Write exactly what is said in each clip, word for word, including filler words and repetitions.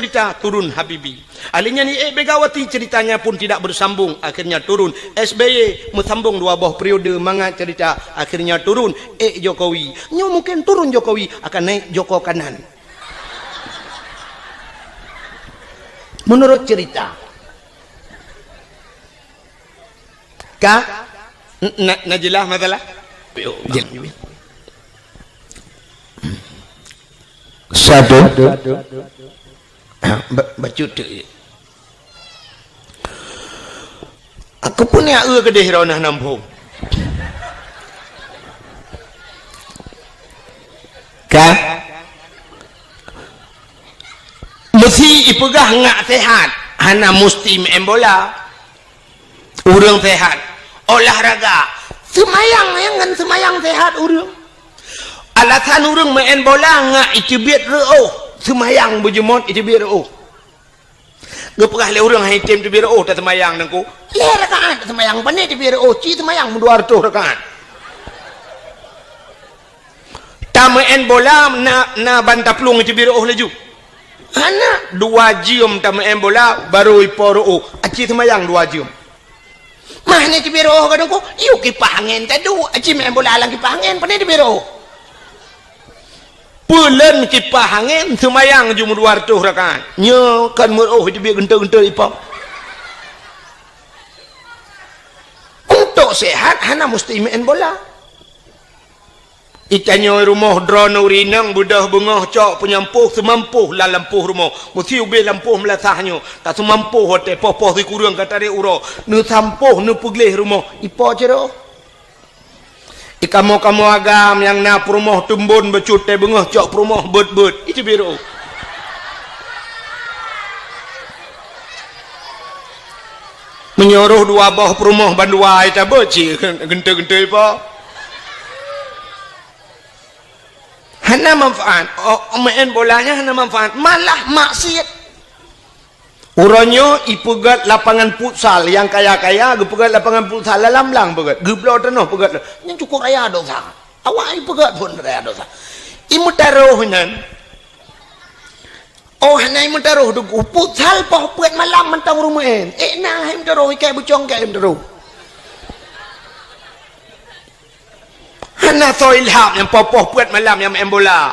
cerita turun Habibie. Ahli nyan ék Megawati, ceritanya pun tidak bersambung, akhirnya turun S B Y, meusambong dua boh periode mangat cerita, akhirnya turun ék Jokowi. Nyoe mungkin turun Jokowi akan naik Joko Kanan. Menurut cerita. Ka? N-, na, na jeulaih masalah? Jeulaih. Satu. Ba-, bacut tu. Aku pun ya eu keudeh rona nampung. Ka? Meusi ipeugah ngak sehat, hana musti meu'en bola. Ureuëng sehat, olahraga, seumayang nyang ngon seumayang sehat ureuëng. Alasan ureuëng meu'en bola ngak iteubiet reuôh, seumayang beujeumot iteubiet reuôh. Geupeugah lé ureuëng hai tem teubiet reuôh taseumayang nangku. Lhée rakaat taseumayang, pane teubiet reuôh, ci seumayang meudua reutôh rakaat. Tameu'en bola na, na ban taplueng iteubiet reuôh laju. Hana, dua jeuem tameu'en bola, barô ipo reuôh. Aci seumayang dua jeuem. Mah ni teubiet reuôh kadang ko, yuk kipah angén tadu, aci meu'en bola lam kipah angén, pane teubiet reuôh. Peuleuen kipah angén, seumayang ju meudua reutôh rakaat. Nyoe kan meureuôh iteubiet geuntôi-geuntôi ipo. Untuk sehat, hana musti meu'en bola. Itanyoe rumoh droeneuh rineueng beudôh beungoh cok peunyampôh seumampoh lam lampôh rumoh. Meusi ubé lampôh meulasah nyoe, taseumampôh watée poh-poh sikureueng ka tarek uroe. Neusampôh neupeugleh rumoh, ipo cit reuôh. Ikamoe-kamoe agam nyang na peurumoh teumbon bacut tée beungoh cok peurumoh beuet-beuet. Iteubiet reuôh. Meunyoe rôh dua boh peurumoh bandua ita beuet cit geuntôi-geuntôi po. Hana manfaat. Oh, meu'en bola nyan hana manfaat, malah maksiet. Uroe nyoe ipeugét lapangan futsal, nyang kaya-kaya geupeugét lapangan futsal lam blang peugét, geubloe tanoh peugét. Nyan cukôp raya dosa. Awak ipeugét phon raya dosa. Imeutarôh nyan. Oh, hana imeutarôh teungku. Futsal poh peuet malam mantong ureuëng meu'en. Ék na hai meutarôh, ikai bucong kai meutarôh. Hana soe ilham nyang poh-poh peuet malam nyang meu'en bola.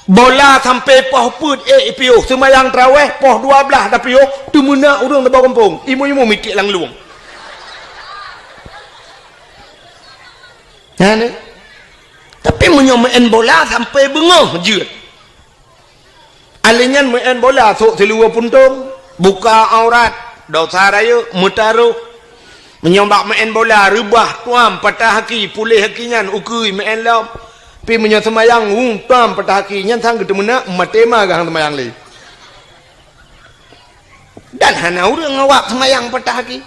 Bola sampai poh peuet ék ipiôh, seumayang taraweh poh dua blaih tapiôh, teumeunak ureuëng saboh gampông, imeum-imeum miték lam lueng. Nyan, eh. Tapi meunyoe meu'en bola sampai beungoh jeuet. Ahli nyan meu'en bola sôk siluweue puntông, buka aurat, dosa rayeuk, meutarôh. Meunyoe bak meu'en bola reubah tuam patah aki, puléh aki nyan ukeue meu'en lom. Pi meunyoe seumayang, hu, tuam patah aki, nyan sang geuteumeunak, maté ma geuh seumayang lé. Dan hana ureuëng awak seumayang patah aki.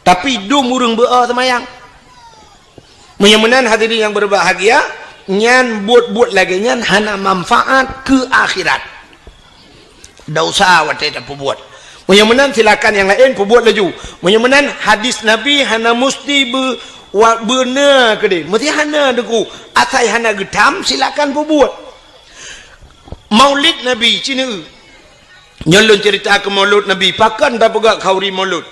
Tapi dum ureuëng beu-o seumayang. Meunyoe meunan hadirin nyang berbahagia, nyan buet-buet lagée nyan hana manfaat keu akhirat. Dosa watée tapeubuet. Meunyoe meunan silakan nyang laén peubuet laju. Meunyoe meunan hadis Nabi hana musti beu-, wa-, beuna keudeh. Meusti hana deungoe. Asai hana geutam silakan peubuet. Maulid Nabi, ci neu. Nyoe lôn ceurita keu Maulud Nabi, pakon tapeugah khauri Maulud.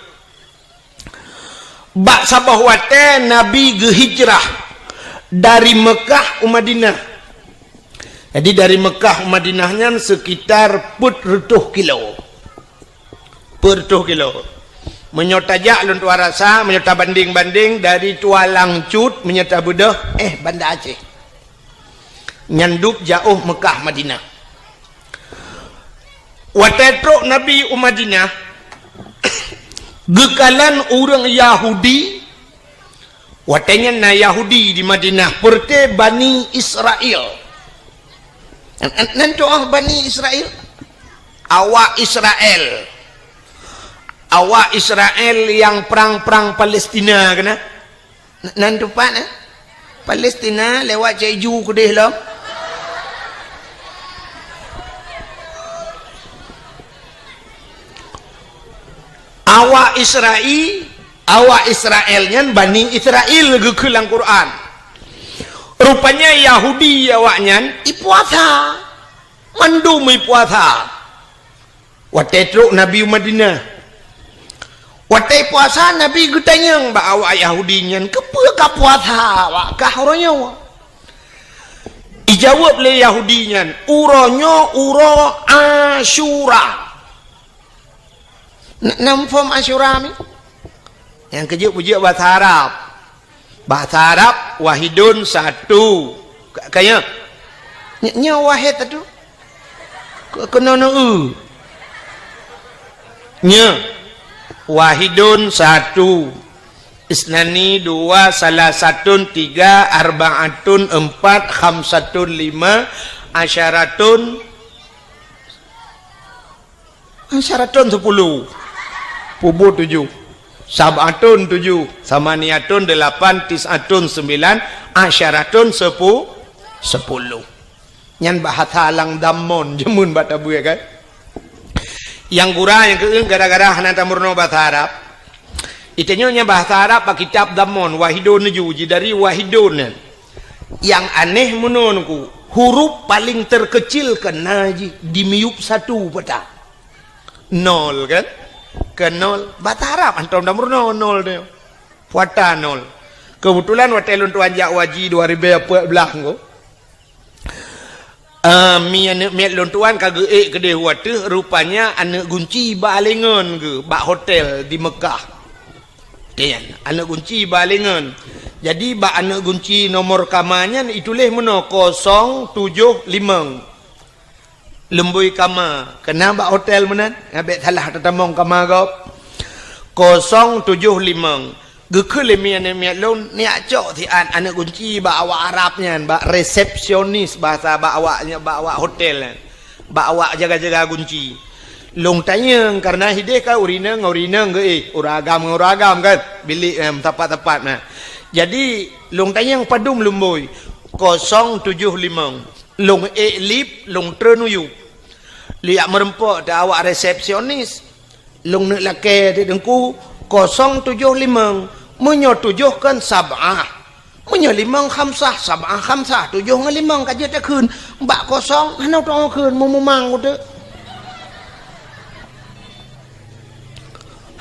Bak saboh watée Nabi geuhijrah dari Meukah u Madinah. Jadi dari Meukah u Madinah nyan sekitar peuet reutôh kilo. Peuet reutôh kilo. Meunyoe tajak lôn tuan rasa, meunyoe tabandeng-bandeng dari Tualang Cut meunyoe tabeudôh, eh, Banda Aceh. Nyan dub jaôh Meukah Madinah. Watée trok Nabi u Madinah, geukalon ureuëng Yahudi, watée nyan na Yahudi di Madinah, peureuté Bani Israel. Nan, nan, nan doh Bani Israel? Awak Israel. Awak Israel nyang prang-prang Palestina keunan? N-, nan teumpat, eh? Palestina lewat Cek Ju keudeh lom. Awak Israel, awak Israel nyan Bani Israel geukheun lam Quran. Rupanya Yahudi awak nyan ipuasa. Mandum ipuasa. Watée trok Nabi u Madinah. Watée puasa, Nabi geutanyong bak awak Yahudi nyan, "Keupeue ka puasa awak kah uroe nyoe?" Ijaweueb lé Yahudi nyan, "Uroe nyoe uroe Asyura." Na, na muphom Asyura mi? Nyang keujeuet peujeuet bahasa Arab. Bahasa Arab, wahidun satu. Ka, ka nyoe? Ny-, nyoe wahid satu. Ke-, keunoe neu-eu. Nyoe. Wahidun satu. Isnani dua, salasatun tiga, arbaatun empat, khamsatun lima, asyaratun Asyaratun sepuluh. Pubu tujuh. Sab'atun tujuh. Samaniatun delapan. Tis'atun sembilan. Asyaratun sepu-, sepuluh. Nyan bahasa lam damon jameun bak tabue kan. Nyang gura nyang keueun gara-gara hana tameurunoe bahasa Arab. Itanyoe nyan bahasa Arab bak kitab damon wahidun tujuh, ji dari wahidun nyan. Nyang aneh meunoe nungku, huruf paléng terkeucil keunan jih dimiyueb satu peue ta. Nol kan? Keu nol. Bahasa Arab hantom tameurunoe nol nyoe. Peue ta nol. Keubeutulan watée lôn tuan jak u haji dua ribée peuet blaih nyoe. Ah, mi aneuëk miet lôn tuan ka geuék keudeh u ateueh, rupanya aneuëk gunci bak aléngon geuh bak hotel di Meukah. Nyan, aneuëk gunci bak aléngon. Jadi, bak aneuëk gunci nomor kama nyan ituléh meunoe kosong tujoh limong. Lumbôi kama, keunan bak hotel meunan, nyan bék salah tatamong kama gob. Kosong tujoh limong. Geukheun lé mi aneuëk miet lôn, neujak cok siat aneuëk gunci bak awak Arab nyan, bak resepsionis bahasa bak awak, bak awak hotel nyan. Bak awak jaga-jaga gunci. Lôn tanyong, kareuna hideh kan ureuëng inong ngon ureuëng inong geuéh, ureuëng agam ngon ureuëng agam kan, bilék, em, teumpat-teumpat na. Jadi, lôn tanyong padum lumbôi, kosong tujoh limong. Lôn ék lip, lôn treun u yup. Lôn jak meureumpok teuh awak resepsionis. Lôn neuk lakée teuh teungku, kosong tujoh limong. Meunyoe tujoh kan sab'ah. Meunyoe limong khamsah, sab'ah khamsah, tujoh ngon limong ka jeuet takheun. Bak kosong hana tuoh kheun, meumumang uteuk.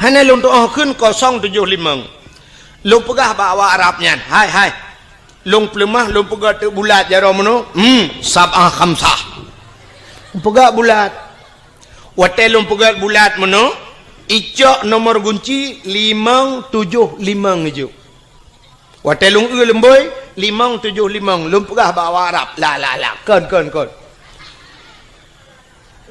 Hana lôn tuoh kheun kosong tujoh limong. Lôn peugah bak awak Arab nyan, "Hai, hai. Lôn peuleumah, lôn peugah teuk bulat jaroe meunoe. Hmm, sab'ah khamsah." Peugah bulat. Watée lôn peugét bulat meunoe, icok nomor gunci limong tujoh limong ijok. Watée lôn eu lumbôi, limong tujoh limong, lôn peugah bak awak Arab. La, la, la, kon, kon, kon.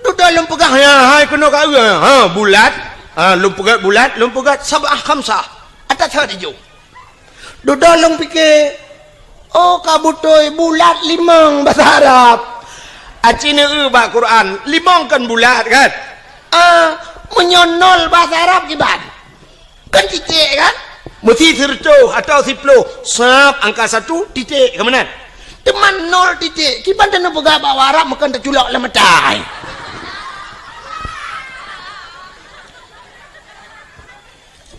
Dudoe lôn peugah, ya, hai keunoe ka eu, ha, bulat. Ha, lôn peugét bulat, lôn peugét sab'ah khamsah. Atas that ijok. Dudoe lôn pike, oh, ka beutôi bulat limong basa Arab. Aci neu-eu bak Quran, limong kan bulat kan? Ah, meunyoe nol basa Arab kiban? Kan titik kan? Meusi sireutôh atawa siploh, sab angka satu, titik, ka meunan? Teuma nol titik, kiban taneuk peugah bak Arab meukan taculok lam mata.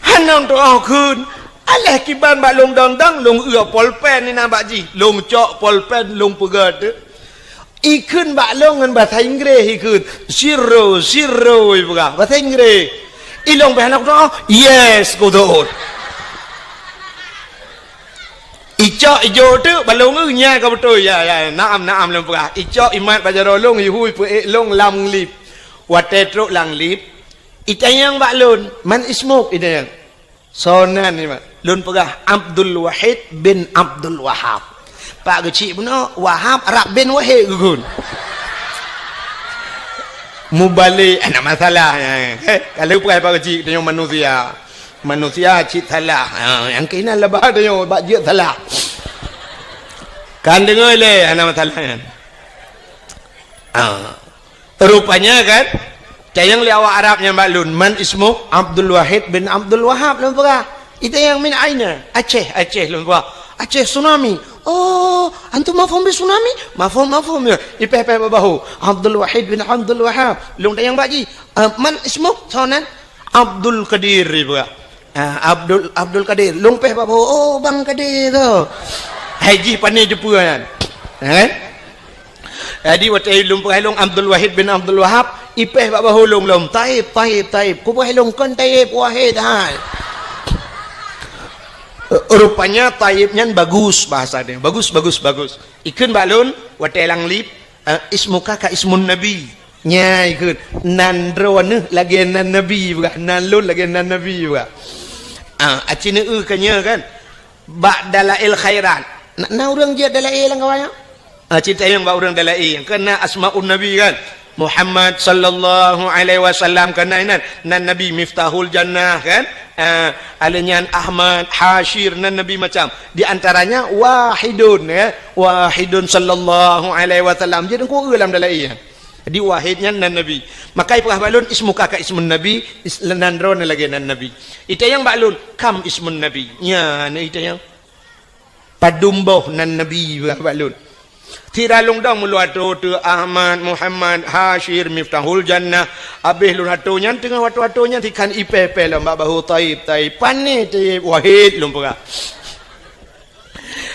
Hana tuoh kheun, aléh kiban bak lôn dang-dang, lôn eu polpen inan bak jih, lôn cok polpen, lôn peugét. Ikheun bak lôn ngon basa Inggréh ikheun, "Zero, zero," ipeugah, basa Inggréh. Ilôn beh hana kutuoh, "Yes," kutuoh. Icok ijok teuk bak lôn eu nyan ka beutôi, ya, ya, naam, naam lôn peugah. Icok imat bak jaroe lôn, ihui peuék lôn lam lip. Watée trok lam lip, itanyong bak lôn, "Man ismuk?" itanyong. "Soe nan nyoe?" Lôn peugah, "Abdul Wahid bin Abdul Wahab." Pak Geuchik bunoe, Wahab Arab bin Wahid geukheun. Mubalek, hana masalah. Eh, kalau peugah Pak Geuchik, tanyoe manusia. Manusia cit salah. Ha, nyang keunan leubeh tanyoe bak jeuet salah. Kan deungoe lé, hana masalah nyan. Ha. Rupanya kan, tanyong lé awak Arab nyan bak lôn, "Man ismuk?" "Abdul Wahid bin Abdul Wahab," lôn peugah. Itanyong, "Min aina?" "Aceh, Aceh," lôn peugah. "Aceh tsunami." "Oh, antum mafhum bi tsunami?" "Mafhum, mafhum, ya." Ipéh-péh bak bahu. "Abdul Wahid bin Abdul Wahab." Lôn tanyong bak jih, "Eh, man ismuk?" "Soe nan?" "Abdul Qadir," ipeugah. Ah, Abdul, Abdul Qadir. Lôn péh bak bahu, "Oh, Bang Qadir tu." Hai jih pane jeupeue nyan. Ya kan? Jadi watée lôn peugah lôn Abdul Wahid bin Abdul Wahab, ipéh bak bahô lôn lom, "Taib, Taib, Taib." Kupeugah lôn, "Kon Taib, Wahid hai." Rupanya Taib nyan bagus bahasa dia. Bagus, bagus, bagus. Ikheun bak lôn, watée lam lift, eh, "Ismuka ka ismun Nabi." Nya ikheun, "Nan droeneuh lagée nan Nabi," peugah, "nan lôn lagée nan Nabi," peugah. Ah, aci neu-eu ka nyoe kan. Bak Dalail Khairat. Na, na ureuëng jeuet Dalail lam kawan nyoe? Ah, cit tanyong bak ureuëng Dalail. Kan na Asmaun Nabi kan? Muhammad sallallahu alaihi wasallam kan na inan. Nan Nabi Miftahul Jannah kan? Ah, aleuh nyan Ahmad, Hasyir, nan Nabi macam. Di antaranya Wahidun, ya. Wahidun sallallahu alaihi wasallam. Jadi, ku lam Dalail. Jadi, Wahid nyan nan Nabi. Maka ipeugah bak lôn, "Ismuka ka ismun Nabi," is-, nan droeneuh lagée nan Nabi. Itanyong bak lôn, "Kam ismun Nabi?" Nya, na itanyong. "Padum boh nan Nabi?" Peugah bak lôn. Sira lôn dong meulôn atô teu Ahmad, Muhammad, Hasyir, Miftahul Jannah. Abéh lôn atô nyan teungoh watô-watô nyan sikhan ipéh-péh lom bak bahô, "Taib, Taib." "Pane Taib?" "Wahid," lôn peugah.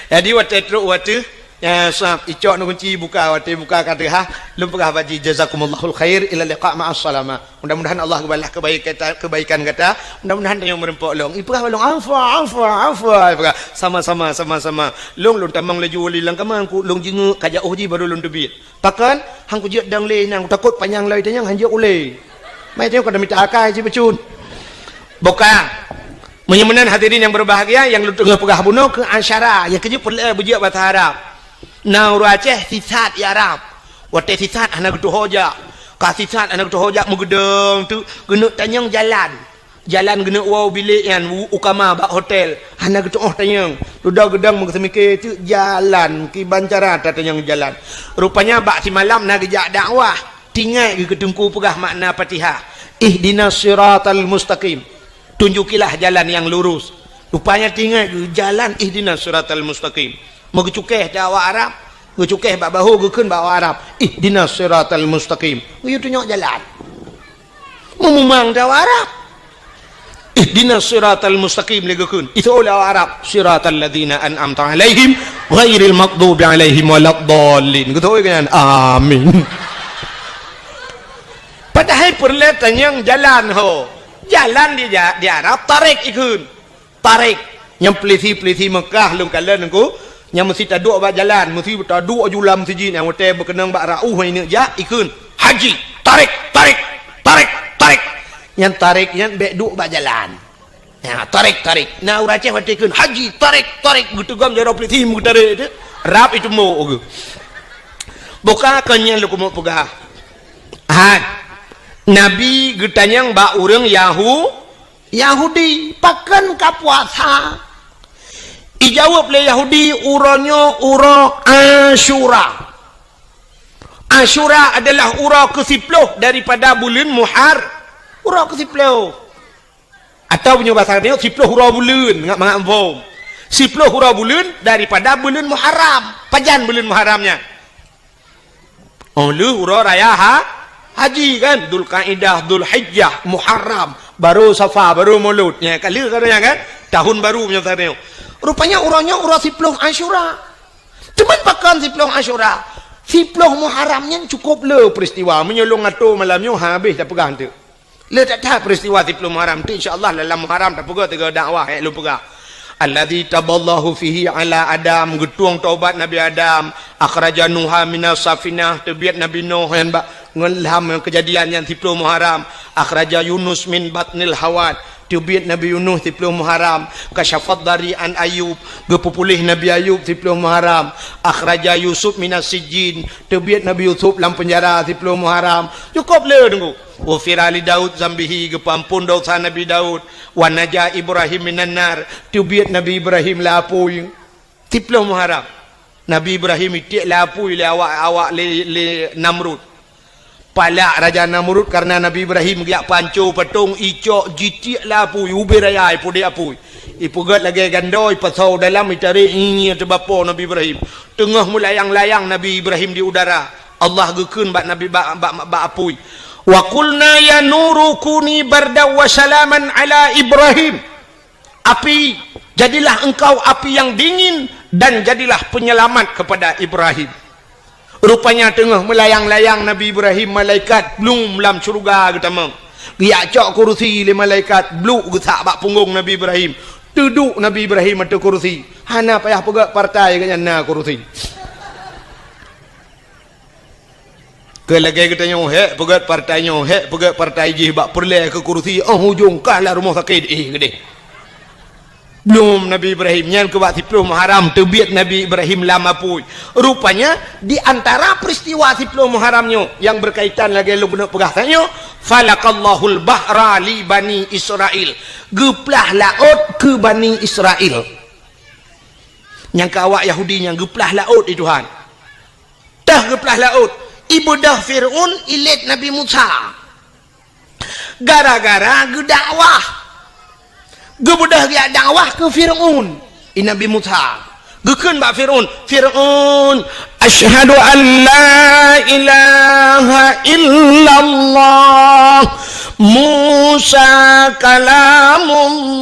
Jadi watée trok watée, ya, sab, icok neukunci buka, watée buka ka teuhah, lôn peugah bak jih, "Jazakumullahul khair, ila liqa ma'as salamah." Mudah-mudahan Allah geubalah kebaikan, kebaikan gata. Mudah-mudahan tanyoe meureumpok lôn. Ipeugah bak lôn, "Afwa, afwa, afwa." Ipeugah, "Sama-sama, sama-sama." Lôn, lôn tamong laju u lam kama, ku lôn jingeuk ka jiôh jih baru lôn teubiet. Pakon? Han kujeuet dong lé nyan, kutakot panyang lom itanyong han jeuet ulée. Mai tanyoe ka mita akai cit bacut. Buka. Meunyoe meunan hadirin yang berbahagia, nyang lôn teungoh peugah bunoe keu asyara, nyang keujeuet peureulée beujeuet basa Arab. Na ureuëng Aceh sisat i Arab. Watée sisat hana geutuho jak. Ka sisat hana geutuho jak meugeudong teuk geuneuk tanyong jalan. Jalan geuneuk woe u bilék nyan u, u kama bak hotel. Hana geutuho tanyong. Dudoe geudong meugeuseumiké teuk jalan, kiban cara tatanyong jalan. Rupanya bak simalam na geujak dakwah. Tinggai geuh keu teungku peugah makna Fatihah. "Ihdinas siratal mustaqim." Tunjukilah jalan yang lurus. Rupanya tinggai geuh jalan ihdinas siratal mustaqim. Meugeucukéh teu awak Arab, geucukéh bak bahô geukheun bak awak Arab, "Ihdinas siratal mustaqim." Geuyue tunyok jalan. Meumumang teu awak Arab. "Ihdinas siratal mustaqim," lé geukheun. Itho lé awak Arab, "Siratal ladzina an'amta 'alaihim ghairil maghdubi 'alaihim waladdallin." Geutho nyan. Amin. Padahai peureulée tanyong jalan ho. Jalan di ja-, di Arab tarik ikheun. Tarik. Nyang peulisi-peulisi Mekah lôn kalon nyan ku, nyang meusi taduek bak jalan, meusi taduek aju lam sijin, nyang watée beukeunong bak rauh nyan jak ikheun, "Haji, tarik, tarik, tarik, tarik." Nyang tarik nyan bék duek bak jalan. Ya, tarik, tarik. Na ureuëng Aceh watée kheun, "Haji, tarik, tarik." Geuteugom jaroe peulisi meutarek tu. Rab itu mo. Buka kon nyan lôn keumeung peugah. Hai. Nabi geutanyong bak ureuëng Yahu-, Yahudi, "Pakon ka puasa?" Ijaweueb lé Yahudi, "Uroe nyoe uroe Asyura." Asyura adalah uroe keusiploh daripada buleuen Muhar-, uroe keusiploh. Atawa meunyoe basa nyoe, siploh uroe buleuen, ngat mangat mphom. Siploh uroe buleuen daripada buleuen Muharram. Pajan buleuen Muharram nyan? Oh, lheueh uroe raya ha-, haji kan? Dzulqaidah, Dzulhijjah, Muharram, baru Safar, baru Maulud. Nya, ka lheueh ka nyan kan? Tahun baru meunyoe basa nyoe. Rupanya uroe nyoe uroe siploh Asyura. Cuman pakon siploh Asyura? Siploh Muharram nyan cukup le peristiwa. Meunyoe lôn atô malam nyoe, habéh tapeugah teuk. Le that-that peristiwa siploh Muharram tu, insya Allah dalam Muharram tapeugah tiga dakwah, eh, lôn peugah. "Alladzi taballahu fihi ala Adam," geutueng taubat Nabi Adam, "akhraja Nuha minas safinah," teubiet Nabi Nuh nyan bak ngon lam Kejadian nyan siploh Muharram, "akhraja Yunus min batnil hawat," teubiet Nabi Yunus siploh Muharram, "kasyafad dari an Ayub," geupeupuléh Nabi Ayub siploh Muharram, "akhraja Yusuf minas sijjin," teubiet Nabi Yusuf lam penjara siploh Muharram. Cukup le teungku. "Ghufira li Daud zambihi," geupeuampon dosa Nabi Daud. "Wa naja Ibrahim minan nar," teubiet Nabi Ibrahim lé apui. Siploh Muharram. Nabi Ibrahim itiek lé apui lé awak, awak lé, lé Namrud. Palak Raja Namrud karena Nabi Ibrahim geujak panco patong, icok jitiek lé apui, ubé raya ipudek apui. Ipeugét lagée gandô, ipasoe dalam, itarek, inyie teubapo Nabi Ibrahim. Teungoh meulayang-layang Nabi Ibrahim di udara, Allah geukheun bak Nabi, bak, bak, bak apui, "Wa qulna ya nuru kuni bardan wa salaman ala Ibrahim." Api, jadilah engkau api yang dingin dan jadilah penyelamat kepada Ibrahim. Rupanya teungoh meulayang-layang Nabi Ibrahim, malaikat blum lam syeuruga geutamong. Geujak cok kurusi lé malaikat, bluk geusak bak punggong Nabi Ibrahim. Teuduek Nabi Ibrahim ateueh kurusi. Hana payah peugét partai, gobnyan na kurusi. Keu lagée geutanyoe, hék peugét partai nyoe, hék peugét partai jih bak peureulée keu kurusi, óh ujong kah lam rumoh sakét, éh, geudeh. Blum Nabi Ibrahim, nyan keu bak siplôh Muharram teubiet Nabi Ibrahim lam apui. Rupanya, di antara peristiwa siplôh Muharram nyoe nyang berkaitan lagée lôn keuneuk peugah tanyoe, "Falaqallahul bahra li Bani Israil." Geuplah laôt keu Bani Israil. Nyang keu awak Yahudi nyan geuplah laôt di Tuhan. Teuh geuplah laôt, ibeudôh Fir'aun ilét Nabi Musa. Gara-gara geudakwah. Geubeudôh geujak dakwah keu Fir'aun, i Nabi Musa. Geukheun bak Fir'aun, "Fir'aun, asyhadu an la ilaha illallah, Musa kalamullah."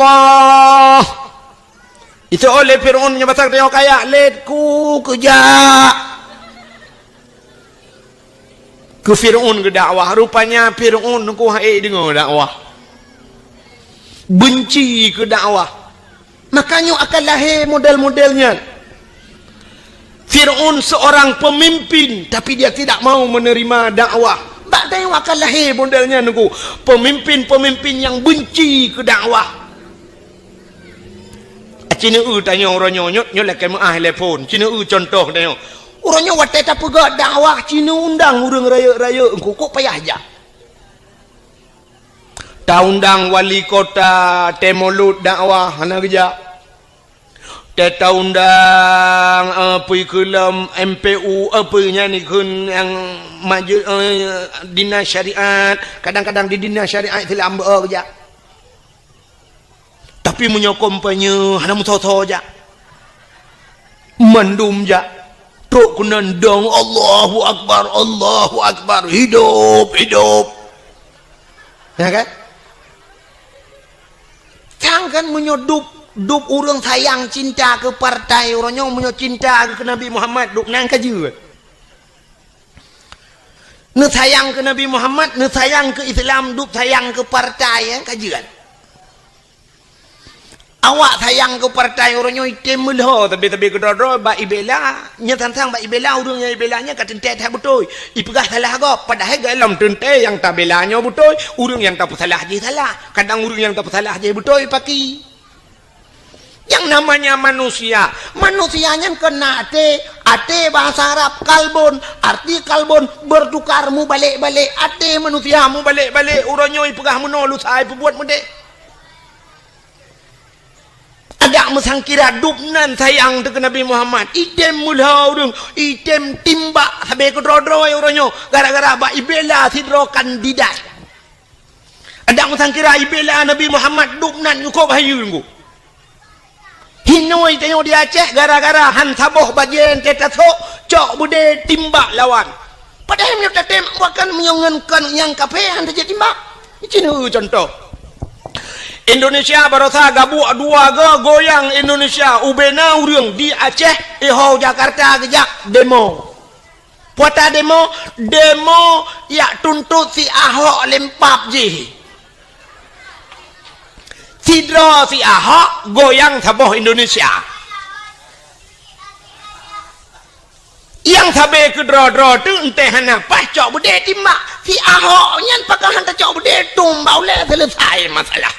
Itu oleh Fir'aun meunyoe basa geutanyoe kaya, "Lét ku keujak." Keu Fir'aun geudakwah, rupanya Fir'aun nungku ha'ék deungoe dakwah. Benci keu dakwah. Maka nyoe akan lahé model-model nyan. Fir'aun seorang pemimpin, tapi dia tidak mau menerima dakwah. Bak tanyoe akan lahé model nyan nungku. Pemimpin-pemimpin nyang benci keu dakwah. Ci neueu tanyoe uroe nyoe, nyoe, nyoe lakée meuáh lé phon. Ci neueu cuntoh tanyoe. Uroe nyoe watée tapeugah dakwah, ci neuundang ureuëng rayeuk-rayeuk, engko kok payah jak. Taundang wali kota, tée mulod dakwah, hana geujak. Tée taundang, eh, peue keu lom M P U, eh, peue nyan ikheun nyang maju, eh, dinas syariat, kadang-kadang di dinas syariat Islam beu geujak. Tapi meunyoe kampanye hana meusoe-soe jak. Mandum jak. Trok keunan dong, "Allahu Akbar, Allahu Akbar, hidup, hidup." Ya kan? Sang kan meunyoe dub, dub ureuëng sayang cinta keu partai uroe nyoe, meunyoe cinta keu Nabi Muhammad, dub nan ka jeuet. Neusayang keu Nabi Muhammad, neusayang keu Islam, dub sayang keu partai, ya, ka jeuet. Awak sayang keu partai uroe nyoe item meulhô, tapi-tapi keudroe-droe bak ibela, nyan sang-sang bak ibela ureuëng nyang ibela nyan ka teuntée that beutôi. Ipeugah salah gob, padahai gohlom teuntée nyang tabela nyoe beutôi, ureuëng nyang tapeusalah jih salah. Kadang ureuëng nyang tapeusalah jih beutôi paki. Nyang namanya manusia, manusia nyan kon na até, até bahasa Arab kalbun, arti kalbun bertukar, mubalek-balek, até manusia mubalek-balek, uroe nyoe ipeugah meunoe lusa ipeubuet meudeh. Adak meusangkira dub nan sayang teuh keu Nabi Muhammad, item meulhô ureuëng, item timbak sabe keudroe-droe uroe nyoe, gara-gara bak ibela sidroe kandidat. Adak meusangkira ibela Nabi Muhammad dub nan nyukôb hayeue ngon. Hinoe tanyoe di Aceh gara-gara han saboh bajée teuh tasok, cok beudé timbak lawan. Padahai meunyoe tatem bahkan meunyoe ngon kon nyang kafé han tajak timbak. Cina cuntoh. Indonesia barosa gabuek dua go goyang Indonesia ubena ureuëng di Aceh iho Jakarta geujak demo. Puata demo, demo yak tuntot si Ahok lempap jih. Sidroe si Ahok goyang saboh Indonesia. Nyang sabe keudroe-droe teuh enteh hana paih cok beudé timbak. Si Ahok nyan pakon han tacok beudé tumbak ulée selesai masalah.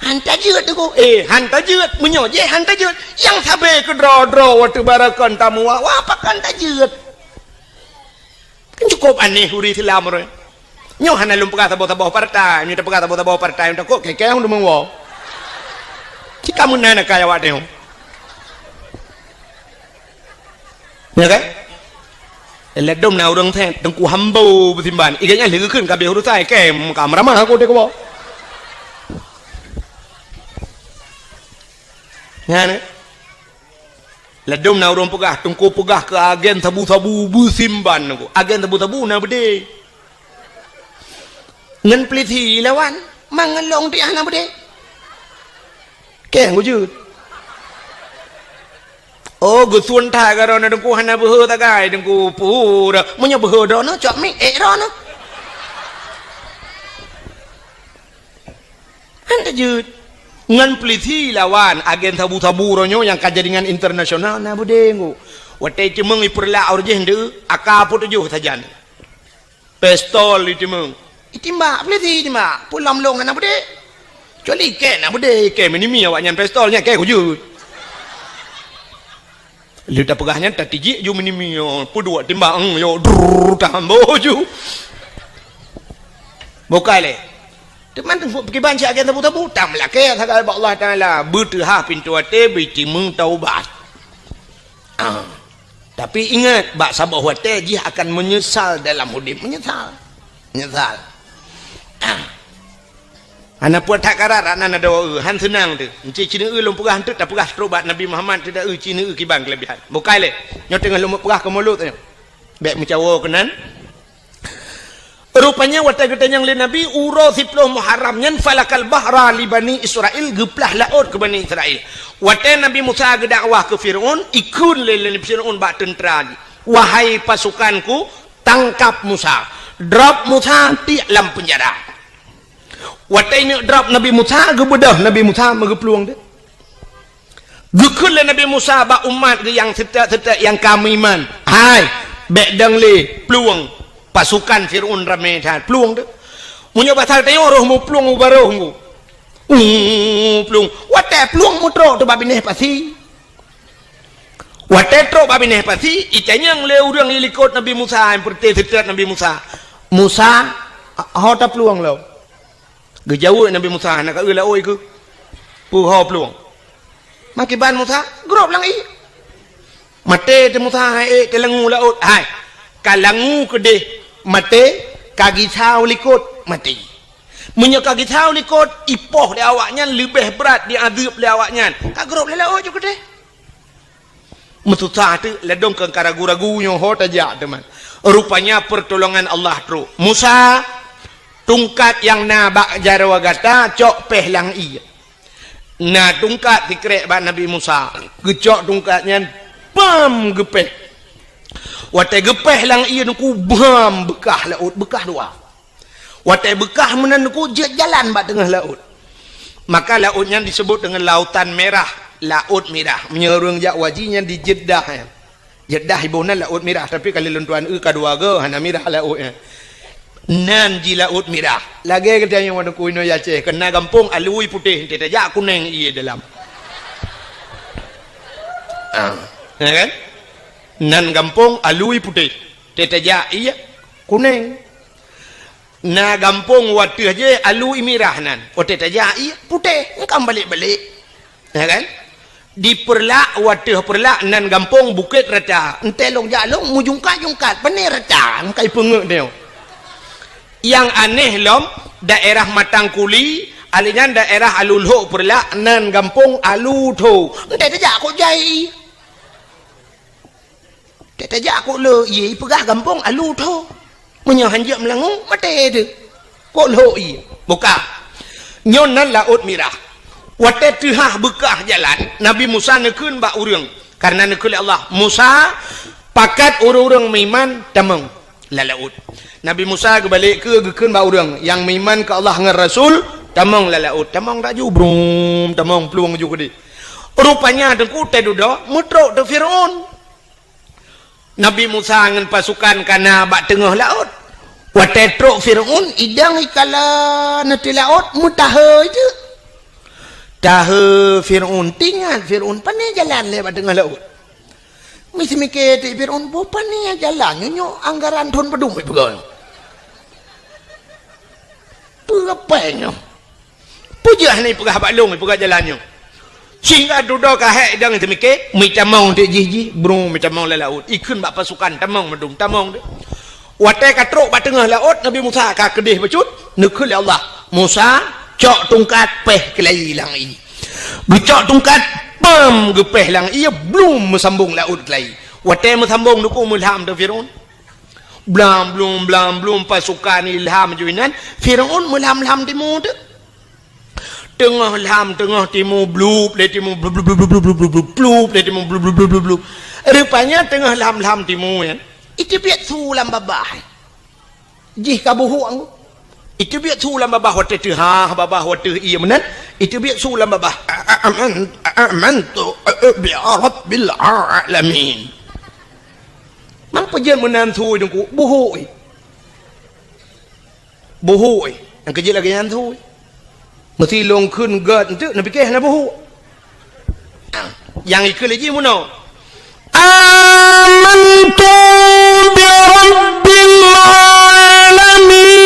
Han tajeuet teungku. Eh, han tajeuet. Meunyoe jih han tajeuet. Nyang sabe keudroe-droe watée barakon tamu wa, wa pakon tajeuet. Kan cukup aneh ureuëng Islam ureuëng. Nyoe hana lôn peugah saboh-saboh partai, nyoe tapeugah saboh-saboh partai takot keu-keu deungon woe. Cit ka meunan kaya awak nyoe. Ya kan? Ladom na ureuëng that teungku hambo beusimban. Iga nyan lheueh geukheun ka habéh urusan, kém ka meuramah aku dek woe. Nyan eh. Ladom na ureuëng peugah, teungku peugah keu agen sabu-sabu beusimban teungku. Agen sabu-sabu na beudé. Ngon peulisi lawan, mangelong tiah na beudé. Keng ujeut. Oh, geusuon that ka droeneuh Teungku, hana beuhe sagai Teungku, pura. Meunyoe beuhe droeneuh, cok mic ék droeneuh. Han teujeuet. Ngon pulisi lawan agen sabu-sabu uroe nyoe nyang ka jaringan internasional na beudé Teungku. Watée ceumeung ipeurlak ureuëng jih ndeu, aka peutujoh sajan. Pistol itimbak. Itimbak, pulisi itimbak. Peue lom lôn hana beudé. Kecuali ikée na beudé, ikée meunimi awaknyan pistol nyan, ikée kujeuet. Lheueh tapeugah nyan, tatijik ju meunimi, yo, peuduek timbak, eng, yo, drrrr, tambo ju. Bukai lé. Teuma teungku kiban siat agen sabu-sabu, tameulakée sagai bak Allah Taala, beuteuhah pintoe até, beutimeung taubat. Ah. Tapi ingat, bak saboh watée jih akan meunyeusal dalam udeb, meunyeusal. Meunyeusal. Ah. Hana puat that karat, rak nan adoe, han seunang teuh. Enci cineue lôn peugah eunteuk tapeugah trok bak Nabi Muhammad teuh da eu cineue kiban keulebihan. Bukai lé. Nyoe teungoh lôn peugah keu mulod nyoe. Bék meucawo keunan. Rupanya watée geutanyong lé Nabi uroe siploh Muharram nyan falakal bahra li Bani Israil geuplah laôt keu Bani Israil. Watée Nabi Musa geudakwah keu Firaun, ikheun lé, lé Firaun bak teuntra jih, "Wahai pasukanku, tangkap Musa, drop Musa tiek lam peunjara." Watée neuk drop Nabi Musa, geubeudôh Nabi Musa meugeuplueng teuh. Geukheun lé Nabi Musa bak umat geuh nyang seutôt-seutôt nyang ka meuiman, "Hai, bék dong lé plueng pasukan Firaun ramé that, plueng teuh. Meunyoe basa tanyoe roh muplueng u barôh nggu. Uh, plueng." Watée plueng meutrok teuh bak binéh pasi. Watée trok bak binéh pasi, itanyong lé ureuëng ilikot Nabi Musa, nyang peureuté seutôt Nabi Musa, "Musa, ho taplueng lom?" Geujaweueb Nabi Musa, "Hana ka eu laôt keuh. Peue ho plueng?" Makiban Musa, "Grob lam ié." Maté teuh Musa, hai ék teuh langue laôt. Hai, ka langue keudeh maté, ka gisa u likot maté. Meunyoe ka gisa u likot, ipoh lé awaknyan leubeh brat diazeueb lé awaknyan. Ka grob lé laôt ju keudeh. Meususah teuk, ladôm keu ka ragu-ragu nyoe ho tajak teuma. Rupanya peurtolongan Allah trok. "Musa, tungkat nyang na bak jaroe gata cok péh lam ié." Na tungkat sikrek bak Nabi Musa. Geucok tungkat nyan, bam, geupéh. Watée geupéh lam ié Teungku, bam, beukah laôt, beukah dua. Watée beukah meunan Teungku jeuet jalan bak teungoh laôt. Maka laôt nyan disebut deungon Lautan Merah, Laôt Mirah. Meunyoe ureuëng jak haji nyan di Jeddah nyan. Jeddah iboh nan Laôt Mirah, tapi ka lheueh lôn tuan eu ka dua goe hana mirah laôt nyan. Nan jih Laôt Mirah. Lagée geutanyoe Teungku inoe Aceh, keu na gampông alui putéh, teuh tajak kunéng ié dalam. Ah, ya kan? Nan gampông alui putéh, teuh tajak ié kunéng. Na gampông wateueh jih alui mirah nan. Watée tajak ié putéh, engkam balek-balek. Ya kan? Di Peureulak, wateueh Peureulak nan gampông Bukét Rata. Entée lôn jak lôn meujungkat-jungkat, pané rata, engkai peungeut nyoe. Nyang aneh lom, daerah Matang Kuli, alé nyan daerah Alu Lhok Peureulak nan gampông Alu Tho. Entée tajak kok jai. Teuh tajak kok le ié, ipeugah gampông Alu Tho. Meunyoe hanjeuet meulangue, maté teuh. Kok lhok ié. Buka. Nyoe nan Laôt Mirah. Watée teuhah beukah jalan, Nabi Musa neukheun bak ureuëng. Kareuna neukheun lé Allah, "Musa, pakat ureuëng-ureuëng meuiman tamong lam laôt." Nabi Musa geubalek keu geukheun bak ureuëng nyang meuiman keu Allah ngon Rasul, "Tamong lam laôt." Tamong laju, brum, tamong plueng ju keudeh. Rupanya Teungku teududoe meutrok teuh Firaun. Nabi Musa ngon pasukan ka na bak teungoh laôt. Watée trok Firaun, idang ikala na teuh laôt, meutahe itu. Tahe Firaun, teuingat Firaun, pané jalan lé bak teungoh laôt. Miseumiké teuk Firaun, boh pané jalan nyoe, nyoe anggaran thon padum ipeugah. Peue pèng nyoe? Peue jeuet hana ipeugah bak lôn, ipeugah jalan nyoe? Sehingga dudoe ka hék idang teumiké, meutamong teuk jih-jih, brung meutamong lam laôt. Ikheun bak pasukan, tamong meudum, tamong teuk. Watée ka trok bak teungoh laôt, Nabi Musa ka keudeh bacut, neukheun lé Allah, "Musa, cok tungkat péh keulayi lam ié." Geucok tungkat, pam, geupéh lam ié, blum, meusambong laôt keulayi. Watée meusambong, Teungku, meulham teuh Firaun. Blam, blum, blam, blum, pasukan ilham ju inan, Firaun meulham-lham timu teuk. Teungoh lham, teungoh timu, blup lé timu, blup, blup, blup. Rupanya teungoh lham-lham timu nyan, iteubiet su lam babah. Jih ka buhuk anggô. Iteubiet su lam babah watèe teuhah, babah watèe ié meunan, iteubiet su lam babah. A-, a-, aman-, a-, amantu, a-, a-, bi rabbil alamin. Mang peujeuet meunan su teungku, buhuk. Buhuk, eh. Nyang keujeuet lagèe nyan su, eh. Meusi lôn kheun gèt enteuk, neupiké hana buhuk. Ah, nyang ikheun lé jih meunoe. Amantu bi rabbil alamin.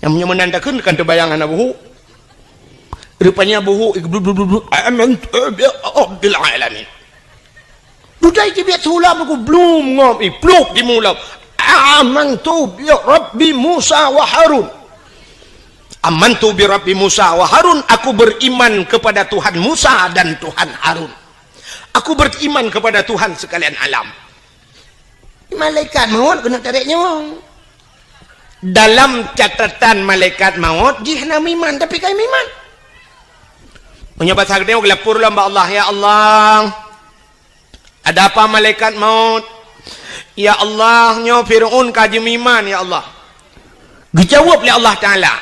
Nyang meunyoe meunan takheun kan teubayang hana buhuk. Rupanya buhuk, eh, blu, blu, blu, blu. Amantu bi rabbil alamin. Dudoe iteubiet su lam ku blum ngom, i plup timu lam. Amantu bi rabbi Musa wa Harun. Amantu bi rabbi Musa wa Harun, aku beriman kepada Tuhan Musa dan Tuhan Harun. Aku beriman kepada Tuhan sekalian alam. Malaikat maut keuneuk tarek nyawöng. Dalam catatan malaikat maut, jih hana meuiman, tapi ka meuiman. Meunyoe basa geutanyoe geulapor lom bak Allah, "Ya Allah, ada apa malaikat maut? Ya Allah, nyoe Fir'aun ka jimeuiman, ya Allah." Geujaweueb lé Allah Taala,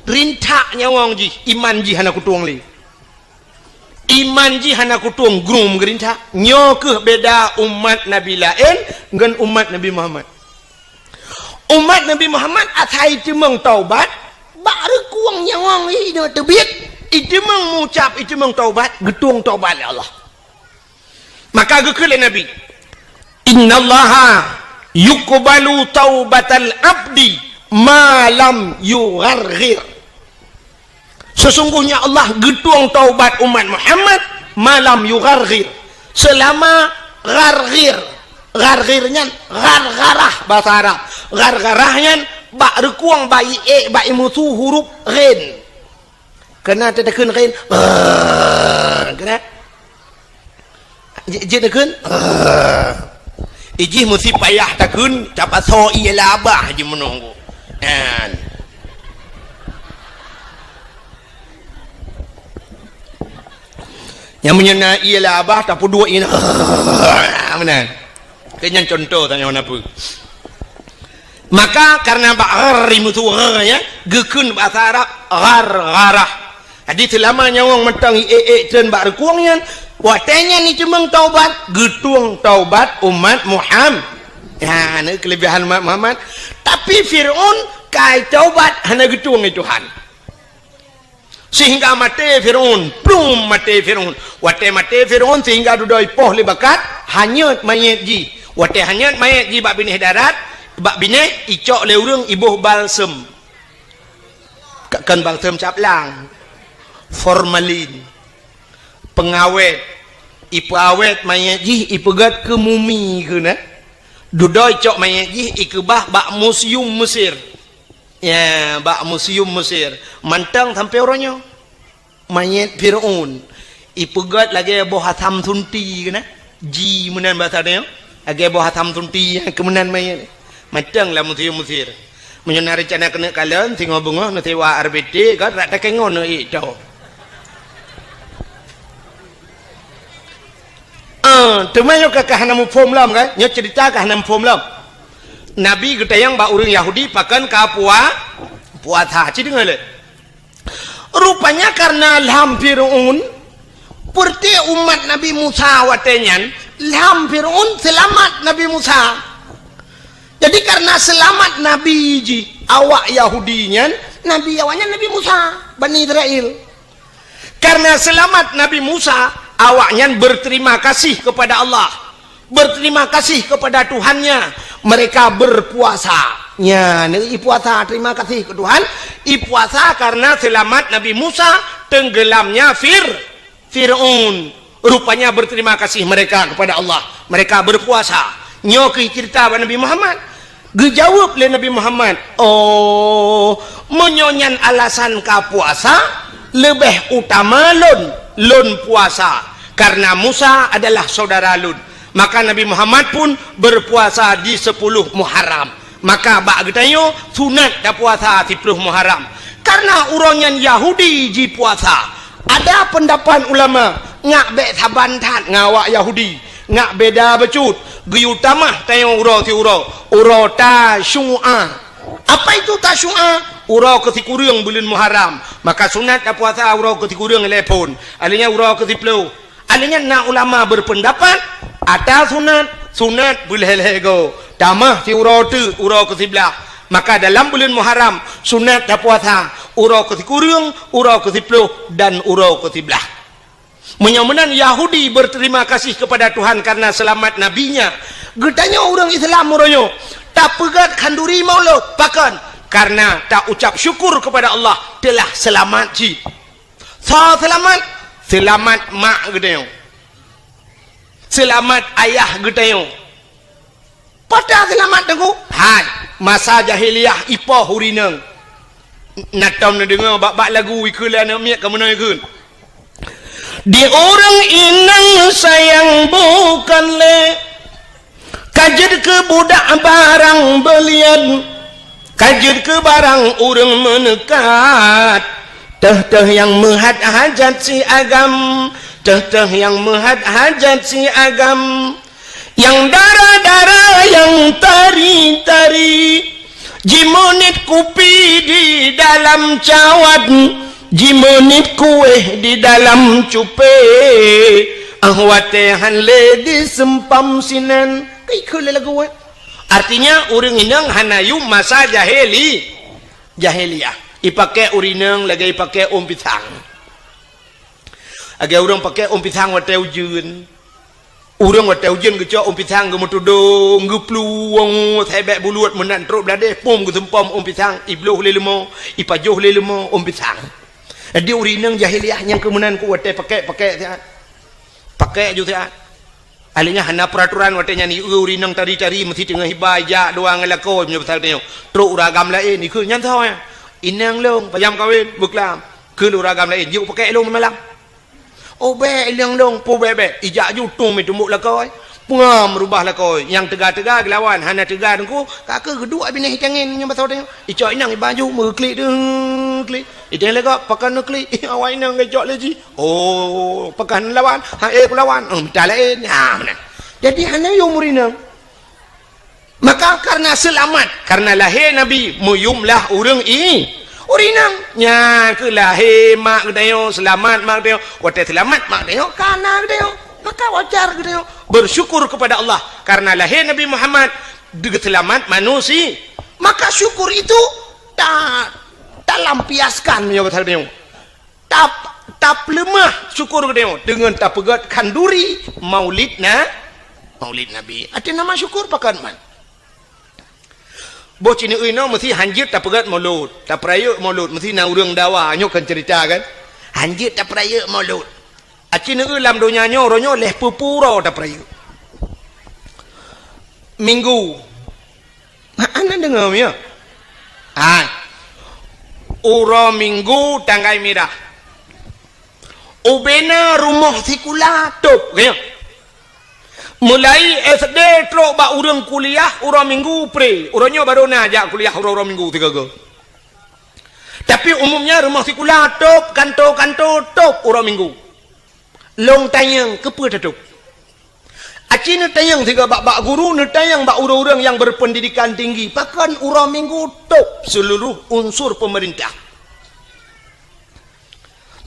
"Rintak nyawöng jih, iman jih hana kutueng lé." Iman jih hana kutueng, grung geurintak. Nyoe kheueh beda umat Nabi laén ngon umat Nabi Muhammad. Umat Nabi Muhammad asai iteumeung taubat, bak reukueng nyawöng jih teubiet, iteumeung mucab, iteumeung taubat, geutueng taubat lé Allah. Maka geukheun lé Nabi, "Innallaha yuqbalu taubatal abdi ma lam yugharghir." Sesungguhnya Allah geutueng taubat umat Muhammad ma lam yugharghir, selama gharghir. Gharghir nyan ghargharah basa Arab. Ghargharah nyan bak reukueng, bak ié, bak imusu huruf ghin. Keunan tatakheun ghin. Keunan. Jeuet, jeuet takheun. Ijih meusi payah takheun, tapasoe ié labah jih meunoe. Nyan. Nyang meunyoe na ié labah, tapeuduek ié. Meunan. Keu nyan contoh tanyoe na peue. Maka karena bak ghar imusu ghar, ya, geukheun bahasa Arab ghargharah. Jadi seulama nyawöng mantong ié-ié treun bak reukueng nyan, watèe nyan iteumeung taubat, geutueng taubat umat Muhammad. Ya, ni kelebihan umat Muhammad. Tapi Fir'aun kai taubat hana geutueng lé Tuhan. Sehingga maté Fir'aun, plum maté Fir'aun. Watèe maté Fir'aun sehingga dudoe ipoh lé bakat, hanyut manyét jih. Watèe hanyut manyét jih bak binéh darat, bak binéh icok lé ureueng iboh balsem. Ka-, kon balsem cap lang. Formalin. Pengawét. Ipeuawét manyét jih, ipeugöt keu mumi keunan. Dudoe icok manyét jih, ikeubah bak museum Mesir. Ya, bak museum Mesir. Mantong sampoe uroe nyoe. Manyét Fir'aun. Ipeugöt lagèe boh asam sunti keunan. Ji meunan basa tanyoe. Lagèe boh asam sunti nyang keu meunan manyét. Mantong lam museum Mesir. Meunyoe na reuncana keuneuk kalon, singoh beungoh neusewa R B T, kan rak takèe ngon neuék to. Ah, teuma nyoe ka, ka hana muphom lom, kan? Nyoe cerita ka hana muphom lom. Nabi geutanyong bak ureueng Yahudi pakon ka pua-, puasa. Ci deungoe lé. Rupanya karena lham Fir'aun, peureuté umat Nabi Musa watèe nyan, lham Fir'aun seulamat Nabi Musa. Jadi karena seulamat Nabi jih, awak Yahudi nyan, Nabi awaknyan Nabi Musa, Bani Israel. Karena seulamat Nabi Musa, awaknyan berterima kasih kepada Allah, berterima kasih kepada Tuhannya, mereka berpuasa. Nya, neuék ipuasa, terima kasih ke Tuhan, ipuasa karena seulamat Nabi Musa tenggelamnya Fir-, Fir'aun. Rupanya berterima kasih mereka kepada Allah, mereka berpuasa. Nyoe keuh cerita bak Nabi Muhammad. Geujaweueb lé Nabi Muhammad, "Oh, meunyoe nyan alasan ka puasa, leubeh utama lôn, lôn puasa, karena Musa adalah saudara lôn." Maka Nabi Muhammad pun berpuasa di sepuluh Muharram. Maka bak geutanyoe sunat tapuasa siplôh Muharram. Karena uroe nyan Yahudi jipuasa. Ada peundapat ulama, ngak bék saban that ngon awak Yahudi. Ngak beda bacut. Geuyue tamah tanyoe uroe siuroe. Uroe Tasyu'a. Apa itu Tasyu'a? Uroe keusikureueng buleuen Muharram. Maka sunat tapuasa uroe keusikureueng lhèe phon. Alheuh nyan uroe keusiplôh. Alheuh nyan na ulama berpendapat, ata sunat, sunat beulhèe-lhèe goe. Tamah siuroe teuk uroe keusiblaih. Maka dalam buleuen Muharram, sunat tapuasa uroe keusikureueng, uroe keusiplôh, dan uroe keusiblaih. Meunyoe meunan Yahudi berterima kasih kepada Tuhan karena selamat nabinya. Geutanyoe ureuëng Islam uroe nyoe tapeugét khanduri Maulud, pakon? Karena taucap syukur kepada Allah telah selamat cit. Soe seulamat? Seulamat mak geutanyoe. Seulamat ayah geutanyoe. Pat seulamat teungku? Hai, masa jahiliyah ipoh urineueng. Na tom neudeungoe bak-bak lagu ikheun lé aneuk miet ka meunoe ikheun. Di ureuëng inong sayang bukan lé. Ka jeuet keu budak barang beulian, ka jeuet keu barang ureuëng meuneukat. Teuh-teuh nyang meuhat hajat si agam, teuh-teuh nyang meuhat hajat si agam. Nyang dara-dara, nyang tari-tari, jimeuniet kupi di dalam cawat, jimeuniet kuéh di dalam cupé, ah watée han lé diseumpam sinan. Ka ikheun lé lagu nyan. Artinya, ureuëng inong hana yum masa jahili-, jahiliyah. Ipaké urineueng lagée ipaké ôn pisang. Lagée ureuëng paké ôn pisang watée ujeuen. Ureuëng watée ujeuen geucok ôn pisang geumeutudong, geuplueng, sébek bulut meunan trok bladeh, pom geuseumpom ôn pisang, ibloh lé leumo, ipajoh lé leumo ôn pisang. Jadi urineueng jahiliyah nyang keu meunan ku watée paké-paké siat. Paké ju siat. Alheuh nyan hana peuraturan watée nyan, ieu urineueng tari-tari meusti teungoh iba ijak dua ngon lakoe meunyoe pasal tanyoe. Trok ureuëng agam laén, ikheun nyan soe nyan? Inong lôn, pajam kawen, beuklam. Kheun ureuëng agam laén, jeuet paké lôn malam. Oh bék, inong lôn, peue bék-bék. Ijak ju tueng meutumbok lakoe. Peungam rubah lakoe. Nyang teuga-teuga geulawan, hana teuga teungku, ka keuh geuduek binéh itangen nyang basoe tanyoe. Icok inong iba ju meuklik deuh klik. Iteng lé gob, pakon neuklik, awak inong geucok lé jih. Oh, pakon lawan, ha éh kulawan. Oh, mita laén. Ha, meunan. Jadi hana yum urineueng. Maka karena seulamat, karena lahé Nabi, meuyum lah ureuëng i-, urineueng. Nyan keuh lahé mak geutanyoe, seulamat mak geutanyoe. Watée seulamat mak geutanyoe, ka na geutanyoe. Maka wajar geutanyoe bersyukur kepada Allah karena lahé Nabi Muhammad, geuseulamat manusia. Maka syukur itu ta-, talampiaskan meunyoe bahasa geutanyoe. Tap-, tapeuleumah syukur geutanyoe deungon tapeugét khanduri Maulid na-, Maulid Nabi. Até nama syukur pakon man. Boh ci neueu inoe meusti hanjeuet tapeugét Maulud, tapeurayeuk Maulud, meusti na ureuëng dawa, nyoe kan cerita kan. Hanjeuet tapeurayeuk Maulud. Aci neueu lam donya nyoe, uroe nyoe lhèe peuet ploh uroe tapeurayeuk. Minggu. Ha, hana deungoe, ya? Hai. Uroe Minggu tanggai mirah. Ubena rumoh sikula tôb, ya. Mulai S D trok bak ureuëng kuliah uroe Minggu pre. Uroe nyoe barô na jak kuliah uroe-uroe Minggu sigoe-goe. Tapi umumnya rumoh sikula tôb, kanto-kanto tôb uroe Minggu. Lôn tanyong, keupeue tatôb? Aci neutanyong sigoe bak-bak guru, neutanyong bak ureuëng-ureuëng nyang berpendidikan tinggi, pakon uroe Minggu tôb seuluruh unsur peumeurintah?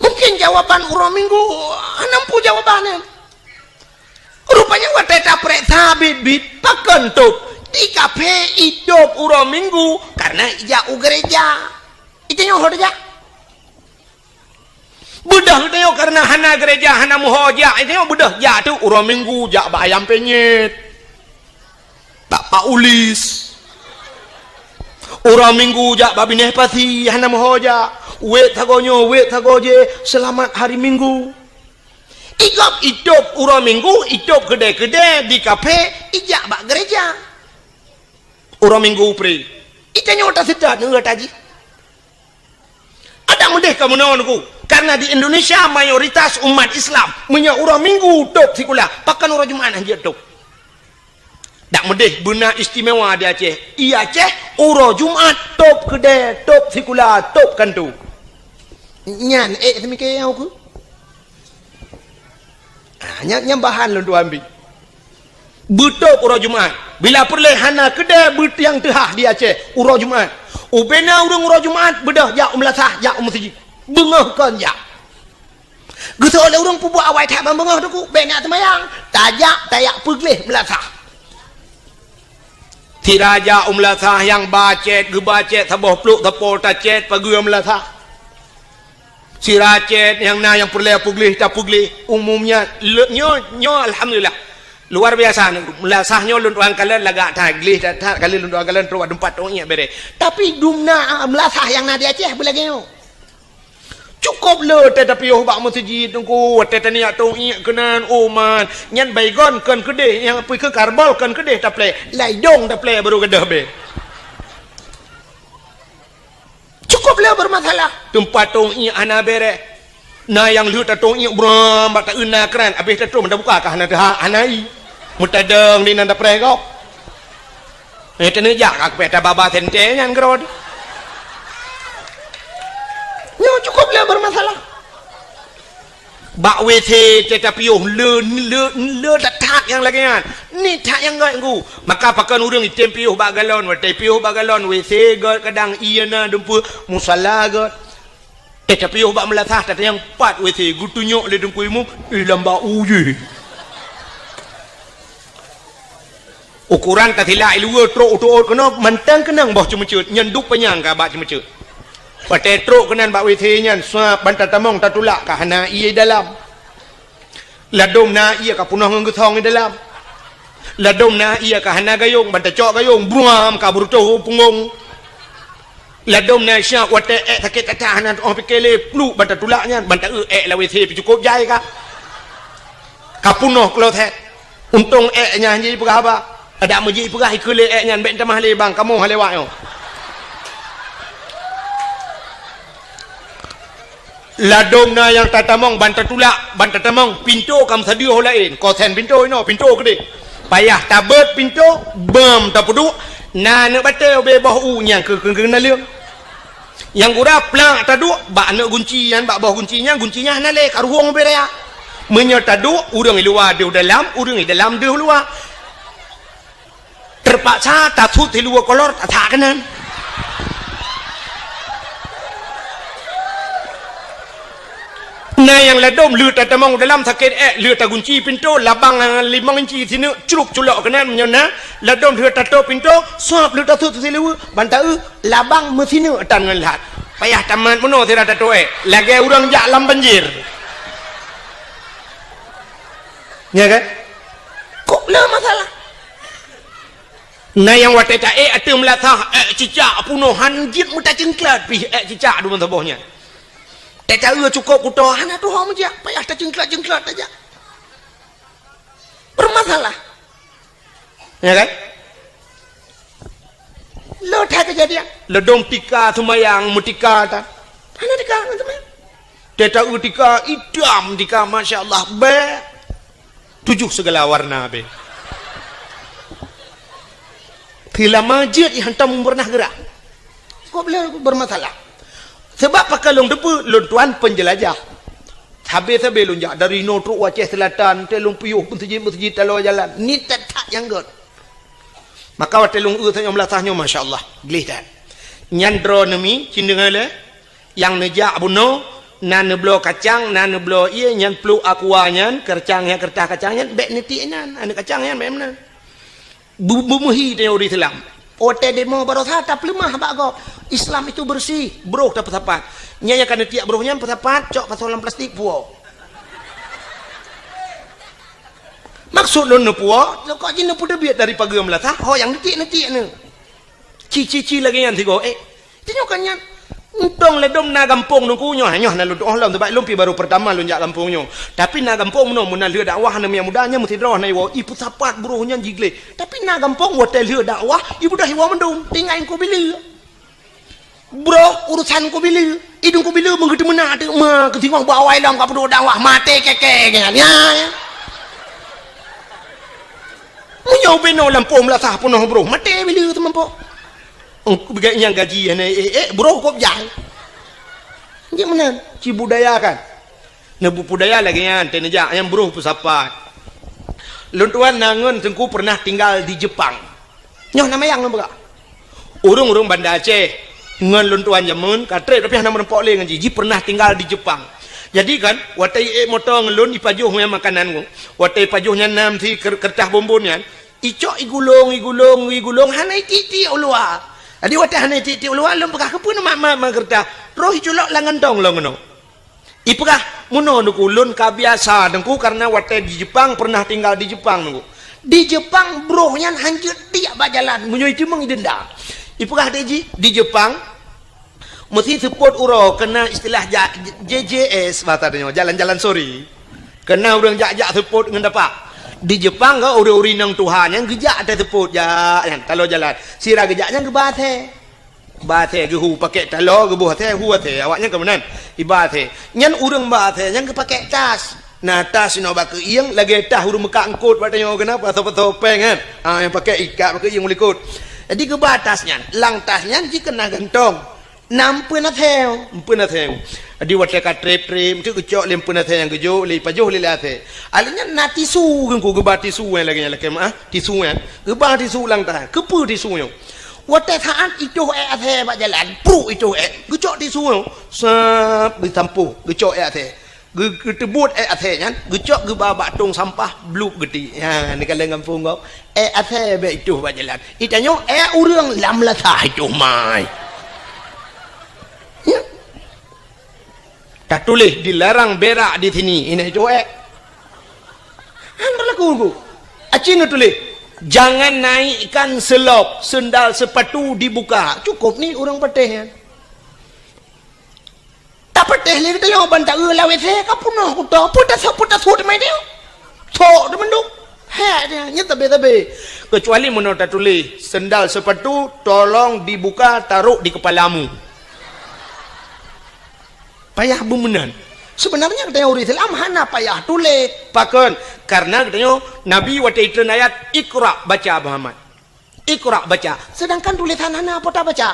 Mungkin jawaban uroe Minggu hana muphom jawaban nyan. Rupanya watée tapeuriksa biet-biet, pakon tôb? Di kaphé itôb uroe Minggu karena ijak u gereja. Itanyoe ho tajak? Beudôh geutanyoe karena hana gereja, hana meuho jak, itanyoe beudôh jak tu uroe Minggu jak bak Ayam Penyet. Bak Pak Ulis. Uroe Minggu jak bak Binéh Pasi, hana meuho jak. Wét sagoe nyoe, wét sagoe jéh, seulamat hari Minggu. Igob itôb uroe Minggu, itôb keudè-keudè di kaphé, ijak bak gereja. Uroe Minggu pre. Itanyoe taseutôt ngon gata jih. Adak meudeh kamoe nyoe Teungku, karena di Indonesia mayoritas umat Islam meunyoe uroe Minggu tôb sikula, pakon uroe Jumat hanjeuet tôb. Dak meudeh beuna istimewa di Aceh. I Aceh, uroe Jumat, tôb keudè, tôb sikula, tôb kantô. Nyan ék seumike nyang ukeue. Ah, nyan, nyan bahan lôn tuan bi. Beutôb uroe Jumat. Bila peureulèe hana keudè beutiang teuhah di Aceh, uroe Jumat. Ubena ureuëng uroe Jumat, beudôh jak u meulasah, jak u meuseujid. Beungoh kon jak. Geuseuôt lé ureuëng peubuet awai that ban beungoh teungku, bèk neujak seumayang. Tajak, tajak peugleh meulasah. Sira jak u meulasah nyang ba cét, geuba cét saboh plôk sapo tacét pageue meulasah. Sira cét nyang na nyang peureulèe peugleh tapeugleh, umum nyan. Le-, nyoe, nyoe alhamdulillah. Luar biasa, meulasah nyoe lôn tuan kalon lagak that, gleh that, that, ka lheueh lôn tuan kalon trok bak teumpat tông iék bèrèh. Tapi dum na meulasah nyang na di Aceh beulagèe nyoe. Cukôp le watèe tapiôh bak meuseujid teungku, watèe taniyak tông iék keunan, oh man, nyan baygon kon keudeh, nyang peue keu karbol kon keudeh taplè, laidông taplè barô gadôh bèe. Cukôp le beureumasalah. Teumpat tông iék hana bèrèh. Na nyang lheueh tatông iék bram bak taeu na kran, abéh tatrôn tabuka ka hana teuhah, hana ie. Meutadong di nan tapreh gob. Eh, teuneujak ka kupéh tababa sentée nyan keudroe. Nyoe cukôp le beureumasalah. Bak W C teuh tapiôh le, le, le that-that nyang lagèe nyan. Ni that nyang göt ngu. Maka pakon ureuëng item piôh bak galon, watèe piôh bak galon, W C göt kadang ie na dumpeue, musala göt. Teuh tapiôh bak meulasah, tatanyong pat W C, geutunyok lé teungku imum, eh, lam bak u jih. Ukoran tasilak i luwa trok u teuôt keunoe, mantong keunong boh ceumeuceuet, nyan duek panyang ka bak ceumeuceuet. Watèe trok keunan bak W C nyan, suap ban tatamong tatulak ka hana ie dalam. Ladôm na ie ka punoh ngon geusong i dalam. Ladôm na ie ka hana gayông, ban tacok gayông, bruam ka beureutoh u punggông. Ladôm na siap watèe ék sakét that-that hana tu'oh pike lé, pluek ban tatulak nyan, ban taeu ék lam W C pih cukôp jai ka. Ka punoh kloset. Untông ék nyan han jipeugah haba. Adak meujih peugah ikeue lé ék nyan, bèk tamah lé bang, kamoe han lewat nyoe. Ladôm na nyang tatamong ban tatulak, ban tatamong, pintoe ka meusadeue ho laén, kosen pintoe inoe, pintoe keudeh. Payah tabeuet pintoe, beuem tapeuduek, na aneuk batèe ubé boh u nyang keu, keu, keu naleueng. Nyang gura plak taduek, bak aneuk gunci nyan, bak boh gunci nyan, gunci nyan hana lé, ka ruhueng ubé raya. Meunyoe taduek, ureuëng i luwa deuh dalam, ureuëng i dalam deuh luwa. Teupaksa tasut siluweue kolor, tasak keunan. Na nyang ladôm lheueh tatamong u dalam sakét ék, lheueh tagunci pintoe, labang limong inci sineuk, crup culok keunan meunyoe na, ladôm lheueh tatôp pintoe, suap lheueh tasut siluweue, ban taeu, labang meusineuk tan ngon lhat. Payah tamat meunoe sira tatôp ék, lagèe ureuëng jak lam banjir. Nya kan? Kok na masalah? Na nyang watèe taék ateueh meulasah, ék cicak punoh han jeuet meutacingklat pih ék cicak dum saboh nyan. Teuka cukôp kuto hana tuho meujak, payah tacingklat-cingklat tajak. Beureumasalah. Ya kan? Lôn that keujadian. Ladôm tika seumayang meutika tan. Hana tika ngon seumayang. Teuka tika itam tika, masya Allah, bèk. Tujoh sigala warna bèk. Teulama jeuet hantom peureunah geurah. Kok beu-, beureumasalah? Sabab pakon lôn teupeue, lôn tuan peunjeulajah. Sabé-sabé lôn jak dari inoe trok u Aceh Seulatan, teuh lôn piôh meuseujid-meuseujid taloe jalan. Ni that-that nyang göt. Maka watèe lôn eu tanyoe meulasah nyoe, masya Allah, gleh that. Nyan droeneuh mi, cit deungö lé, nyang neujak bunoe, na neubloe kacang, na neubloe ié, nyan pluek aqua nyan, keureutah nyan, keureutah kacang nyan, bèk neutiek nyan, aneuk kacang nyan bèk meunan. Bu-, beumeuhi tanyoe ureuëng Islam. Watèe demo baroesa tapeuleumah bak gob. Islam itu bersih, broh tapeusapat. Nyan nyang ka neutiek broh nyan peusapat, cok pasoe lam plastik puwoe. Maksud lôn neupuwoe, kok jih neupeuteubiet dari pageue meulasah, ho nyang neutiek-neutiek nyoe. Ci-ci-ci lagèe nyan sigoe, eh. Tanyoe kan nyan. Untông ladôm na gampông teungku nyoe, nyoe hana lôn tuoh lom, sabab lôn pih baru peurtama lôn jak gampông nyoe. Tapi na gampông meunoe, meunan lheueh dakwah aneuk miet muda nyan meusidroe na iwoe, ipeusapat broh nyan jigleh. Tapi na gampông watèe lheueh dakwah, ibeudôh iwoe mandum, tinggai Teungku Bileue. Broh urusan Teungku Bileue, idong Teungku Bileue meugeuteumeunak teuk ma keusingoh bak awai lom ka peuduek dakwah, maté kèe-kèe nyan. Ya, ya. Meunyoe ubé noe lampôh meulasah peunoh broh, maté bila teumampok. Engku beugai nyang gaji hana ék-ék, broh kop jai. Jeuet meunan, ci budaya kan. Neubudaya lagée nyan, teuneujak nyang broh peusapat. Lôn tuan na ngon teungku pernah tinggal di Jepang. Nyoe na mayang lôn peugah. Ureuëng-ureuëng Banda Aceh ngon lôn tuan jameun ka treb tapi hana meurumpok lé ngon jih. Jih pernah tinggal di Jepang. Jadi kan, watée ék moto ngon lôn ipajoh nyan makanan ngon. Watée ipajoh nyan nam si ker- kertas bonbon nyan, icok igulong, igulong, igulong hana itiek-tiek u luwa. Jadi watée hana itiek-tiek u luwa lôn peugah keupeue nama ma, ma kertas. Roh iculok lam gantong lôn keunoe. Ipeugah, meunoe Teungku, lôn ka biasa Teungku, karena watée di Jepang, pernah tinggal di Jepang Teungku. Di Jepang broh nyan hanjeuet tiek bak jalan, meunyoe iteumeung idenda. Ipeugah deh jih, di Jepang meusi seupôt uroe keunan istilah ja- J J S bahasa tanyoe, jalan-jalan sore. Keunan ureuëng jak-jak seupôt ngon tapak. Di Jepang ka ureuëng-ureuëng nyang tuha nyan geujak até seupôt jak nyan taloe jalan. Sira geujak nyan geuba asée. Ba asée geuhu pakèk taloe geuboh asée hu asée awaknyan ka meunan. Iba asée. Nyan ureuëng ba asée nyan geupakèk tas. Na tas inoe bak keuieng lagée tas ureuëng meukat eungkot bak tanyoe keunan pasoe-pasoe péng kan. Ah nyang pakèk ikat bak keuieng u likot. Jadi geuba tas nyan. Lam tas nyan jih keunan gantong. Na empeuen asée, empeuen asée. Jadi watée ka treb-treb, meuteuk geucok lé empeuen asée nyang geujok lé ipajoh lé, lé asée. Alèh nyan na tisu Teungku geuba tisu nyang lagée nyan lakée meuah, tisu nyan. Geuba tisu lam tas. Keupeue tisu nyoe? Watée saát itoh ék asée bak jalan, pruk itoh ék, geucok tisu nyoe, sab geusampôh, geucok ék asée. Geu- geuteubuet ék asée nyan, geucok geuba bak tong sampah, blueb geutiek. Ha, neukalon gampông gob. Ék asée bék itoh bak jalan. Itanyoe ék ureuëng lam lasah itoh mai. Ya. Tatuléh dilarang berak di sini. Ini itoh ék. Han berlaku Teungku. Aci neutuléh, jangan naikkan selop, sendal sepatu dibuka. Cukup ni ureuëng patéh nyan. Tapatéh lé geutanyoe ban taeu lam W C ka peunoh kuto. Peue tasok, peue tasok teuma nyoe. Sok teumandum. Hék nyan, nyan tabe-tabe. Kecuali meunoe tatuléh, sendal sepatu tolong dibuka taruh di kepalamu. Payah beumeunan. Sebenarnya geutanyoe ureuëng Islam hana payah tuléh. Pakon? Karena geutanyoe Nabi watée itreun ayat, "Iqra, baca Muhammad. Iqra, baca." Sedangkan tulésan hana po tabaca.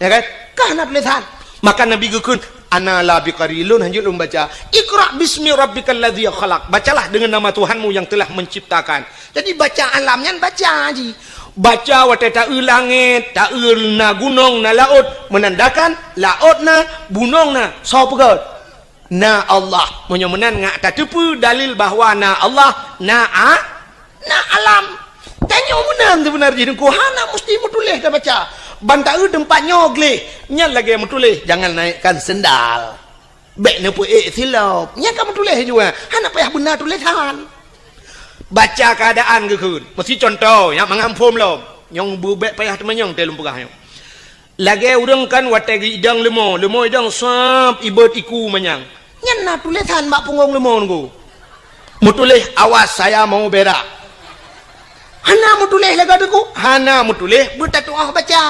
Ya kan? Ka hana tulésan. Maka Nabi geukheun, "Ana la biqari, lôn hanjeuet lôn baca." "Iqra bismi rabbikal ladzi khalaq." Bacalah dengan nama Tuhanmu yang telah menciptakan. Jadi baca alam nyan baca jih. Baca watée taeu langét, taeu na gunong, na laôt, menandakan laôt na, gunong na, soe peugöt? Na Allah. Meunyoe meunan ngak tateupeue dalil bahwa na Allah, na a-, na alam. Tanyoe meunan seubeuna jih Teungku, hana musti meutuléh tabaca. Ban taeu teumpat nyoe gleh, nyan lagée meutuléh, jangan naikkan sendal. Bék neupeuék silop. Nyan ka meutuléh jua. Hana payah beuna tulésan. Baca keuadaan geukheun. Meusi cuntoh, nyang mangat phom lom. Nyang beubék payah teumanyong teuh lôn peugah nyoe. Lagée ureuëng kan watée geuidong leumo, leumo idong sab ibot iku manyang. Nyan na tulésan bak punggong leumo Teungku. Meutuléh, "Awas, saya mau berak." Hana meutuléh lagée Teungku. Hana meutuléh, beutatuoh baca.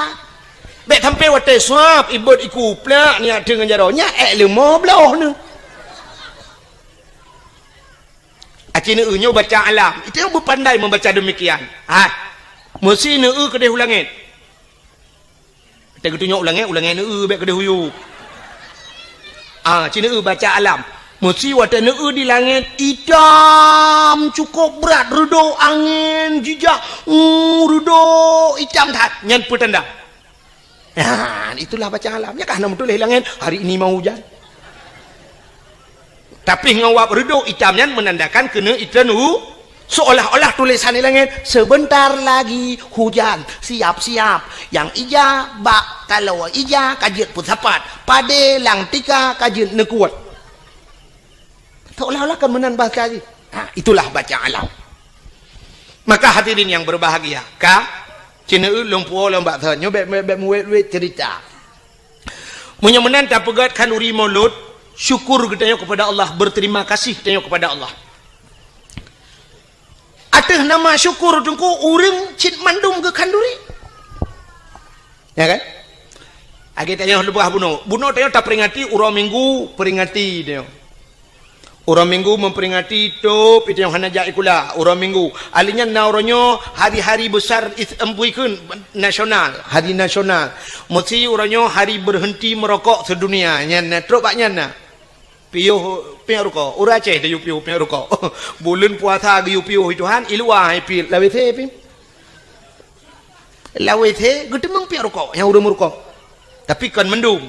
Bék sampai watée sab ibot iku plak niat teungon jaroe, nyan ék leumo bloh neuh. Aci neueu nyoe baca alam. Itu yang beupandai membaca demikian. Ha. Meusi neueu keudeh u langét. Watée geutunyok u langét, u langét neueu bék keudeh u yup. Ah, ci neueu baca alam. Meusi watée neueu di langét itam cukup brat, reudok angén jijak, uh, reudok itam that. Nyan peutanda. Nah, itulah baca alam. Nyan ka hana meutuléh langét, "Hari ini mau hujan." Tapi ngon wab reudok itam nyan menandakan keuneuk itreun u, seolah-olah tulésan di langét, "Sebentar lagi hujan, siap-siap." Nyang ija bak kaloe ija ka jeuet peusapat, padé lam tika ka jeuet neukuet. Seolah-olah kan meunan bahasa jih. Ha, itulah baca alam. Maka hadirin yang berbahagia, ka, ci neueu lôn puwoe lôn bak thon, nyoe bék, bék, bék meuwét-wét cerita. Meunyoe meunan tapeugét khanduri Maulud, syukur geutanyoe kepada Allah, berterima kasih geutanyoe kepada Allah. Ateueh nama syukur Teungku ureuëng cit mandum geukhanduri. Ya kan? Lagée tanyoe leubeh bunoe. Bunoe tanyoe taperingati uroe Minggu, peringati tanyoe. Uroe Minggu memperingati tôb, itu nyang hana jak sikula uroe Minggu. Ahli nyan na uroe nyoe hari-hari besar is-, em, bukan nasional, hari nasional. Mesti uroe nyoe hari berhenti merokok sedunia. Nyan na, trok bak nyan na. Piôh piep rukok. Ureueng Aceh tayue piôh piep rukok. Buleuen puasa geuyue piôh Tuhan, i luwa hai piep. Lam W C piep. Lam W C geuteumeung piep rukok nyang ureueng meurukok. Tapi kon mandum.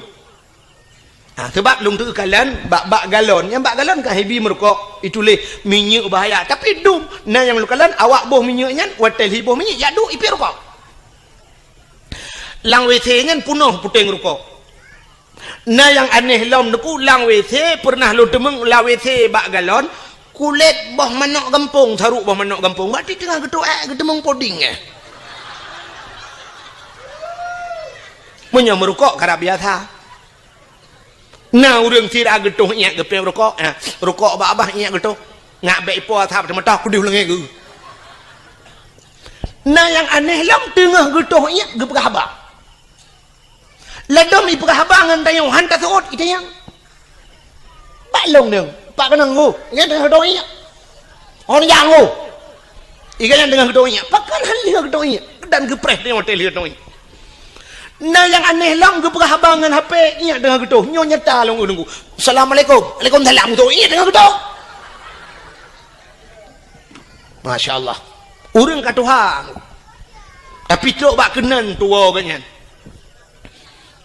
Ha, sabab lôn teukalon bak, bak galon. Nyang bak galon ka hibi meurukok, ituléh minyeuk bahaya. Tapi dum, na nyang lôn kalon awak boh minyeuk nyan, watèe lheuh boh minyeuk, jak duek i piep rukok. Lam W C nyan peunoh puténg rukok. Na nyang aneh lom Teungku, lam W C peureunah lôn teumeung lam W C bak galon, kulét boh manok gampông, saruk boh manok gampông. Berarti teungoh geutoh èk geuteumeung poding, eh. Meunyoe meurukok karab biasa. Na ureueng sira geutoh iék geupiep rukok, eh, rukok babah iék geutoh. Ngak bèk ipo asap teumeutah kudeuh leungèe geuh. Na nyang aneh lom teungoh geutoh iék geupeugah haba. Ladôm ipeugah haba ngon tanyoe, han taseuôt itanyong. Bak lôn nyoe, pat keunong ngô, nyan teungoh geutoh iék. Hon nyang ngô. Iga nyan teungoh geutoh iék. Pakon han lheueh geutoh iék. Dan geupreh tanyoe watèe lheueh geutoh iék. Na nyang aneh lom geupeugah haba ngon H P, iék teungoh geutoh. Nyoe nyata lôn ureueng. Assalamualaikum. Waalaikumsalam. Geutoh iék teungoh geutoh. Masya Allah. Ureueng ka tuha. Tapi trok bak keunan tuwoe geuh nyan.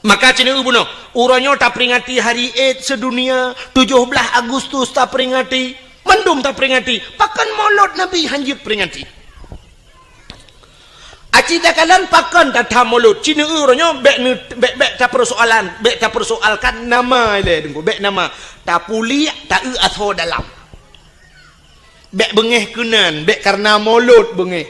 Maka ci neueu bunoe, uroe nyoe taperingati hari Id sedunia, tujoh blaih Agustus taperingati, mandum taperingati. Pakon Molot Nabi han jeuet peringati? Aci takalon pakon tatham Molot? Ci neueu uroe nyoe bèk neu-, bèk, bèk tapeusoalan, bèk tapeusoalkan nama ilèe Teungku, bèk nama. Tapuliek, taeu asoe dalam. Bèk beungèh keunan, bèk kareuna Molot beungèh.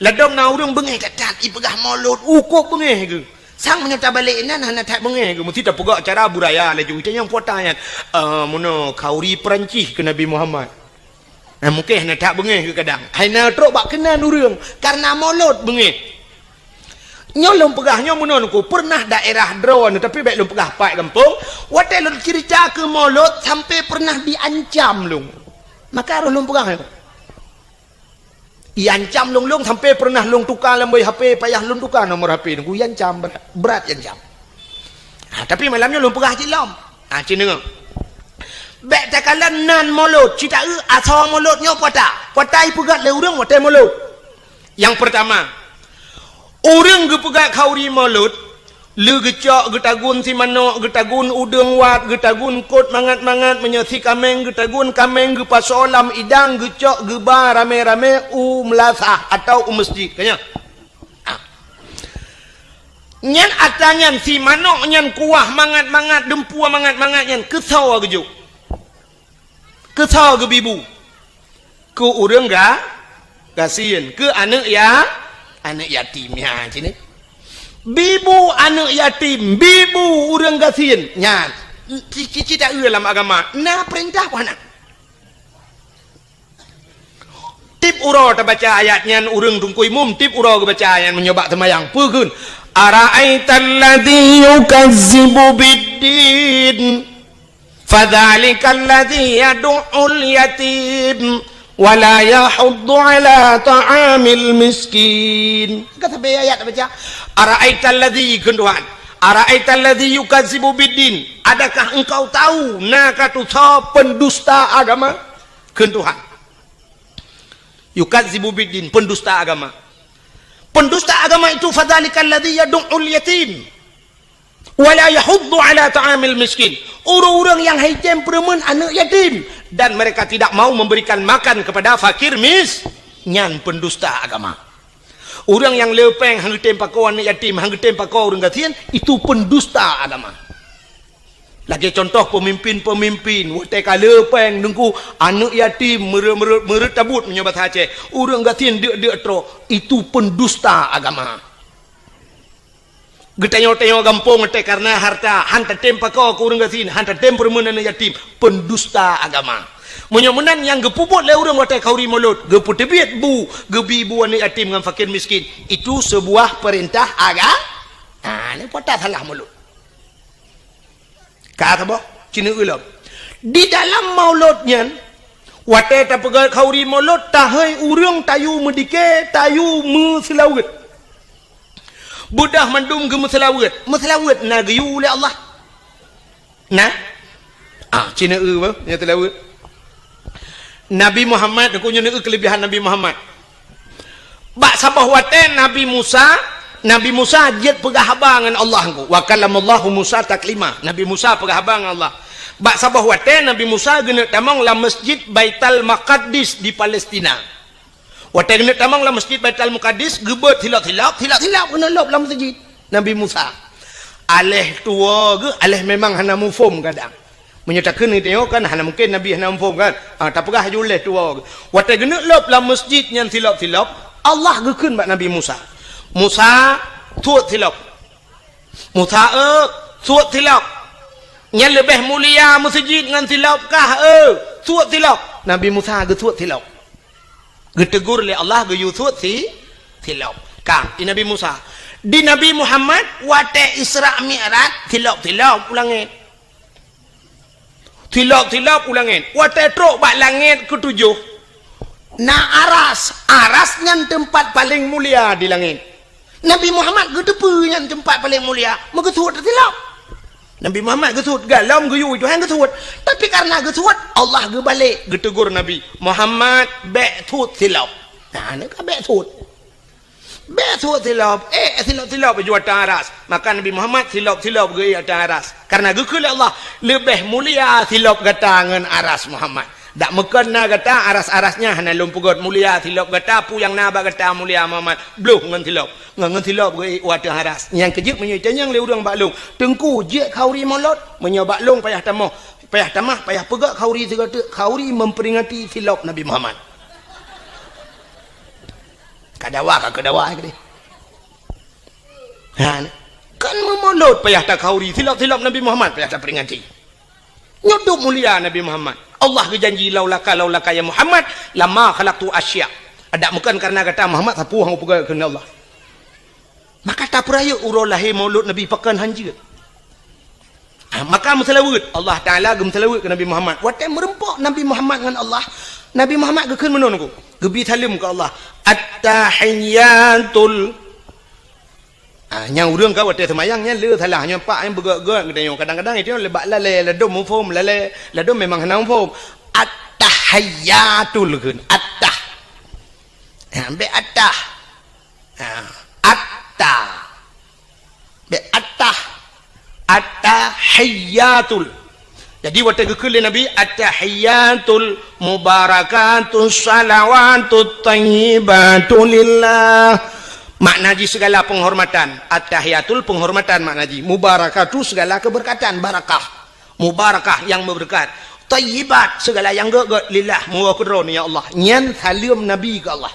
Ladôm na ureueng beungèh that-that, ipeugah Molot, ukôb beungèh geuh. Sang meunyoe tabalek inan hana that beungèh geuh, meusti tapeugah cara budaya laju. Itanyong puata nyan, "Eh, meunoe khauri Peurancih keu Nabi Muhammad." Nah, mungken hana that beungèh geuh kadang. Hai na trok bak keunan ureueng, kareuna Molot beungèh. Nyoe lôn peugah nyoe meunoe Teungku, peureunah daerah droeneuh, tapi bèk lôn peugah pat gampông. Watèe lôn ceurita keu Molot, sampoe peureunah diancam lôn. Maka roh lôn peugah nyoe. Iancam lôn, lôn sampoe peureunah lôn tuka lam boh H P, payah lôn tuka nomor H P Teungku, iancam brat, brat iancam. Ha, tapi malam nyoe lôn peugah cit lom. Ha, ci neueu. Bèk takalon nan Molot, ci taeu asoe Molot nyoe puata. Puata ipeugöt lé ureueng watèe Molot. Nyang peurtama, ureueng geupeugöt khauri Molot, lé geucok, geutagun si manok, geutagun udeueng wat, geutagun kot mangat-mangat, meunyoe si kaméng geutagun kaméng, geupasoe lam idang, geucok, geuba ramé-ramé u meulasah atawa u meuseujid. Ka nyan. Ah. Nyan atra nyan si manok nyan kuah mangat-mangat, deumpue mangat-mangat nyan keusoe geujok. Keusoe geubibu? Keu ureueng ga-, gasien, keu aneuk ya-, aneuk yatim. Nyan cit nyoe. Bibu aneuk yatim, bibu ureueng gasien. Nyan, ci-, ci-, ci taeu lam agama, na peurintah peue hana? Tiep uroe tabaca ayat nyan, ureueng Teungku Imum, tiep uroe geubaca ayat meunyoe bak seumayang. Peue kheun? "Ara'aital ladzi yukazzibu biddin, fadzalikal ladzi yadu'ul yatim, wa la yahuddu 'ala ta'amil miskin." Ka sabe ayat tabaca. "Ara'aital ladzi," kheun Tuhan. "Ara'aital ladzi yukazzibu biddin." Adakah engkau tahu na ka tusoe pendusta agama? Kheun Tuhan. Yukazzibu biddin, pendusta agama. Pendusta agama itu, fadzalikal ladzi yadu'ul yatim, wa la yahuddu 'ala ta'amil miskin. Ureueng-ureueng nyang hana tem peureumeun aneuk yatim, dan mereka tidak mau memberikan makan kepada fakir mis-, nyan pendusta agama. Ureueng nyang le péng hana tem pakoe aneuk yatim, hana tem pakoe ureueng gasien, itu pendusta agama. Lagèe contoh peumimpin-peumimpin, watèe ka le péng Teungku, aneuk yatim meureuet-meureuet, meureuet tabot meunyoe basa Aceh, ureueng gasien deuk-deuk trok, itu pendusta agama. Geutanyoe-tanyoe gampông watèe kareuna harta, han tatem pakoe keu ureueng gasien, han tatem peureumeun aneuk yatim, pendusta agama. Meunyoe meunan nyang geupeubuet lé ureueng watèe khauri Molot, geupeuteubiet bu, geubi bu aneuk yatim ngon fakir miskin, itu seubuah peurintah aga-, ah, nyoe peue salah Molot. Ka saboh, ci neueu lom. Di dalam maulud nyan, watée tapeugét khauri maulud, tahôi ureuëng tayue meudike, tayue meuseulaweuet. Beudôh mandum geumeuseulaweuet. Meuseulaweuet na geuyue lé Allah. Nah. Ah, cina eu bah, nya seulaweuet. Nabi Muhammad, aku nyoe keulebihan Nabi Muhammad. Bak saboh watée Nabi Musa, Nabi Musa jeuet peugah haba ngon Allah engko. Wa kallamallahu Musa taklima. Nabi Musa peugah haba ngon Allah. Bak saboh watée Nabi Musa geuneuk tamong lam Masjid Baitul Maqdis di Palestina. Watée geuneuk tamong lam Masjid Baitul Maqdis, geubeuet silop-silop, silop-silop geuneuk lop lam masjid Nabi Musa. Aléh tuwo geuh, aléh memang hana muphom kadang. Meunyoe takheun geutanyoe kan hana mungken Nabi hana muphom kan? Ah, tapeugah laju lé tuwo geuh. Watée geuneuk lop lam masjid nyan silop-silop, Allah geukheun bak Nabi Musa, "Musa, suet silop." "Musa, eu, suet silop. Nyan leubeh mulia meuseujid ngon silop kah, eu? Suet silop." Nabi Musa geusuet silop. Geutegur lé Allah geuyue suet si, silop. Ka, di Nabi Musa. Di Nabi Muhammad, watée Isra Mi'raj, silop-silop u langét. Silop-silop u langét. Watée trok bak langét keutujoh, na aras. Aras nyan teumpat paleng mulia di langét. Nabi Muhammad geuteupeue nyan teumpat paleng mulia, meugeusuet silop. Nabi Muhammad geusuet, galom geuyue Tuhan geusuet. Tapi kareuna geusuet, Allah geubalek geutegur Nabi, "Muhammad, bék suet silop." Nah, nyan ka bék suet. Bék suet silop, eh, silop-silop ju ateueh aras. Maka Nabi Muhammad silop-silop geuék ateueh aras. Kareuna geukheun lé Allah, "Leubeh mulia silop gata ngon aras Muhammad." Dak meukon na gata aras-aras nyan hana lôn peugét, mulia silop gata, peue nyang na bak gata mulia Muhammad, bloh ngon silop. Ngon, ngon silop geuék u ateueh aras. Nyang keujeuet meunyoe itanyong lé ureuëng bak lôn, "Teungku, jeuet khauri maulud?" Meunyoe bak lôn payah tamoh, payah tamah, payah peugét khauri sigoe teuk, khauri memperingati silop Nabi Muhammad. Ka dawa, ka keu dawa keudeh. Ha, kan meumaulud payah takhauri, silop-silop Nabi Muhammad payah taperingati. Nyoe dum mulia Nabi Muhammad. Allah geujanji, "Laulaka, laulaka ya Muhammad, lama khalaqtul asya." Adak meukon kareuna gata Muhammad, sapeue hana peugah keu Allah. Maka tapeurayeuk uroe lahé maulud Nabi pakon hanjeuet. Ah, maka meuseulaweuet, Allah Taala geumeuseulaweuet keu Nabi Muhammad. Watée meureumpok Nabi Muhammad ngon Allah, Nabi Muhammad geukheun meunoe ngon, geubi saleuem keu Allah. At-tahiyyatul. Ah, nyang ureuëng ka watée seumayang nyan le salah, nyoe pak nyang beugét-gét geutanyoe. Kadang-kadang itu le bak lalée, ladom muphom, lalée, ladom memang hana muphom. At-tahiyyatul kheun, at-tah. Ha, bék at-tah. Ha, at-tah. Bék at-tah. At-tahiyyatul. Jadi watée geukheun lé Nabi, "At-tahiyyatul mubarakatus salawatut thayyibatu lillah." Makna jih segala penghormatan. At-tahiyyatul penghormatan makna jih. Mubarakatu segala keberkatan, barakah. Mubarakah yang berkat. Thayyibat segala yang gét-gét, lillah, meuwoe keudroe ya Allah. Nyan saleuem Nabi keu Allah.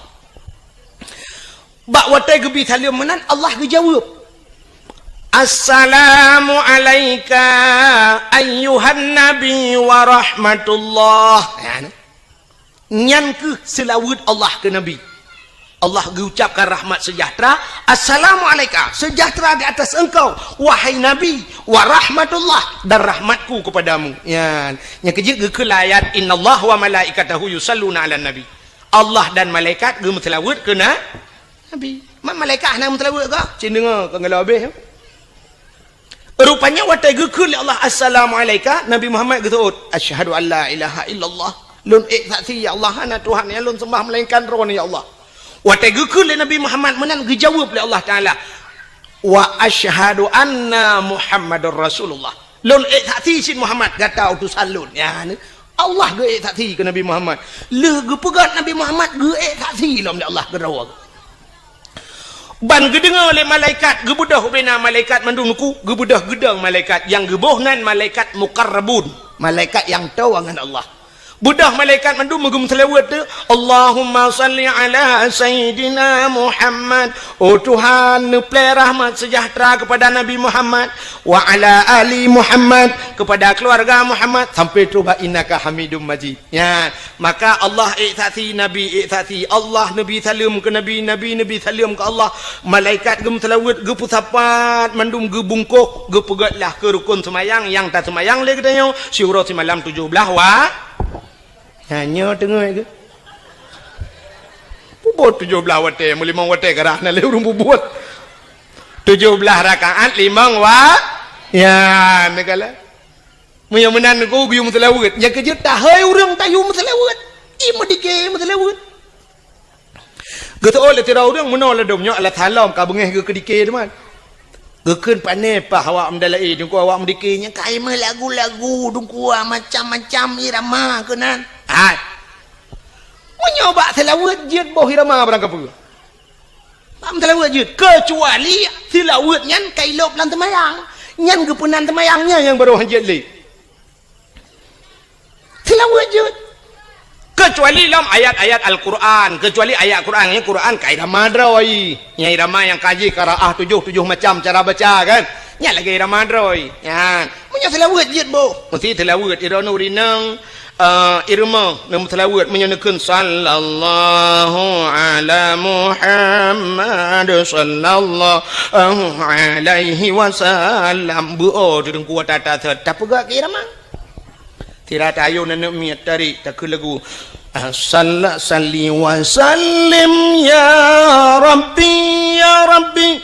Bak watée geubi saleuem meunan, Allah geujaweueb, "Assalamu alaika ayyuhan nabi wa rahmatullah." Nyan, nyan kheueh seulaweuet Allah keu Nabi. Allah geuucapkan rahmat seujahteura, "Assalamu alaika, seujahteura di atas engkau, wahai Nabi, wa rahmatullah, dan rahmat-Ku kepadamu." Nyan, nyang keujeuet geukheun lam ayat, "Innallaha wa malaikatahu yusalluna 'alan nabi." Allah dan malaikat geumeuseulaweuet keu na-, Nabi. Ma-, malaikat hana meuseulaweuet kah? Cit deungoe, ka geulabeh. Rupanya watée geukheun lé Allah, "Assalamu alaika," Nabi Muhammad geuseuôt, "Asyhadu an la ilaha illallah." Lôn ék saksi, ya Allah, hana Tuhan nyang lôn seumbah melainkan Droeneuh, ya Allah. Watée geukheun lé Nabi Muhammad meunan, geujaweueb lé Allah Taala, "Wa asyhadu anna Muhammadar Rasulullah." Lôn ék saksi cit Muhammad gata utosan lôn. Ya, ni. Allah geuék saksi keu Nabi Muhammad. Lheueh geupeugét Nabi Muhammad geuék saksi lom lé Allah keudroe. Ban geudeungoe lé malaikat, geubeudôh ubena malaikat mandum nuku, geubeudôh geudong malaikat, nyang geuboh nan malaikat muqarrabun, malaikat nyang toe ngon Allah. Beudôh malaikat mandum geumeuseulaweuet tu, "Allahumma shalli ala Sayyidina Muhammad." Oh Tuhan, neuplée rahmat seujahteura keupada Nabi Muhammad, "wa ala ali Muhammad," keupada keuluwarga Muhammad, sampai troh bak "innaka Hamidum Majid." Nyan, maka Allah ék saksi, Nabi ék saksi, Allah neubri saleuem keu Nabi, Nabi neubri saleuem keu Allah. Malaikat geumeuseulaweuet, geupeusapat, mandum geubungkôh, geupeugét lah keu rukon seumayang nyang taseumayang lé geutanyoe siuroe simalam tujoh blaih wa-, Nyan nyoe teungoh geuh. Peubuet tujoh blaih watée, meulimong watée karah na lé ureuëng peubuet. Tujoh blaih rakaat limong wa-, ya, neugala. Meunyoe meunan Teungku geuyue meuseulaweuet, nyang keujeuet tahôi ureuëng tayue meuseulaweuet. I meudike meuseulaweuet. Geuteuôt lé sidroe ureuëng meunoe ladôm nyoe alah salom ka beungéh geuh keudike teuma. Geukheun pané paih awak meudalaé, Teungku, awak meudike nyan ka imeulagu-lagu, Teungku, macam-macam irama keunan. Hai. Meunyoe bak seulaweuet jeuet boh irama barang kapeue. Bak seulaweuet jeuet, keucuali seulaweuet nyan ka ilôb lam teumayang. Nyan geupeunan teumayang nyan nyang barô hanjeuet lé. Seulaweuet jeuet. Keucuali lom ayat-ayat Al-Quran, keucuali ayat Quran, nyan Quran ka irama droe. Nyan irama nyang ka jih qiraah tujoh, tujoh macam cara baca kan. Nyan lagée irama droe. Nyan. Meunyoe seulaweuet jeuet boh. Meusti seulaweuet iroe nuri nang, eh, irama nang seulaweuet meunyoe neukheun sallallahu ala Muhammad sallallahu alaihi wasallam. Beuo tu Teungku tata tapeugah keu irama. Sira tayue aneuk miet tarék takheun lagu, "Salla salli wa sallim ya Rabbi, ya Rabbi,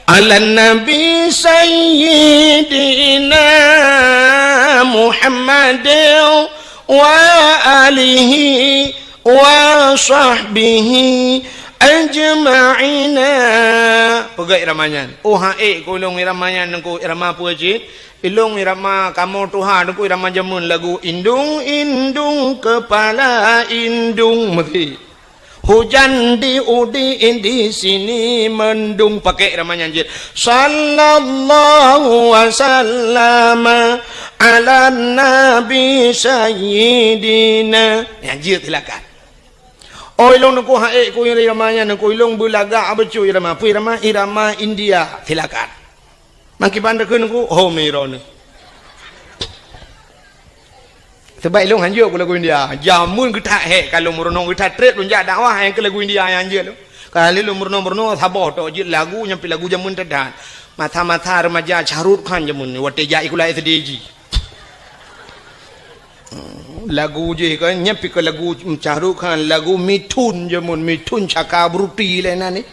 ala Nabi Sayyidina Muhammad wa alihi wa sahbihi ajma'ina." Peugah irama nyan. Oh, han ék keu ulôn irama nyan, Teungku, irama peue cit? Ilôn irama kamoe tuha, Teungku, irama jameun lagu, "Indung, indung, kepala indung," meusti. "Hujan di udi di sini mendung," pakai irama nyan jeuet. "Sallallahu wasallam ala nabi sayyidina." Nyan jeuet silakan. Oh, ilôn Teungku han ék keu irama nyan, Teungku, ilôn beulagak beutôi irama. Peue irama? Irama India. Silakan. Makiban takheun Teungku, ho meuroni. Sabab ilôn hanjeuet keu lagu India. Jameun geuthat hék ka lôn meurunoe, geuthat treb lôn jak dakwah nyang keu lagu India nyang hanjeuet lôn. Ka lheueh lôn meurunoe-meurunoe saboh tok jeuet lagu nyang pih lagu jameun that-that. Masa-masa remaja Shah Rukh Khan jameun watée jak sikula S D jih. Lagu jih kan, nyan pih ka lagu Shah Rukh Khan, lagu Mithun jameun, Mithun Chakraborty lé nan ni.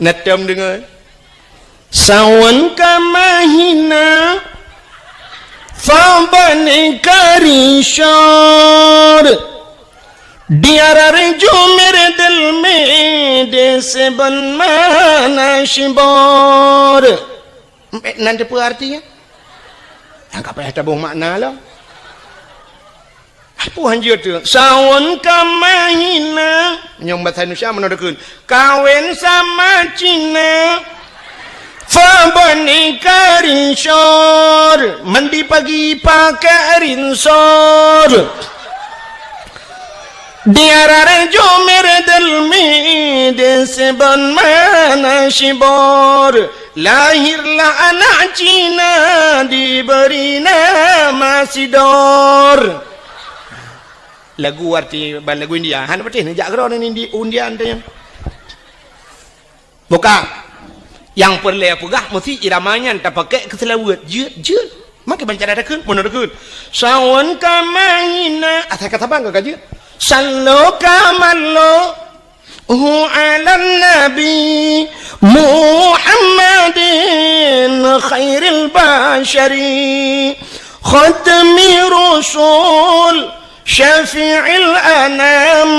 Na tom deungoe. Sawan ka mahina, fa bani karishor. Diarar jumer delme de seben mana shibor. Nan teupeu artinya? Nyang ka payah taboh makna lom. Peue hanjeuet tu? Sawan ka mahina. Nyang bahasa Indonesia mana dekeun? Kawin sama Cina. Fa bani karinsor. Mandi pagi pakai rinsor. Diarar jomer delmi de seben mana shibor. Lahirlah anak Cina diberi nama Sidor. Lagu arti ban lagu India. Hana patéh neujak keudroe ngon Indi-, India teuh nyan. Bukan. Nyang peureulée peugah meusti irama nyan tapakék keu seulaweuet. Jeuet, jeuet. Makai banca takheun, meunan takheun. Sawan ka mahina, asai ka saban ka jeuet. Sallo ka mallo. Hu alan nabi Muhammadin khairil bashari khatmi rusul syafi'il anam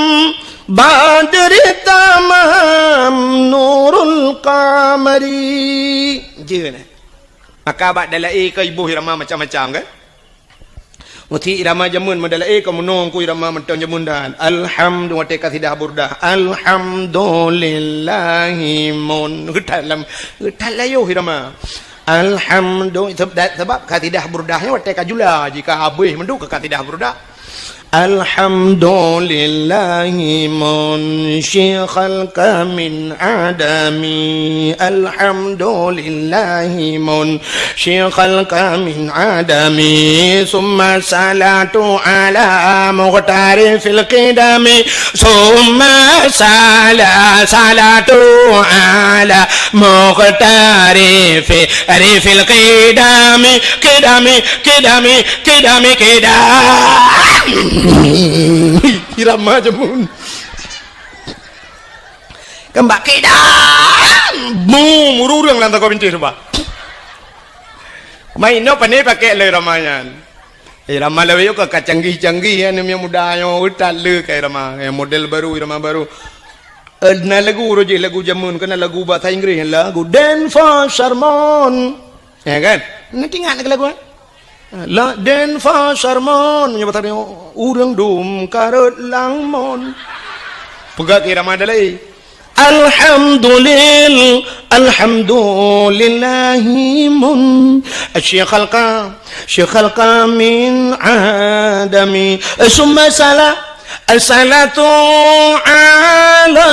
badri tamam nurul qamari. Jeuet, eh? Maka bak dalaé ka iboh irama macam-macam, kan? Meusti irama jameun meudalaé ka meunong ku irama mantong jameun dan. Alhamdulillah, watée kasidah burdah. Alhamdulillahi mun. Geutat lam, geutat layoh irama. Alhamdu-, sebab, sebab kasidah Burdah nyoe watèe ka jula, jika habéh mandum keu kasidah Burdah. Alhamdulillahi munsyikal khalqa min adami. Alhamdulillahi munsyikal khalqa min adami. Summa salatu ala muqtari fil qidami. Summa sala-, salatu ala muqtari fi-, ri fil qidami, qidami, qidami, qidami, qidam. Irama jameun. Keumbak qidam. Bum, ureueng lam tangga bintéh tu, bah. Main no pane pakai lé irama nyan. Irama lawét ka canggih-canggih, ya, aneuk muda nyoe, utak le ka irama, ya, model baru, irama baru. Eh, na lagu roh jih, lagu jameun, keunan lagu bahasa Inggris, lagu Dance for Sermon. Ya kan? Nanti ingat ke lagu, eh? La Dance for Sermon, meunyoe bahasa nyoe, ureueng dum karot lamon. Peugah ke irama dalai. Alhamdulil-, alhamdulillahi mun-, syikal ka-, syikal ka min adami. Summa sala-, salatu ala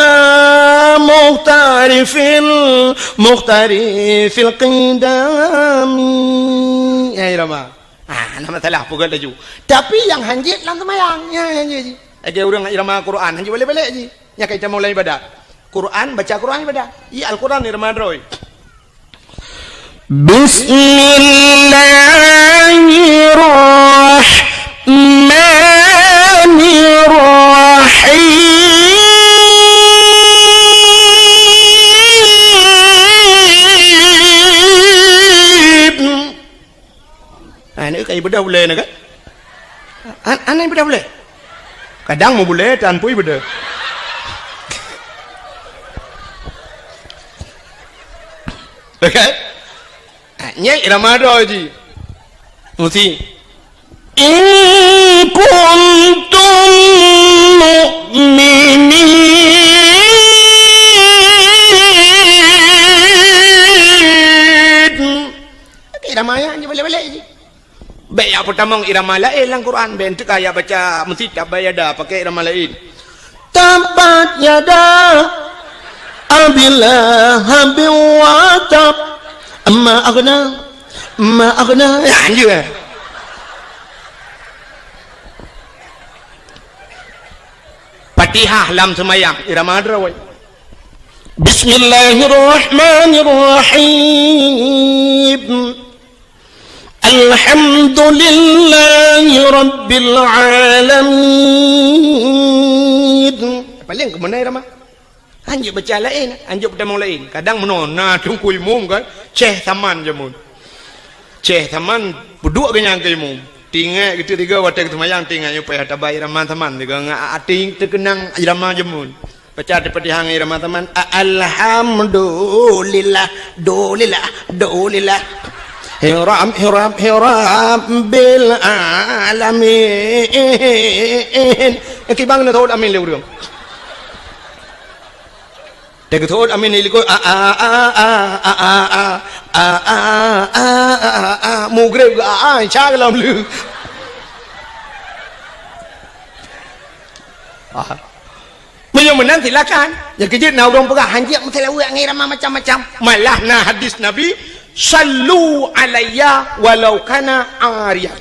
muhtari fil, muhtari fil qidami. Ya, irama. Ah, hana masalah, peugah laju. Tapi nyang hanjeuet lam seumayang, ya, hanjeuet jih. Lagèe ureueng irama Quran, hanjeuet balek-balek jih. Nyang ka itamong lam ibadat. Quran, baca Quran ibadat. Iya Al-Quran irama droe. Bismillahirrahmanirrahim. Ah, ni kan ibadah ulèe ni kan? An-, aneh ibadah ulèe. Kadang mau bulèe tan pun ibadah. Okey? Ah, nyai irama droe jih. Musi. In kuntum mu'minin. Okey, irama ya, ni balek-balek jih. Bèk jak peutamong irama laén lam Quran, bèk teuka jak baca meusitab bak yada pakai irama laén. Tabbat yada Abi Lahabin wa tab. Ma aghna, ma aghna. Ya, anjur. Fatihah lam seumayang, irama droe. Bismillahirrahmanirrahim. Alhamdulillahi rabbil alamin. Paléng keu meunan irama. Hanjeuet baca laén, hanjeuet peutamong laén. Kadang meunoe na teungku imum kan, Syekh Saman jameun. Syekh Saman peuduek geuh nyan keu imum. Tinggai geuteuk tiga watèe geuseumayang, tinggai nyoe payah taba irama Saman, tiga ngat até teukeunang irama jameun. Baca Al-Fatihah ngon irama Saman. A-, alhamdulillah, dulillah, dulillah. Hiram, hiram, hiram bil alamin. Kibang na thot amin lé ureueng. Teugeutôt amin di likot, a, a, a, a, a, a, a, a, a, a, a, a, a, a, a, mugreb geu, a, a, insya Allah lom lé. Ah. Meunyoe meunan silakan. Nyang keujeuet na ureueng peugah hanjeuet meuseulaweuet ngon irama macam-macam. Malah na hadis Nabi, "Sallu alayya walau kana ariyan."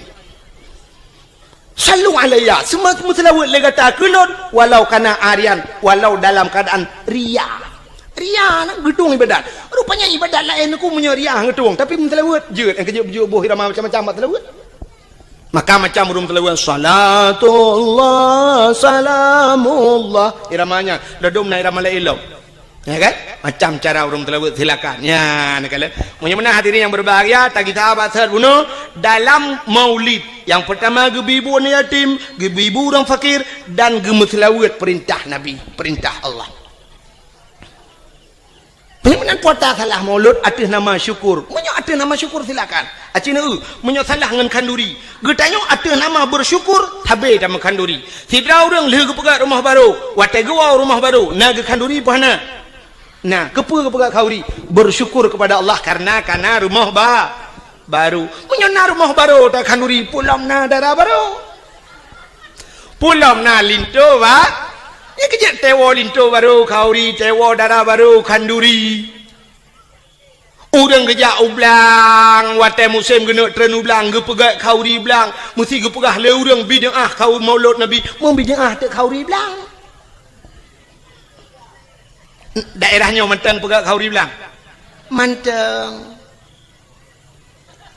Sallu alayya, seumeu-, meuseulaweuet lé gata keu lôn, walau kana ariyan, walau dalam keuadaan ria. Ria na geutueng ibadat. Rupanya ibadat laén ku meunyoe ria geutueng, tapi meuseulaweuet jeuet, nyang keujeuet beujeuet boh irama macam-macam bak seulaweuet. Maka macam ureueng seulaweuet, salatullah, salamullah. Irama nyan, ladôm na irama laén lom. Ya kan? Macam cara ureueng seulaweuet, silakan. Ya, neukalon. Meunyoe meunan hadirin yang berbahagia, tagita bak seuhat bunoe dalam maulid. Yang pertama geubri bu aneuk yatim, geubri bu ureueng fakir, dan geumeuseulaweuet perintah Nabi, perintah Allah. Meunyoe meunan puasa salah maulud ateueh nama syukur. Meunyoe ateueh nama syukur silakan. Aci neu, meunyoe salah ngon khanduri. Geutanyoe ateueh nama bersyukur, sabe tameu khanduri. Sidroe ureueng lheueh geupeugöt rumoh barô, watèe geuwoe rumoh barô, na geukhanduri peu hana? Nah, keupeue geupeugah khanduri? Bersyukur kepada Allah karena kana rumoh ba-, baru. Meunyoe na rumoh baru, ta khanduri, peue lom na dara baru. Peue lom na linto ba-, ya, keu jeuet tewo linto baru, khanduri, tewo dara baru, khanduri. Ureuëng geujak u blang, watée musém geuneuk treun u blang, geupeugah khanduri blang, meusti geupeugah lé ureuëng bid'ah khanduri maulud Nabi, meubid'ah teuk khanduri blang. Daerah nyoe mantong peugah khanduri blang? Mantong.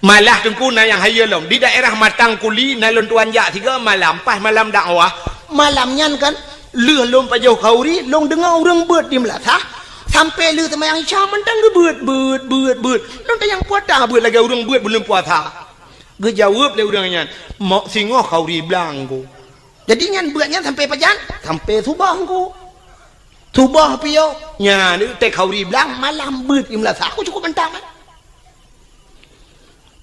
Malah Teungku na nyang hayeue lom. Di daerah Matang Kuli na lôn tuan jak tiga malam, pas malam dakwah. Malam nyan kan, lheueh lôn pajoh khanduri, lôn deungoe ureuëng beuet di meulasah, sampai lheueh seumayang Isya mantong geubeuet, beuet, beuet, beuet. Lôn tanyong peue ata beuet lagée ureuëng beuet buleuen puasa. Geujaweueb lé ureuëng nyan, "Mok singoh khanduri blang, Teungku." Jadi nyan beuet nyan sampai pajan? Sampai suboh, Teungku. Suboh piôh, nyan teuk khanduri blang malam beuet di meulasah. Aku cukup mantong, eh.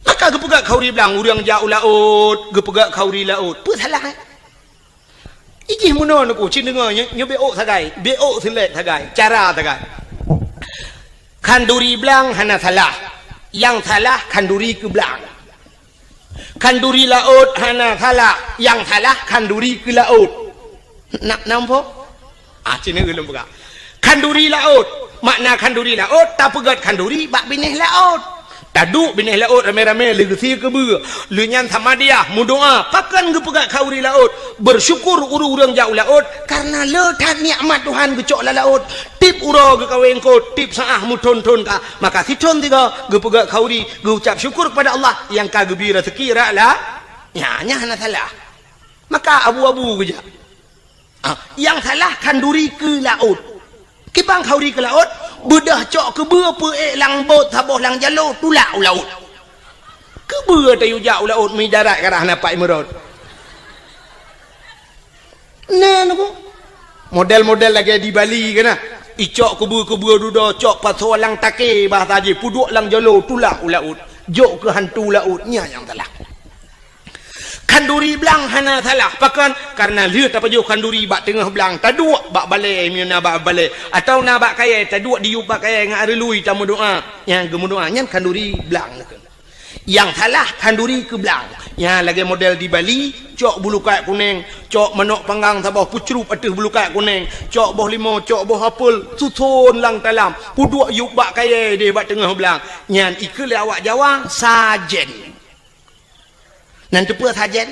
Maka geupeugah khanduri blang, ureuëng jak u laôt, geupeugah khanduri laôt. Peue salah, eh? Ijih meunoe Teungku, cit deungoe, nyoe, nyoe beuôk sagai, beuôk seulet sagai, cara sagai. Khanduri blang hana salah. Nyang salah khanduri keu blang. Khanduri laôt hana salah, nyang salah khanduri keu laôt. Na, nampak? Ah, cina ulôn peugah. Khanduri laôt. Makna khanduri laôt, tapeugét khanduri bak binéh laôt. Taduek binéh laôt ramé-ramé lé geusie keubeue. Lheueh nyan samadiyah, meudoá, pakon geupeugét khanduri laôt. Bersyukur ureuëng-ureuëng jak u laôt, karena le that nikmat Tuhan geucok lam laôt. Tiep uroe geukawen kot, tiep saát meuthon-thon ka. Maka sithon sigoe geupeugét khanduri, geuucap syukur kepada Allah nyang ka geubri raseuki rot la-, nyan, nyan hana salah. Maka abu-abu geujak. Ah, nyang salah khanduri keu laôt. Kiban khanduri keu laôt, beudôh cok keubeue peuék lam bot saboh lam jaloe tulak u laôt. Keubeue tayue jak u laôt meuidarat ka rhah na pat imeurot. Nah, Teungku. Model-model lagée di Bali kan, nah. Icok keubeue-keubeue dudoe, cok pasoe lam takée bahasa jih, peuduek lam jaloe tulak u laôt. Jok keu hantu laôt, nyan nyang salah. Khanduri blang hana salah. Pakon? Karena lheueh tapajoh khanduri bak teungoh blang, taduek bak balée, meunyoe na bak balée, atawa na bak kayée, taduek diyueb bak kayée ngon areului tameudoá. Nyang geumeudoá nyan khanduri blang. Nyang salah khanduri keu blang. Nyang lagée model di Bali, cok bulukat kuneng, cok manok panggang saboh peucrup ateueh bulukat kuneng, cok boh limo, cok boh apel, suson lam talam, peuduek yueb bak kayée deh bak teungoh blang. Nyan ikheun lé awak Jawa sajen. Nan teupeue sajen?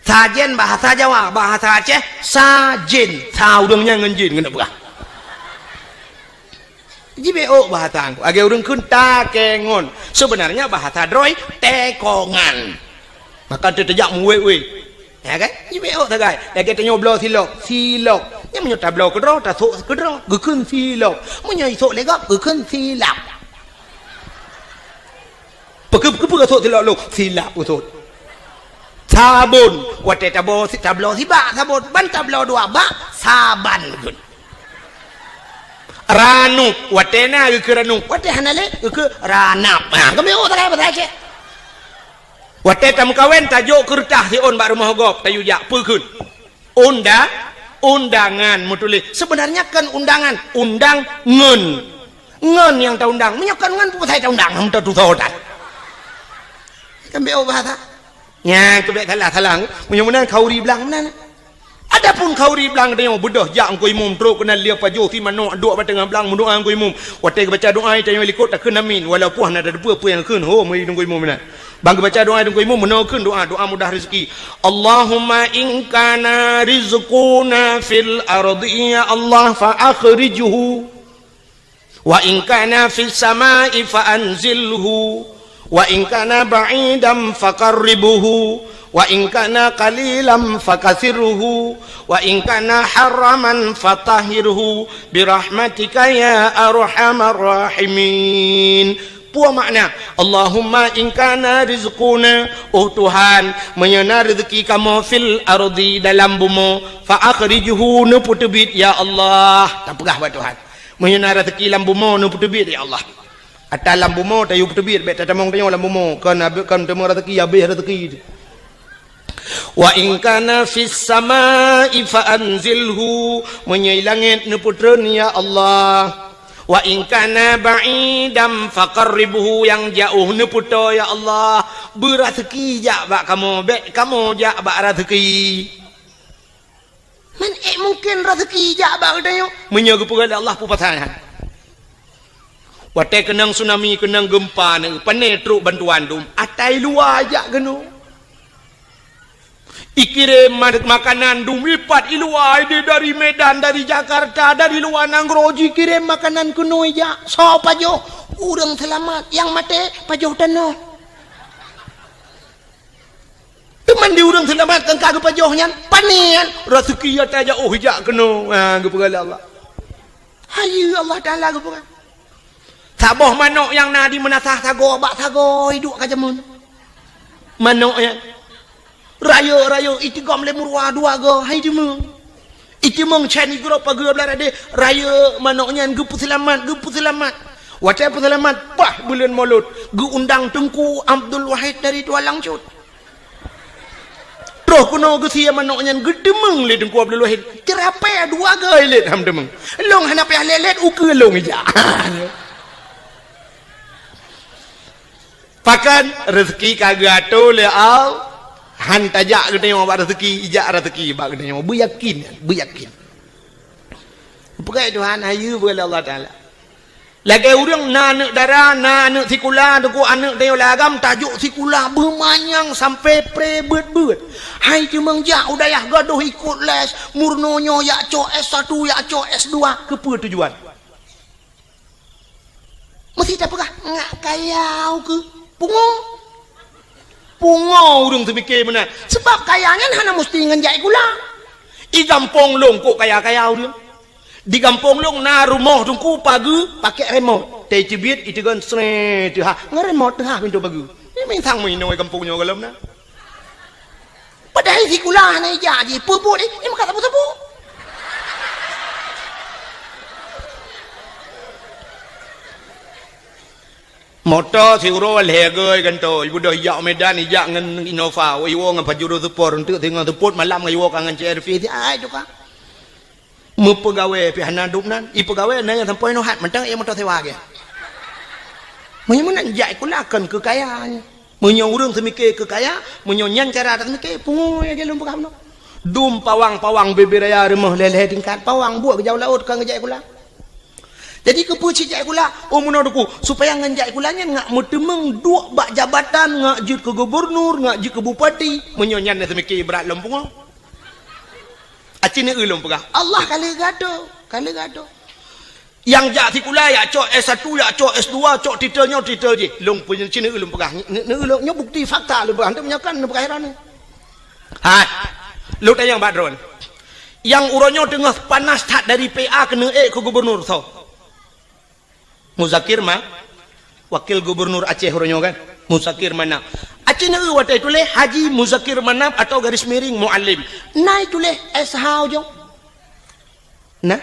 Sajen bahasa Jawa, bahasa Aceh, sajen. Sa ureuëng nyan ngon jin, keuneuk peugah. Jibeuôk bahasa Teungku. Lagée ureuëng kheun takengon. Sebenarnya bahasa droe, tekongan. Maka teuteujak meuwét-wét. Ya kan? Jibeuôk sagai. Lagée tanyoe bloe silop, silop. Nyan meunyoe tabloe keudroe, tasok keudroe, geukheun silop. Meunyoe isok lé gob, geukheun silap. Peue-, peue-peue sot silop lôn? Silap usot. Sabon. Watée tabo-, tabloe sibak sabon, ban tabloe dua bak, saban geukheun. Ranup. Watée na geukheun ranup. Watée hana lé, geukheun ranap. Ha, kami oh, tak payah bahasa Aceh. Watée tameukawen, tajok keureutah siôn bak rumoh gob, tayue jak, peue kheun? Unda-, undangan meutuléh. Sebenarnya kon undangan, undang ngon. Ngon nyang taundang. Meunyoe kon ngon, peue pasai taundang? Hana meututoe that. Kan beuôk bahasa. Nyan, keu bék salah-salah. Meunyoe meunan khanduri blang meunan. Adapun khanduri blang tanyoe beudôh jak Teungku Imum trok keunan lheueh pajoh si manok duek bak teungoh blang meudoá Teungku Imum. Watée geubaca doá tanyoe likot takheun amin. Walaupun hana tateupeue peue nyang kheun ho meunyoe Teungku Imum meunan. Ban geubaca doá Teungku Imum meunoe kheun doá, doá mudah rezeki. Allahumma in kana rizquna fil ardi, ya Allah, fa akhrijhu. Wa in kana fis samai fa anzilhu. Wa in kana ba'idan fa qarribhu. Wa in kana qalilan fa kathirhu. Wa in kana haraman fa tahhirhu. Bi rahmatika ya arhamar rahimin. Peue makna, Allahumma in kana rizquna, oh Tuhan, meunyoe na rezeki kamoe fil ardi, dalam bumoe, fa akhrijhu, neupeuteubiet, ya Allah. Tapeugah bak Tuhan. Meunyoe na rezeki lam bumoe, neupeuteubiet, ya Allah. Ata lam bumoe, tayue peuteubiet, bék tatamong tanyoe lam bumoe, kon, kon teuma rezeki, habéh rezeki. Wa in kana fis samai fa anzilhu, meunyoe i langét neupeutreun, ya Allah. "Wa in kana ba'idan faqarribhu," nyang jiôh neupeutoe, "Ya Allah, beu raseuki jak bak kamoe, bék kamoe jak bak raseuki." Man ék mungken raseuki jak bak geutanyoe? Meunyoe geupeugah lé Allah, peue pasai nyan? Watée keunong tsunami, keunong geumpa, neu, pané trok bantuan dum, atai luwa jak keunoe. Ikirém ma-, makanan dum ipat i luwa, ideh dari Medan, dari Jakarta, dari luwa nanggroe jikirém makanan keunoe jak. Soe pajoh? Ureuëng seulamat, nyang maté pajoh tanoh. Teuma di ureuëng seulamat nyang ka geupajoh nyan, pané nyan, raseuki ata jak, oh, jak keunoe. Ha, geupeugah lé Allah. Hai Allah Taala geupeugah. Saboh manok nyang na di meunasah sagoe bak sagoe iduek ka jameun. Manok nyan. Rayeuk-rayeuk itigom lé meuruwa dua goe, hai teumeung. Iteumeung chan igrob pageue blah radeh, rayeuk manok nyan geupeuseulamat, geupeuseulamat. Watée peuseulamat, bah buleuen Molot, geuundang Teungku Abdul Wahid dari Tualang Cut. Troh keunoe geusie manok nyan geuteumeung lé Teungku Abdul Wahid. Ceurapée dua goe lét han teumeung. Lôn hana payah lét-lét ukeue lôn ijak. Pakon raseuki ka geuatoe lé Allah, han tajak geutanyoe bak raseuki, ijak raseuki bak geutanyoe. Beuyakin, beuyakin. Peugah Tuhan, hayeue beu lé Allah Taala. Lagée ureuëng na aneuëk dara, na aneuëk sikula, teungku aneuëk tanyoe lam agam, tajok sikula beumanyang sampai pre beuet-beuet. Hai teumeung jak u dayah gadôh ikot les, meurunoe nyoe jak cok S satu, jak cok S dua, keupeue tujuan? Meusti tapeugah, ngak kaya ukeue. Pungo. Pungo ureuëng teumike meunan. Sabab kaya nyan hana meusti ngon jak sikula. I gampông lôn kok kaya-kaya ureuëng. Di gampông lôn na rumoh teungku pageue pakai remote. Teucibiet iteugon sree teuhah. Ngon remote teuhah pintoe pageue. Nyan mantong meuinoe gampông nyoe gohlom na. Padahai sikula hana ijak jih, peue buet jih, nyan meukat sapeue-sapeue. Moto siuroe lhée goe gantoe, ibeudôh ijak Medan, ijak ngon Innova, iwoe ngon Pajero Sport, eunteuk singoh seupôt malam ngon iwoe ka ngon C R V, si ai tukang. Meupeugawée pih hana dum nan, ipeugawée na nyang sampoe nyoe hat mantong ék moto sewa gét. Meunyoe meunan jak sikula kon keu kaya nyoe. Meunyoe ureuëng seumike keu kaya, meunyoe nyan cara taseumike, pungo nyang lôn peugah bunoe. Dum pawang-pawang bubé raya rumoh lhée-lhée tingkat, pawang buet geujak u laôt kon geujak sikula. Jadi keupeue cit jak sikula? Oh meunoe teungku, supaya ngon jak sikula nyan ngak meuteumeung duek bak jabatan, ngak jeuet keu gubunur, ngak jeuet keu bupati. Meunyoe nyan na seumike brat lom pungo. Aci neueu lôn peugah, Allah ka lheueh geuatoe, ka lheueh geuatoe. Nyang jak sikula, jak cok S satu, jak cok S dua, cok titel nyoe, titel jih. Lôn peunyeucin neueu lôn peugah, neueu lôn nyoe bukti fakta lôn peugah, hana meunyoe kan neupeugah heran. Hai, lôn tanyong bak droen. Nyang uroe nyoe teungoh panas that dari P A keuneuk ék keu gubunur soe? Muzakir Ma-, Wakil Gubunur Aceh uroe nyoe kan, Muzakir Manaf. Aci neueu watée tuléh Haji Muzakir Manaf atau garis miring Mualem. Na ituléh S H ujong? Na?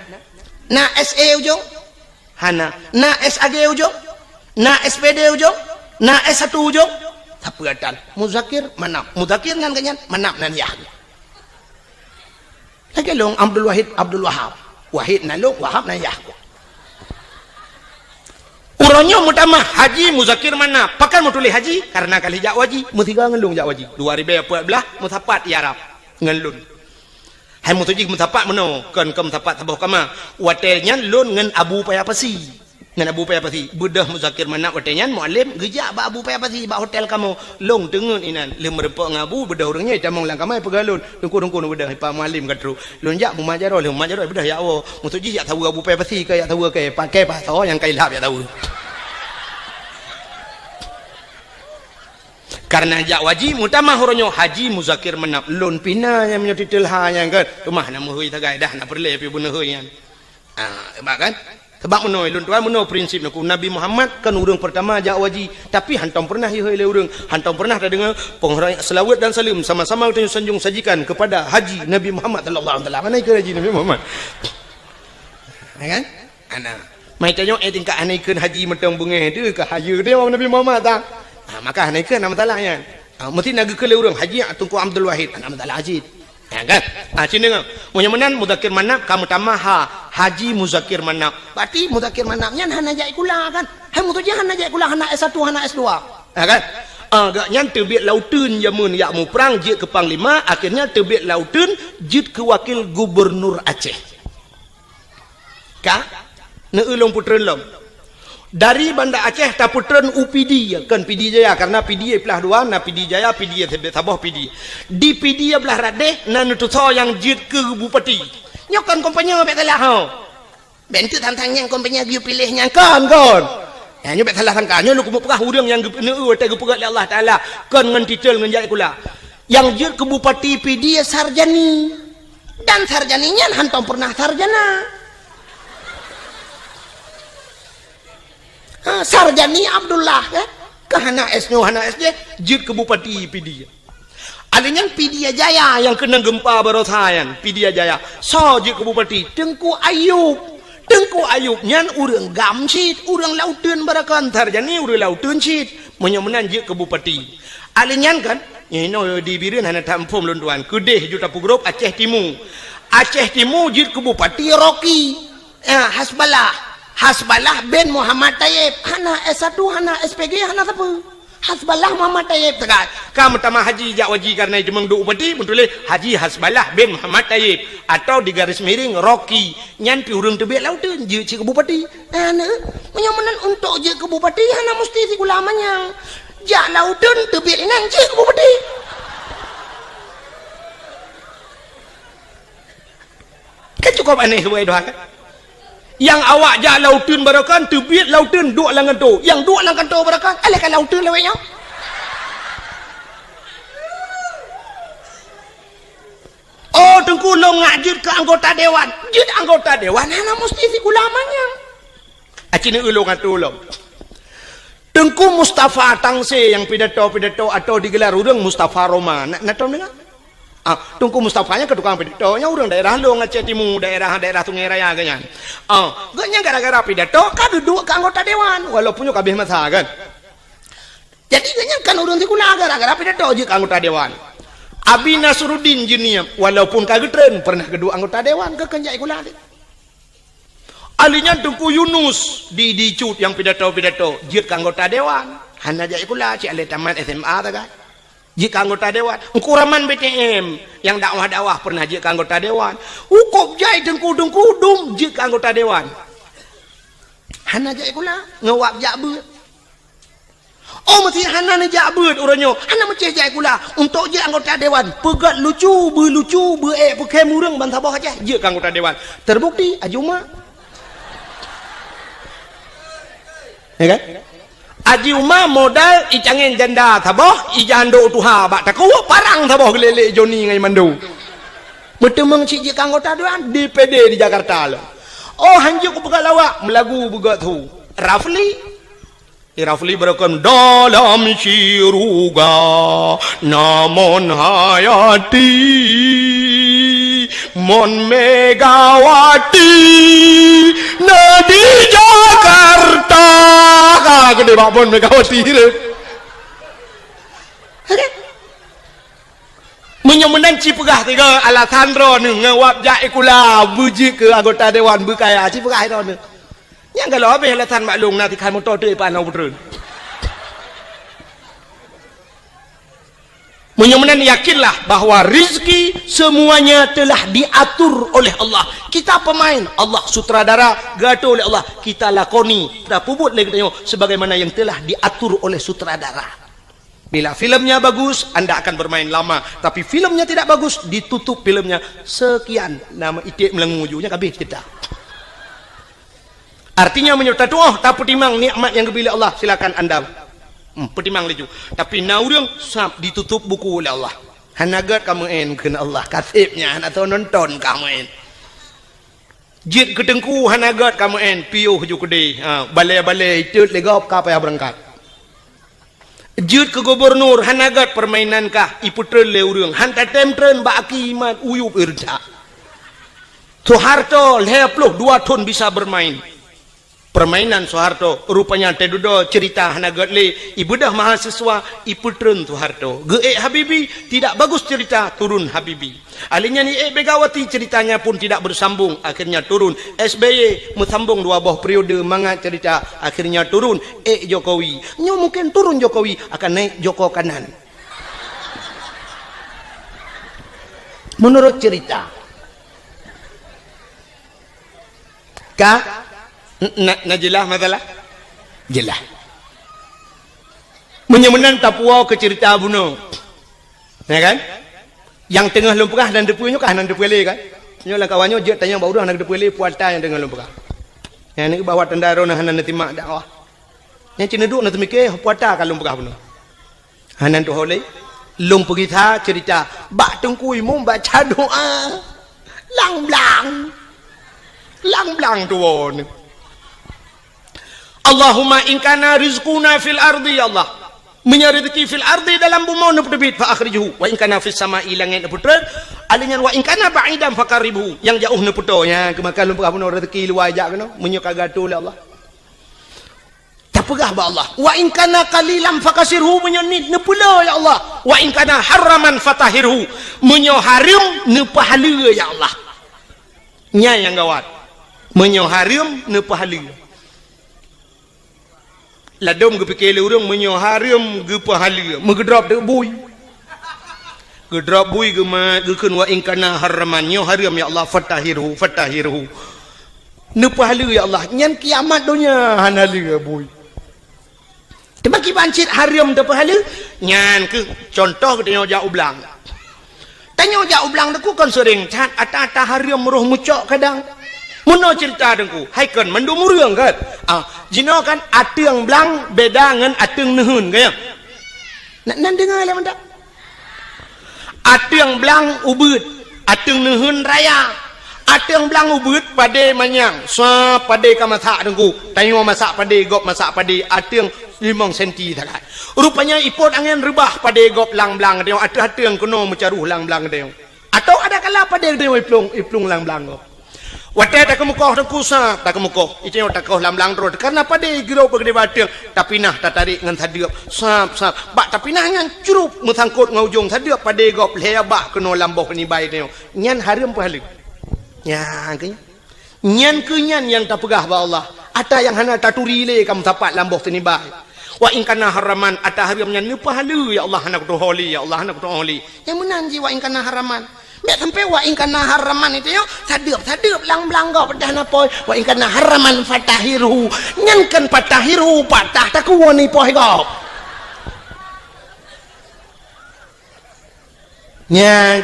Na S E ujong? Hana. Na S A G ujong? Na S P D ujong? Na S satu ujong? Sapeue atan? Muzakir Manaf. Muzakir nan geuhnyan, Manaf nan yah. Lagée lôn Abdul Wahid, Abdul Wahab. Wahid nan lôn, Wahab nan yah. Uroe nyoe meutamah Haji Muzakir Manaf. Pakon meutuléh Haji? Karena ka lheueh jak u haji. Meusigoe ngon lôn jak u haji. Dua ribée peuet blaih meusapat i Arab ngon lôn. Hai meutujoh meusapat meunoe, kon, kon meusapat saboh kama. Watée nyan lôn ngon Abu Paya Pasi. Ngon Abu Paya Pasi. Beudôh Muzakir Manaf watée nyan Mualem geujak bak Abu Paya Pasi bak hotel kamoe. Lôn teungeut inan, lheueh meurumpok ngon Abu, beudôh ureuëng nyan itamong lam kama ipeugah lôn, "Teungku, Teungku, neubeudôh, i Pak Mualem ka trok." Lôn jak mumat jaroe, lheueh mumat jaroe beudôh jak woe. Meutujoh jak saweue Abu Paya Pasi, ka jak saweue kée, pakai pasoe nyang ka ilhab jak saweue. Karena jak u haji, meutamah uroe nyoe Haji Muzakir Manaf. Lôn pih na nyang meunyoe titel ha nyan kan. Teuma hana meuhôi sagai dah, hana peureulée pih beuneuhôi nyan. Ah, hebat kan? Sabab meunoe, lôn tuan meunoe prinsip neuku. Nabi Muhammad kan ureuëng peurtama jak u haji, tapi hantom peureunah ihôi lé ureuëng, hantom peureunah tadeungoe peunghoreumat, seulaweuet dan saleuem sama-sama geutanyoe sanjong sajikan keupada Haji Nabi Muhammad sallallahu alaihi wasallam. Mana ikheun Haji Nabi Muhammad? Ya kan? Ana. Mai tanyoe, eh, tingkat hana ikheun haji mantong beungéh tu ka hayeue dia Nabi Muhammad ta. Ha, maka hana ikheun na masalah nyan. Ha, meusti na geukheun lé ureuëng, Haji Teungku Abdul Wahid, na masalah cit. Ya kan? Ha, sini ngam. Meunyoe meunan Muzakir Manaf ka meutamah ha, Haji Muzakir Manaf. Berarti Muzakir Manaf nyan hana jak sikula kan? Hai, meutuju hana jak sikula, hana S satu, hana S dua. Ya kan? Ah, gobnyan teubiet lauteun jameun jak muprang jeuet keu panglima, akhirnya teubiet lauteun jeuet keu wakil gubernur Aceh. Ka? Neu-eu lôn peutreun lom. Dari Banda Aceh tapeutreun u Pidie, kon Pidie Jaya, karena Pidie plah dua, na Pidie Jaya, Pidie saboh Pidie. Di Pidie blah radeh na neutusoe nyang jeuet keu bupati. Nyoe kon kompanye, bék salah ho. Bék teuntang nyang kompanye geuyue piléh nyang kon, kon. Ya, nyoe bék salah sangka. Nyoe lôn keumeung peugah ureuëng nyang geupeuneu watée geupeugah lé Allah Taala kon ngon titel ngon jak sikula. Nyang jeuet keu bupati Pidie Sarjani. Dan Sarjani nyan hántom pernah sarjana. Ha, Sarjani Abdullah, ya. Ka hana S nyoe, hana S J, jeuet keu bupati Pidie. Alèh nyan Pidie Jaya nyang keunong geumpa barosa nyan, Pidie Jaya. Soe jeuet keu bupati? Teungku Ayub. Teungku Ayub nyan ureuëng GAM cit, ureuëng lauteun barokon, Sarjani ureuëng lauteun cit. Meunyoe meunan jeuet keu bupati. Alèh nyan kan, inoe di Bireuen hana tamuphom lôn tuan. Keudeh ju tapeugrôp Aceh Timu. Aceh Timu jeuet keu bupati Rocky. Ya, Hasballah. Hasballah bin Muhammad Tayyib. Hana S satu, hana S P G, hana sapeue. Hasballah Muhammad Tayyib teuka. Ka meutamah haji jak waji karena jimeuduek bupati, meutuléh Haji Hasballah bin Muhammad Tayyib. Atau di garis miring Rocky. Nyan pih ureuëng teubiet lauteun jeuet cit keu bupati. Hana, meunyoe meunan untuk jeuet keu bupati hana musti sikula manyang. Jak lauteun teubiet inan jeuet keu bupati. Kan cukup aneh sebagai doa kan? Nyang awak jak lauteun barokon, teubiet lauteun duek lam kanto. Nyang duek lam kanto barokon, alah ka lauteun lawét nyoe. Oh, Teungku lôn ngak jeuet keu anggota dewan. Jeuet anggota dewan hana musti sikula manyang. Aci neu ulôn atô lom. Teungku Mustafa Tangse nyang pidato-pidato atau digelar ureuëng Mustafa Roma. Na, na tom deungoe? Ah, Teungku Mustafa nyan keu tukang pidato, nyan ureuëng daerah lôn Aceh Timu, daerah, daerah Sungai Raya geuh nyan. Ah, geuh nyan gara-gara pidato ka geuduek keu anggota dewan, walaupun nyoe ka abéh masa kan. Jadi geuh nyan kan ureuëng sikula gara-gara pidato jeuet keu anggota dewan. Abi Nasruddin Jeunieb, walaupun ka geutreun, pernah geuduek anggota dewan, geuh kon jak sikula lé. Alèh nyan Teungku Yunus di, di Cut nyang pidato-pidato, jeuet keu anggota dewan. Hana jak sikula, cit alah tamat S M A sagai. Jeuet keu anggota dewan. Teungku Rahman B T M nyang dakwah-dakwah pernah jeuet keu anggota dewan. Ukôb jai teungku-teungku dum jeuet keu anggota dewan. Hana jak sikula, ngon wab jak beuet. Oh, meusé hana neujak beuet uroe nyoe, hana meucéh jak sikula. Untuk jeuet anggota dewan, peugét lucu, beuet lucu, beuet ék peukhém ureuëng bansaboh Aceh, jeuet keu anggota dewan. Terbukti, Haji Uma. Ya kan? Haji Uma modal icangén janda saboh, ijandô tuha bak takue, parang saboh geulélé Joni ngon Mando. Meuteumeung cit jeuet keu anggota dewan, D P D di Jakarta lom. Oh, hanjeuet kupeugah lawak, meulagu beugét su. Rafli. Di Rafli beureukom dalam syeuruga, na Mon Hayati, Mon Megawati, na di Jakarta. Ka keudeh bak Mon Megawati tu. Meunyoe meunan ci peugah tiga alasan droeneuh ngon wab jak sikula, beujeuet keu anggota dewan beukaya, ci peugah droeneuh. Nyang galak habéh alasan maklum na tikhan moto teuh ipan na peutreun. Meunyoe meunan yakinlah bahwa rizki semuanya telah diatur oleh Allah. Kita pemain, Allah sutradara, geuatur oleh Allah. Kita lakoni, tapeubuet lé geutanyoe sebagaimana yang telah diatur oleh sutradara. Bila filmnya bagus, anda akan bermain lama. Tapi filmnya tidak bagus, ditutup filmnya. Sekian, nama iték meulangô ju, nyan ka abéh cerita. Artinya, meunyoe tatuoh, tapeutimang nikmat nyang geubri lé Allah, silakan anda, hmm, peutimang laju. Tapi na ureuëng sab ditutup buku lé Allah. Hana gét ka meu'en kheun Allah, ka seb nyan, hana soe nonton ka meu'en. Jeuet keu teungku hana gét ka meu'en, piôh ju keudeh. Ha, balée-balée itot lé gob ka payah beurangkat. Jeuet keu gubunur hana gét, peurmainan kah ipeutreun lé ureuëng, han tatem treun bak aki iman uyueb irja. Soeharto lhée ploh dua thon bisa bermain. Permainan Soeharto, rupanya teududoe cerita hana gét lé, ibeudoh mahasiswa, ipeutreun Soeharto. Geuék Habibie, tidak bagus cerita, turun Habibie. Ahli nyan ék Megawati, ceritanya pun tidak bersambung, akhirnya turun. S B Y meusambong dua boh periode mangat cerita, akhirnya turun. Ék Jokowi. Nyoe mungkin turun Jokowi, akan naik Joko kanan. Menurut cerita. Ka? N-, na, na jeulaih masalah? Jeulaih. Meunyoe meunan tapuwoe keu cerita bunoe. Ya kan? Nyang teungoh lôn peugah nan teupeue nyoe ka nan teupeue lé kan? Nyoe lam kawan nyoe jeuet tanyong bak ureueng nan teupeue lé puata nyang teungoh lôn peugah. Nyang ni bahwa tanda droeneuh hana neusimak dakwah. Nyang cit neuduek neuteumike puata ka lôn peugah bunoe. Hana tuho lé. Lôn peugisa cerita bak Teungku Imum baca doa. Lang blang. Lang blang tuwoe ni. Allahumma in kana rizquna fil ardi, ya Allah. Meunyoe rezeki fil ardi dalam bumoe neupeuteubiet fa akhrijhu, wa in kana fis sama'i langét neupeutreun, alèh nyan wa in kana ba'idan faqarribhu, nyang jaoh neupeutoe. Nyan keumakan lôn peugah bunoe rezeki luwa jak keunoe, meunyoe ka geuatoe lé Allah. Tapeugah bak Allah, "Wa in kana qalilan fakasirhu," meunyoe niet neupeulé ya Allah. "Wa in kana haraman fatahhirhu," meunyoe hareuem neupeuhaleue ya Allah. Nyan nyang gawat. Meunyoe hareuem neupeuhaleue. Ladôm geupike lé ureueng meunyoe hareuem geupeuhaleue, meugeudrop teuk bui. Geudrop bui geumat, geukheun, "Wa in kana haraman," nyoe hareuem ya Allah, "fatahhirhu, fatahhirhu." Neupeuhaleue ya Allah, nyan kiamat donya hana lé bui. Teuma kiban cit hareuem teupeuhaleue, nyan keuh contoh geutanyoe jak u blang. Tanyoe jak u blang Teungku kon seuring that, ata-ata hareuem roh meucok kadang. Meunoe cerita Teungku, hai kon mandum ureueng kan? Ah, jinoe kan ateueng blang beda ngon ateueng neuheun, kan ya? Nak nan deungoe lé mantap. Ateueng blang ubeuet, ateueng neuheun raya. Ateueng blang ubeuet padé manyang, sa padé ka masak Teungku. Tanyoe masak padé, gob masak padé, ateueng limong senti sagai. Rupanya ipot angén reubah padé gob lam blang tanyoe, ateueh ateueng keunoe meucaroh lam blang tanyoe. Atau ada kala padé tanyoe iplueng, iplueng lam blang gob. Watèe takeumeukoh Teungku sab, takeumeukoh. Itanyoe takoh lam blang droe. Karena padé girok beugedé bateueng, tapinah tatarek ngon sadeuep. Sab, sab. Bak tapinah nyan crup meusangkot ngon ujong sadeuep padé gob lhèe bak keunoe lam boh nibai tanyoe. Nyan hareuem peuhaleue. Nyan keuh nyan. Nyan keuh nyan nyang tapeugah bak Allah. Ata nyang hana taturi lé ka meusapat lam boh teunibai. Wa in kana haraman, ata hareuem nyan neupeuhaleue, ya Allah, hana kutuho lé, ya Allah, hana kutuho lé. Nyang meunan jih wa in kana haraman. Bèk sampai wa in kana haraman itu nyoe, sadeuep-sadeuep lam blang gob peudah na pôi. Wa in kana haraman fatahhirhu. Nyan kan fatahhirhu, patah takuwoe ni pôi gob. Nyan.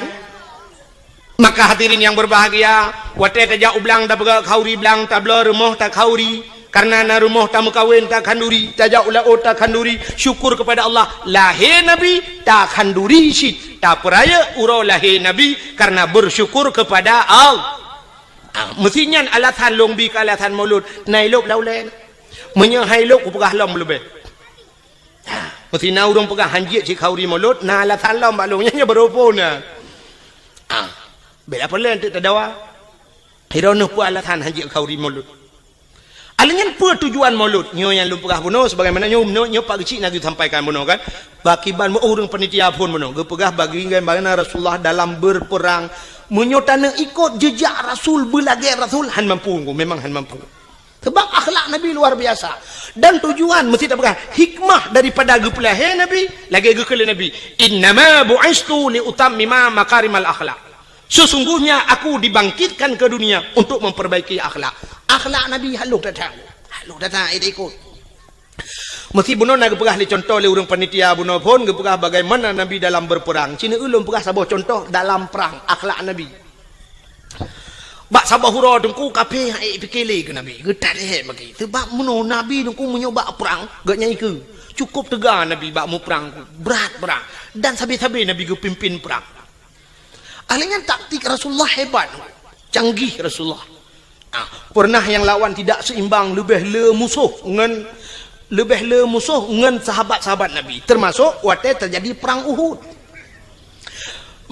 Maka hadirin yang berbahagia, watèe tajak u blang tapeugah khanduri blang, tabloe rumoh takhanduri, karena na rumoh tameukawen takhanduri, tajak u laôt takhanduri, syukur kepada Allah, lahé Nabi takhanduri cit, tapeurayeuk uroe lahé Nabi karena bersyukur kepada Allah. Ah, meusi nyan alasan lôn bi keu alasan Maulud, na ilôb lam ulèe. Meunyoe han ilôb kupeugah lom leubeh. Ha, meusi na ureueng peugah han jeuet cit khanduri Maulud, na alasan lom bak lôn, nyan nyoe baroe phon na. Ha, bèk lapor lé, enteuk tadawa. Droeneuh peue alasan han jeuet khanduri Maulud? Alèh nyan peue tujuan Maulud? Nyoe nyang lôn peugah bunoe, sebagaimana nyoe, nyoe, nyoe Pak Geuchik na geusampaikan bunoe kan. Bak kiban meu ureueng panitia phon bunoe, geupeugah bagaimana Rasulullah dalam berperang. Meunyoe taneuk ikot jejak Rasul, beulagèe Rasul, han mampu, memang han mampu. Sebab akhlak Nabi luar biasa. Dan tujuan meusti tapeugah hikmah daripada geupeulahé Nabi, lagèe geukheun lé Nabi, "Innama bu'istu li utammima makarimal akhlak." Sesungguhnya aku dibangkitkan ke dunia untuk memperbaiki akhlak. Akhlak Nabi halôh that-that. Halôh that-that, eh, ikot. Meusti bunoe na geupeugah lé contoh lé ureueng panitia bunoe phon geupeugah bagaimana Nabi dalam berperang. Sineuk ulôn peugah saboh contoh dalam perang, akhlak Nabi. Bak saboh uroe Teungku kafé han ék pike lé keu Nabi, geutat ék bagi. Sebab meunoe Nabi Teungku meunyoe bak prang, geuh nyan ikeue. Cukôp teuga Nabi bak muprang, brat prang. Dan sabe-sabe Nabi geupimpin prang. Ahli nyan taktik Rasulullah hebat, canggih Rasulullah. Ah, pernah nyang lawan tidak seimbang, leubeh le musoh ngon, leubeh le musoh ngon sahabat-sahabat Nabi, termasuk watèe teujadi prang Uhud.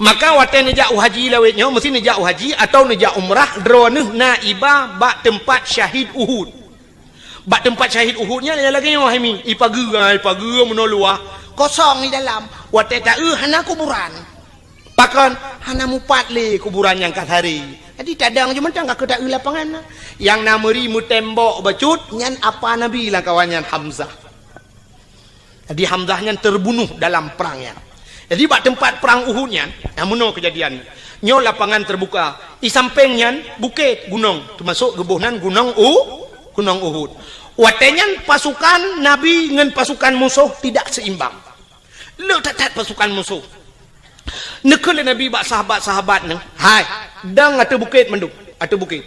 Maka watèe neujak u haji lawét nyoe, meusti neujak u haji atawa neujak umrah, droeneuh na iba bak teumpat syahid Uhud. Bak teumpat syahid Uhud nyan, nyang lagèe nyoe hai Mi, ipageue, ha, ipageue meunoe luwah, kosong di dalam. Watèe taeu hana kuburan. Pakon? Hana mupat lé kuburan nyang ka saré. Jadi tadong jih mantong ka keu taeu lapangan. Nyang na meuri meutembok bacut, nyan apa Nabi lam kawan nyan Hamzah. Jadi Hamzah nyan terbunuh dalam prang nyan. Jadi bak teumpat prang Uhud nyan, nah meunoe keujadian. Nyoe lapangan terbuka. Di sampéng nyan bukét, gunong, teumasok geuboh nan gunong U-, gunong Uhud. Watèe nyan pasukan Nabi ngon pasukan musoh tidak seimbang. Le that-that pasukan musoh. Neukheun lé Nabi bak sahabat-sahabat nyan, "Hai, dong ateueh bukét mandum, ateueh bukét."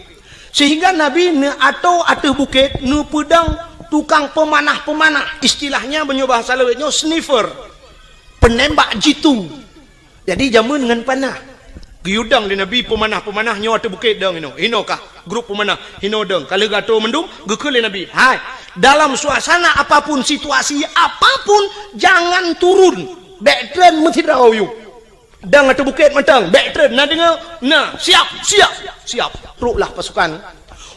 Sehingga Nabi neuatoe ateueh bukét, neupeudong tukang peumanah-peumanah. Istilahnya, meunyoe bahasa lawét nyoe, sniper. Penembak jitu. Jadi, jameun ngon panah. Geuyue dong lé Nabi peumanah-peumanah nyoe ateueh bukét dong inoe. Inoe kah grup peumanah, inoe dong. Ka lheueh geuatoe mandum, geukheun lé Nabi, "Hai, dalam suasana apapun, situasi apapun, jangan turun. Bèk treun meusidroe yue." Dong ateueh bukét mantong, bèk treun, na deungoe? Na, siap, siap, siap. Troklah pasukan.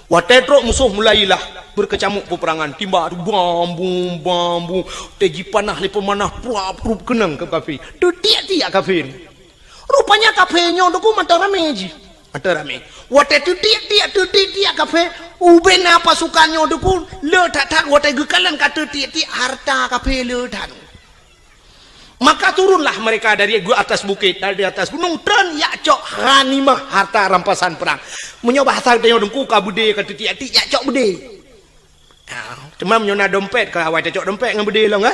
Watèe trok musoh mulailah beukeucamuk peupeurangan, timbak bam bum, bam bum, watèe jipanah lé peumanah, pruap pruap keunong keu kafé. Teutiek-tiek kafé. Rupanya kafé nyoe Teungku mantong ramé jih. Mantong ramé. Watèe teutiek-tiek, teutiek-tiek kafé, ubé na pasukan nyoe Teungku, le that-that watèe geukalon ka teutiek-tiek harta kafé le that. Maka turunlah mereka dari atas bukét, dari atas gunong, treun jak cok ghanimah, harta rampasan perang. Meunyoe bahasa geutanyoe Teungku, ka beudé, ka teutiek-tiek, jak cok beudé. Ah, teuma meunyoe na dompet, ka awai tacok dompet ngon beudé lom, kan?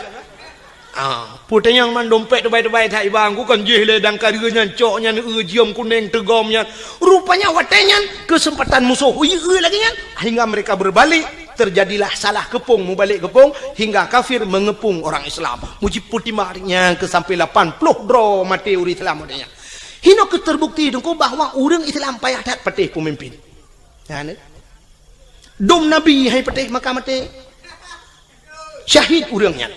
Ah, peue tanyong man dompet teubai-teubai that iba Teungku, kan jih lé dang ka deuh nyan, cok nyan, eu, jeuem kuneng teugom nyan. Rupanya watèe nyan keuseumpatan musoh, ui, eu lagèe nyan, hingga mereka berbalik. Terjadilah salah keupông, mubalek keupông, hingga kafir mengeupông orang Islam. Mujipeutimang nyang keu sampai lapan ploh droe maté ureueng Islam watèe nyan. Hino keuh terbukti Teungku bahwa ureueng Islam payah that patéh peumimpin. Nyan, eh. Dum Nabi hai patéh maka maté. Syahid ureueng nyan.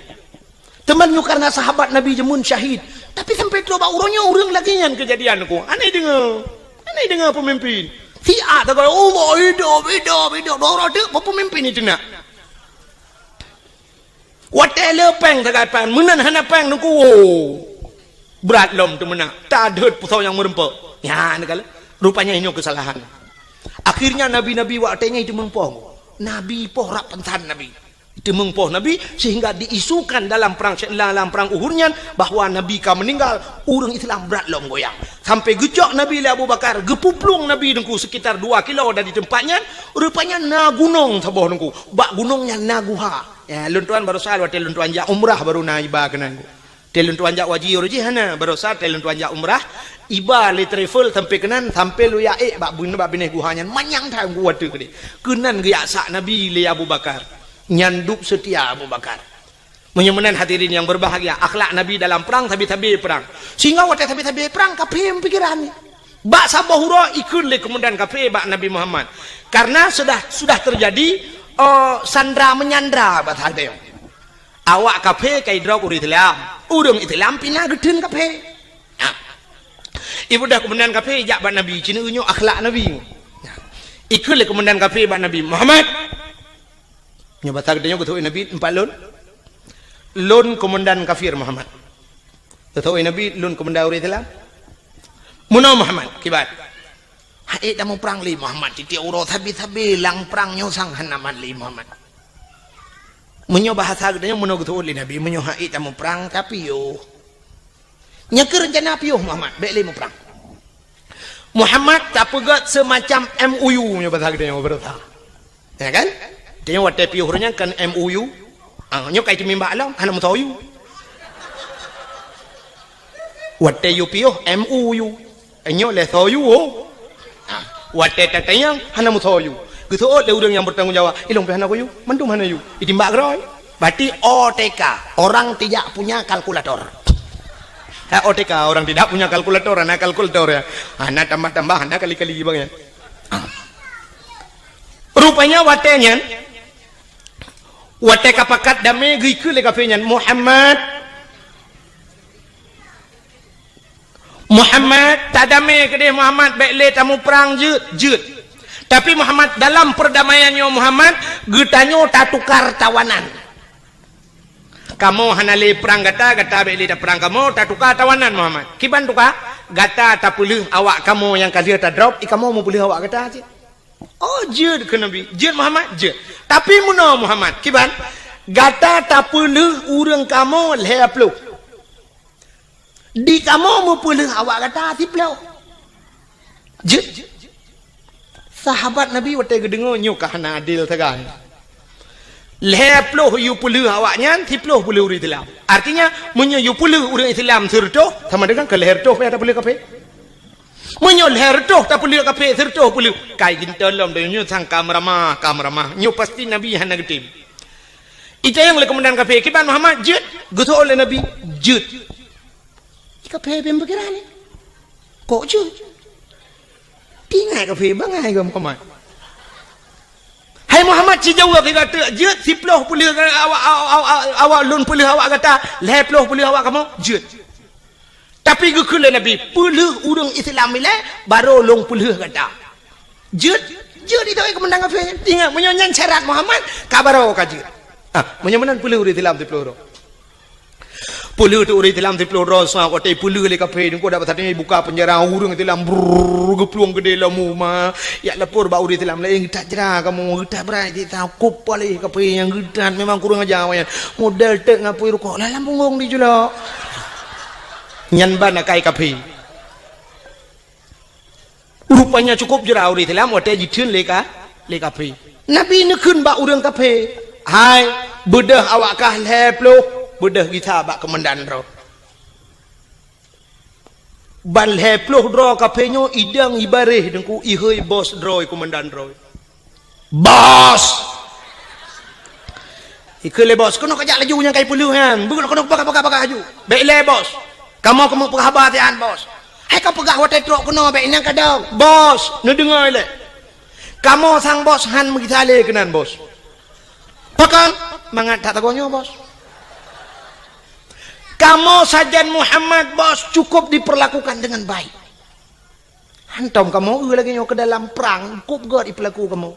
Teuma nyoe karena sahabat Nabi jameun syahid. Tapi sampai troh bak uroe nyoe ureueng lagèe nyan keujadian Teungku. Aneh deungoe. Aneh deungoe peumimpin. Siat tagai, "Allah, hidup, hidup, hidup." Dua uroe teuk peumimpin itu nak. Watèe le pèng tagai pèng, meunan hana pèng Teungku. Brat lom teumeunak. Tadeuet peusau nyang meureumpok. Nyan kala. Rupanya inoe keusalahan. Akhirnya nabi-nabi watèe nyan itu meupoh. Nabi poh rab pansan Nabi. Teumeung poh Nabi, sehingga diisukan dalam perang, dalam perang Uhud nyan bahwa Nabi ka meuninggal, ureueng Islam brat lom goyang. Sampai geucok Nabi lé Abu Bakar, geupuplueng Nabi Teungku sekitar dua kilo dari tempat nyan, rupanya na gunong saboh Teungku. Bak gunong nyan na guha. Ya, lôn tuan barosa watèe lôn tuan jak umrah baru na iba keunan. Watèe lôn tuan jak haji uroe jih hana, barosa watèe lôn tuan jak umrah, iba lé travel sampai keunan, sampai lôn jak ék bak bun-, bak binéh guha nyan, manyang that Teungku watèe keudéh. Keunan geujak sak Nabi lé Abu Bakar. Nyan dub seutia Abu Bakar. Meunyoe meunan hadirin yang berbahagia, akhlak Nabi dalam perang, sabe-sabe perang. Sehingga watèe sabe-sabe perang, kafé meupikiran. Bak saboh uroe ikheun lé komandan kafé bak Nabi Muhammad. Karena sudah, sudah terjadi, eh, sandra menyandra bak saat itu. Awak kafé ka idrop ureueng Islam. Ureueng Islam pih na geutheun kafé. Ha. Ibudah komandan kafé jak bak Nabi, cina nyoe akhlak Nabi. Ha. Ikheun lé komandan kafé bak Nabi, "Muhammad." Nyoe basa geutanyoe geuteupeue Nabi, "Empat lôn." "Lôn komandan kafir, Muhammad." Geuteupeue Nabi, "Lôn komandan ureueng Islam." "Meunoe Muhammad, kiban." "Hana ék tamuprang lé Muhammad, tiep-tiep uroe sabe-sabe lam prang nyoe sang hana mat lé Muhammad." Meunyoe bahasa geutanyoe meunoe geuteupeue lé Nabi, meunyoe hana ék tamuprang, tapiôh. Nyan keuh rencana piôh Muhammad, bèk lé muprang. Muhammad tapeugèt seumacam M O U nyoe basa geutanyoe beureusa. Ya kan? Tanyoe watèe piôh ureueng nyan kan M O U. Ah, nyoe ka iteumimbak lom, hana meusoe U. Watèe yue piôh M O U. Nyoe lé soe U. Ah, watèe tatanyong hana meusoe U. Geuseuôt lé ureueng nyang bertanggung jawab, "Ilôn pih hana soe U, mandum hana U." Itimbak keudroe. Berarti O T K, orang tidak punya kalkulator. Ha, O T K, orang tidak punya kalkulator, hana kalkulator ya. Hana tambah-tambah, hana kali-kali bang ya. Ah. Rupanya watèe nyan, watèe ka pakat damé geukheun lé kafé nyan, "Muhammad, Muhammad, tadamé keudéh Muhammad, bèk lé tamuprang jeuet, jeuet. Tapi Muhammad, dalam perdamaian nyoe Muhammad, geutanyoe tatukar tawanan. Kamoe hana lé prang gata, gata bék lé taprang kamoe, tatukar tawanan Muhammad. Kiban tukar? Gata tapeuleueh awak kamoe nyang ka lheueh tadrop, i kamoe meupeuleueh awak gata cit. Oh, jeuet keu Nabi. Jeuet Muhammad, jeuet. Tapi meunoe Muhammad, kiban? Gata tapeuleueh ureuëng kamoe lhée ploh. Di kamoe meupeuleueh awak gata siploh. Jeuet. Sahabat Nabi watée geudeungoe nyoe ka hana adil sagai. Lhée ploh yue peuleueh awak nyan, siploh peuleueh ureuëng Islam. Artinya, meunyoe yue peuleueh ureuëng Islam sireutôh, sama dengan keu lhée reutôh payah tapeuleueh kafé. Meunyoe lhée reutôh tapeuleueh kafé, sireutôh peuleueh, kai ginton lom donya nyoe sang ka meuramah, ka meuramah. Nyoe pasti Nabi hana geutem. Itanyong lé keumandan kafé, "Kiban Muhammad jeuet?" Geuseuôt lé Nabi, "Jeuet." Di kafé bèk pikiran ni. Kok jeuet? Tinggai kafé bangai keu Muhammad. "Hai Muhammad, ci jaweueb lé gata, jeuet siploh peuleueh awak, awak, awak, awak lôn peuleueh awak gata, lhée ploh peuleueh awak kamoe?" "Jeuet." Tapi geukheun lé Nabi, "Peuleueh ureuëng Islam ilée, barô lôn peuleueh gata." "Jeuet, jeuet itu, hai keumandan kafé. Ingat, meunyoe nyan syarat Muhammad, ka barô ka jeuet." Ah, meunyoe meunan peuleueh ureuëng Islam siploh droe. Peuleueh teuk ureuëng Islam siploh droe, sa watée peuleueh lé kafé, deungon dak pasateueng buka peunjara, ureuëng Islam brrrr geuplueng keudeh lom uma. Jak lapor bak ureuëng Islam laén, "Geutat jra kamoe, geutat brat jih, takot paléh kafé nyang geutat, memang kurang aja awaknyan. Model teuk ngapui rukok, lam punggong dijulok." Nyan ban akai kafé. Rupanya cukup jra ureuëng Islam watée jitheun lé ka, lé kafé. Nabi neukheun bak ureuëng kafé, "Hai, beudôh awak kah lhée ploh, beudôh gisa bak keumandan droe. Ban lhée ploh droe kafé nyoe idong ibaréh deungku ihôi bos droe, keumandan droe." "Bos!" Ikheun lé bos, "Keunoe kajak laju nyang kai peuleueh nyan. Beukeulok keunoe peugah-peugah-peugah laju." "Bék lé bos. Kamoe keumeung peugah haba sian bos." "Hai kapeugah watée trok keunoe bék inong kadong." "Bos, neudeungoe lé. Kamoe sang bos han meugisa lé keunan bos." "Pakon?" "Mangat that tagoe nyoe bos. Kamoe sajan Muhammad bos cukup diperlakukan dengan baik. Hantom kamoe eu lagée nyoe keu dalam prang, kop gét ipeulaku kamoe.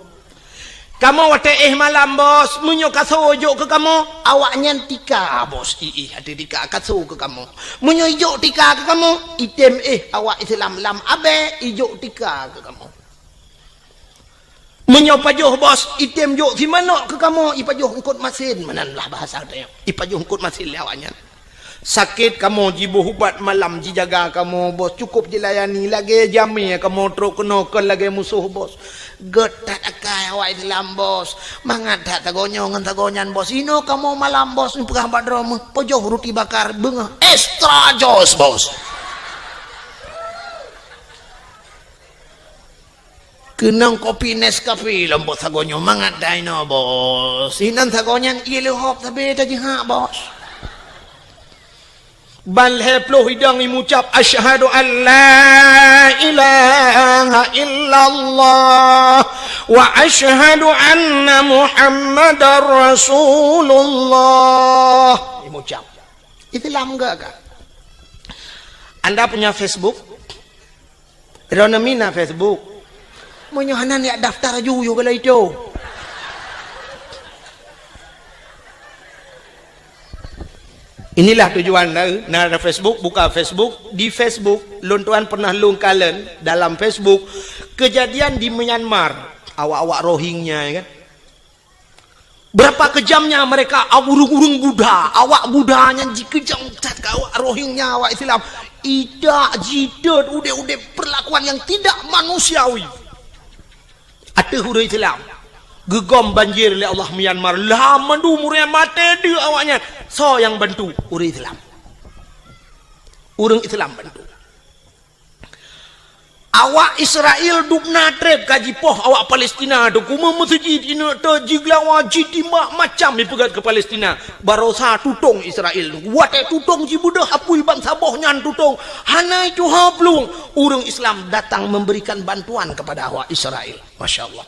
Kamoe watée éh malam bos, meunyoe kaso jok keu kamoe, awaknyan tika bos, iih ateueh tika kaso keu kamoe. Meunyoe ijok tika keu kamoe, item éh awak Islam lam abée ijok tika keu kamoe. Meunyoe pajoh bos, item jok simanok keu kamoe, ipajoh eungkot masin, meunan lah bahasa tanyoe, ipajoh eungkot masin lé awaknyan. Sakét kamoe jiboh ubat malam jijaga kamoe bos, cukup jilayani lagée jamé kamoe trok keunoe kon lagée musoh bos. Gét that akai awak Islam bos. Mangat that sagoe nyoe ngon sagoe nyan bos. Inoe kamoe malam bos, neupeugah bak droe meuh, pajoh ruti bakar beungoh extra jos bos." Keunong kopi Nescafe lom bos sagoe nyoe, mangat that inoe bos. Inan sagoe nyan ié leuhop sabe tajihak bos. Ban lhée ploh idong imucab, "Asyhadu an la ilaha illallah wa asyhadu anna Muhammadar Rasulullah." Imucab. Islam gak ka? Anda punya Facebook? Droeneuh mina Facebook. Meunyoe hana, neujak daftar laju yôh galai itu. Inilah tujuan na, na ada Facebook, buka Facebook. Di Facebook, lôn tuan pernah lôn kalon dalam Facebook, kejadian di Myanmar, awak-awak Rohingya, ya kan? Berapa kejamnya mereka, ureuëng-ureuëng Buddha, awak Buddha nyan jikeujam that keu awak Rohingya, awak Islam. Idak jitot udeb-udeb perlakuan yang tidak manusiawi. Ateueh ureuëng Islam. Geugom banjir lé Allah Myanmar. Lah mandum ureuëng maté deuek awaknyan. Soe nyang bantu? Ureuëng Islam. Ureuëng Islam bantu. Awak Israel dubna treb ka jipoh awak Palestina tu, kumeung meuseujid ineuk teuk jigeulawa, jitimbak macam jipeugét keu Palestina. Barosa tutong Israel tu. Watée tutong jibeudôh apui bansaboh nyan tutong. Hana tuha plueng. Ureuëng Islam datang memberikan bantuan kepada awak Israel. Masya Allah.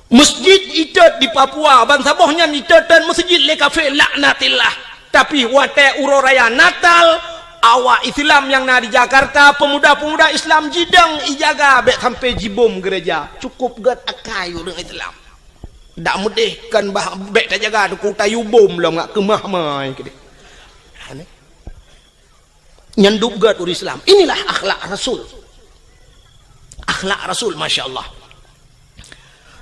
Masjid itot di Papua, bansaboh nyan itot dan masjid lé kafé, laknatillah. Tapi watée uroe raya Natal, Awak Islam nyang na di Jakarta, pemuda-pemuda Islam jidong ijaga bèk sampai jibom gereja. Cukup gèt akai ureueng Islam. Dak meudeh kan bah bèk tajaga teungku tayue bom lom ngat keumah mai keudeh. Nyan dub gèt ureueng Islam. Inilah akhlak Rasul. Akhlak Rasul, masya Allah.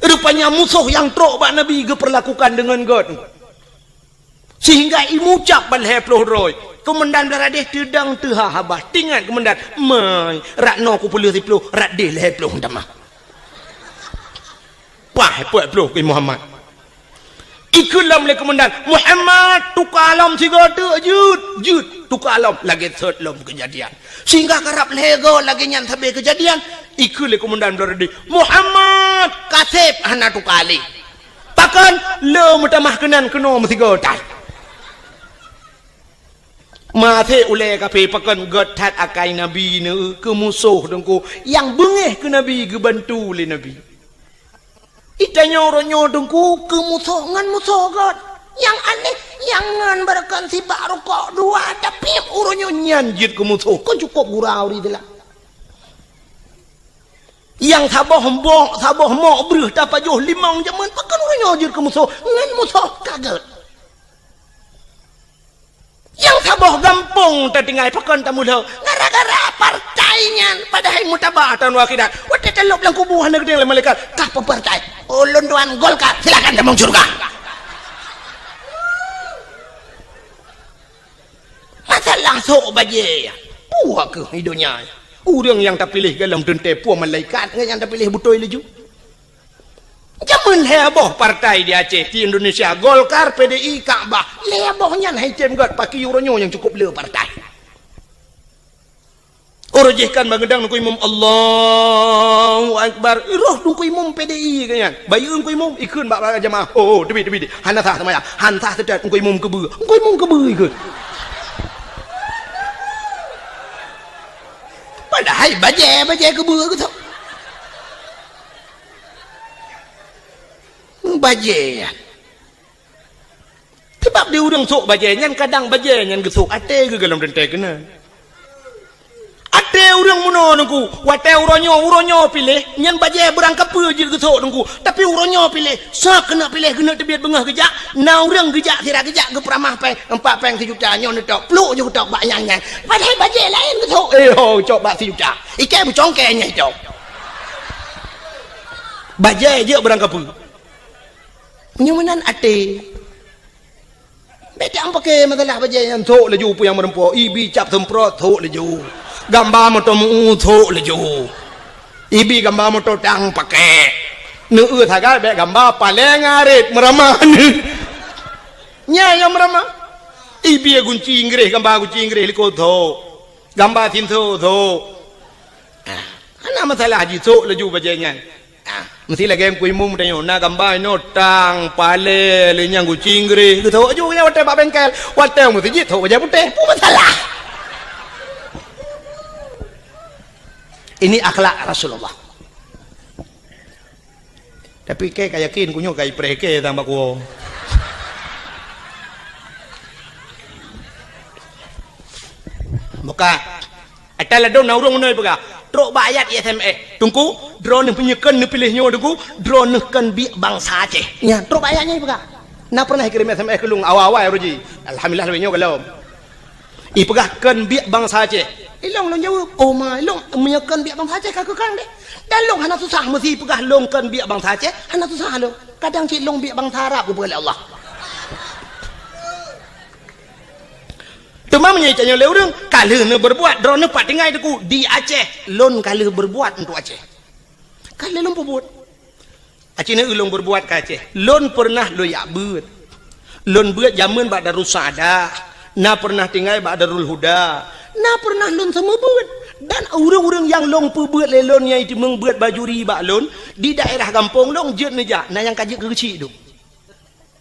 Rupanya musoh nyang trok bak Nabi geupeurlakukan deungon gèt. Sehingga imucab ban lhèe ploh droe. Keumandan Blaradeh teudong teuha haba. Tingat keumandan, "Mai, rot noe kupeuleueh siploh, rot deh lhèe ploh tamah." Pah, peuet ploh keu Muhammad. Ikheun lom lé keumandan, "Muhammad, tuka lom sigoe teuk jeuet, jeuet, tuka lom." Lagèe sot lom keujadian. Sehingga karab lhèe goe lagèe nyan sabe keujadian, ikheun lé keumandan Blaradeh, "Muhammad, kaseb hana tuka lé." Pakon? Le meutamah keunan keunoe meusigoe that. Maté ulèe kafé pakon gèt that akai Nabi neu keu musoh teungku nyang beungèh keu Nabi geubantu lé Nabi. Itanyoe uroe nyoe teungku keu musoh ngon musoh gèt. Nyang aneh, nyang ngon beureukan sibak rukok dua tapi uroe nyoe nyan jeuet keu musoh. Kon cukôp gura ureueng Islam. Nyang saboh mbok, saboh mok breuh tapajoh limong jameun, pakon uroe nyoe jeuet keu musoh, ngon musoh ka gèt. Nyang saboh gampông tatinggai, pakon tamulo, gara-gara partai nyan, padahai meutabah taun akhirat. Watèe talôb lam kubu hana geutanyong lé malaikat, "Kah peue partai?" "Ulôn tuan Golkar." "Silakan tamong syeuruga." Masalah sôk bajèe, peue keuh di donya? Ureueng nyang tapiléh goh lom teuntèe peue malaikat, ngon nyang tapiléh beutôi laju. Jameun lhèe boh partai di Aceh, di Indonesia, Golkar, P D I, Kakbah. Lhèe boh nyan hai tem gèt, pakri uroe nyoe nyang cukôp le partai. Uroe jih kan bangeudang Teungku Imum, "Allahu Akbar." Roh Teungku Imum P D I keu nyan. Bayeue Teungku Imum, ikheun bak para jamaah, "Oh, oh, teubiet, teubiet. Hana sah seumayang. Hana sah seutôt Teungku Imum keubeue." Teungku Imum keubeue ikheun. Padahai bajèe, bajèe keubeue keu bajèe nyan. Sabab di ureueng sôk bajèe nyan, kadang bajèe nyan geusôk até geuh goh lom teuntèe keunan. Até ureueng meunoe Teungku, watèe uroe nyoe, uroe nyoe piléh, nyan bajèe beurangkapeue jeuet geusôk Teungku. Tapi uroe nyoe piléh, soe keuneuk piléh, keuneuk teubiet beungoh geujak, na ureueng geujak, sira geujak geupeuramah pèng, empat pèng sijuta, nyoe neutôk, pluek ju geutôk bak nyang nyan. Padahai bajèe laén geusôk, eh ho, cok bak sijuta. Iké beucongkée nyan cok. Bajèe jeuet beurangkapeue. Nyoe meunan até. Bèk tapaké masalah bajèe nyan, sôk laju peue nyang meurumpok, ibi cap seumprot, sôk laju. Gamba moto meu, sôk laju. Ibi gamba moto tang paké. Neueu sagai bèk gamba paleng arit meuramah. Nyan nyang meuramah. Ibi gunci Inggréh, gamba gunci Inggréh likot, sôk. Gamba sinso, sôk. Ah, hana masalah jisôk laju bajèe nyan. Ah, meusti lagèe Teungku Imum tanyoe, na gamba inoe tang, palé, lé nyang guci Inggréh, geusôk laju nyan watèe bak bengkel, watèe meuseujid sôk bajèe putéh, peue masalah? Ini akhlak Rasulullah. Tapi kèe ka yakin, ku nyoe ka ipreh kèe sang bak kuwoe. Buka. Ata ladôm na ureueng meunoe peugah, trok bak ayat S M S. Teungku, droeneuh meunyoe kön neupiléh nyoe Teungku, droeneuh kön biek bansa Aceh. Nyan, trok bak ayat nyan peugah. Na pernah ikirim S M S keu lôn awai-awai uroe jih. Alhamdulillah, lagèe nyoe gohlom. Ipeugah kön biek bansa Aceh. Ilôn lôn jaweueb, "Oh ma, ilôn meunyoe kön biek bansa Aceh ka keu kang deh." Dan lôn hana susah meusi peugah lôn kön biek bansa Aceh, hana susah lôn. Kadang cit lôn biek bansa Arab geupeugah lé Allah. Teuma meunyoe itanyoe lé ureueng, ka lheueh neubeurbuat, droeneuh pat tinggai Teungku di Aceh, lôn ka lheueh beurbuat untuk Aceh. Ka lheueh lôn peubuet. Aci neu lôn beurbuat ka Aceh. Lôn peureunah lôn jak beuet. Lôn beuet jameun bak Darussaada, na peureunah tinggai bak Darul Huda, na peureunah lôn seumeubeuet. Dan ureueng-ureueng nyang lôn peubeuet lé lôn nyang jiteumeung beuet bajuri bak lôn di daerah gampông lôn jeuet neujak, na nyang ka jeuet keu geuchik dum.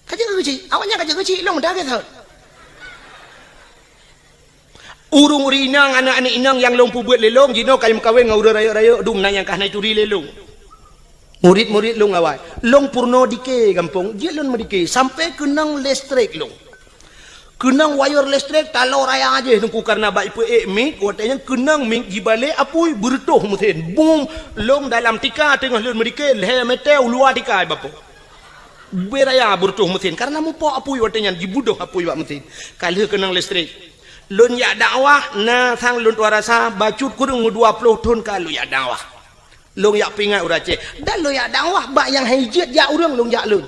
Ka jeuet keu geuchik, awaknyan ka jeuet keu geuchik, lôn meudarah thon. Ureueng-ureueng inong, aneuk-aneuk inong nyang lôn peubeuet lé lôn, jinoe ka meukawen ngon ureueng rayeuk-rayeuk dum na nyang ka hana jituri lé lôn. Murit-murit lôn awai, lôn peurunoe dike gampông, jeuet lôn meudike sampai keunong listrik lôn. Keunong wayeur listrik taloe raya jih Teungku, kareuna bak ipeuék mik, watée nyan keunong mik jibalek apui, beureutoh meusen. Bum! Lôn dalam tika teungoh lôn meudike, lhée meter u luwa tika jibapoe. Ubé raya beureutoh meusen, kareuna mupok apui watée nyan, jibudoh apui bak meusen. Ka lheueh keunong listrik. Lôn jak dakwah, na sang lôn tuan rasa, bacut kureueng meudua ploh thon ka lôn jak dakwah. Lôn jak peuingat ureuëng Aceh. Dan lôn jak dakwah bak nyang hana jeuet jak ureuëng lôn jak lôn.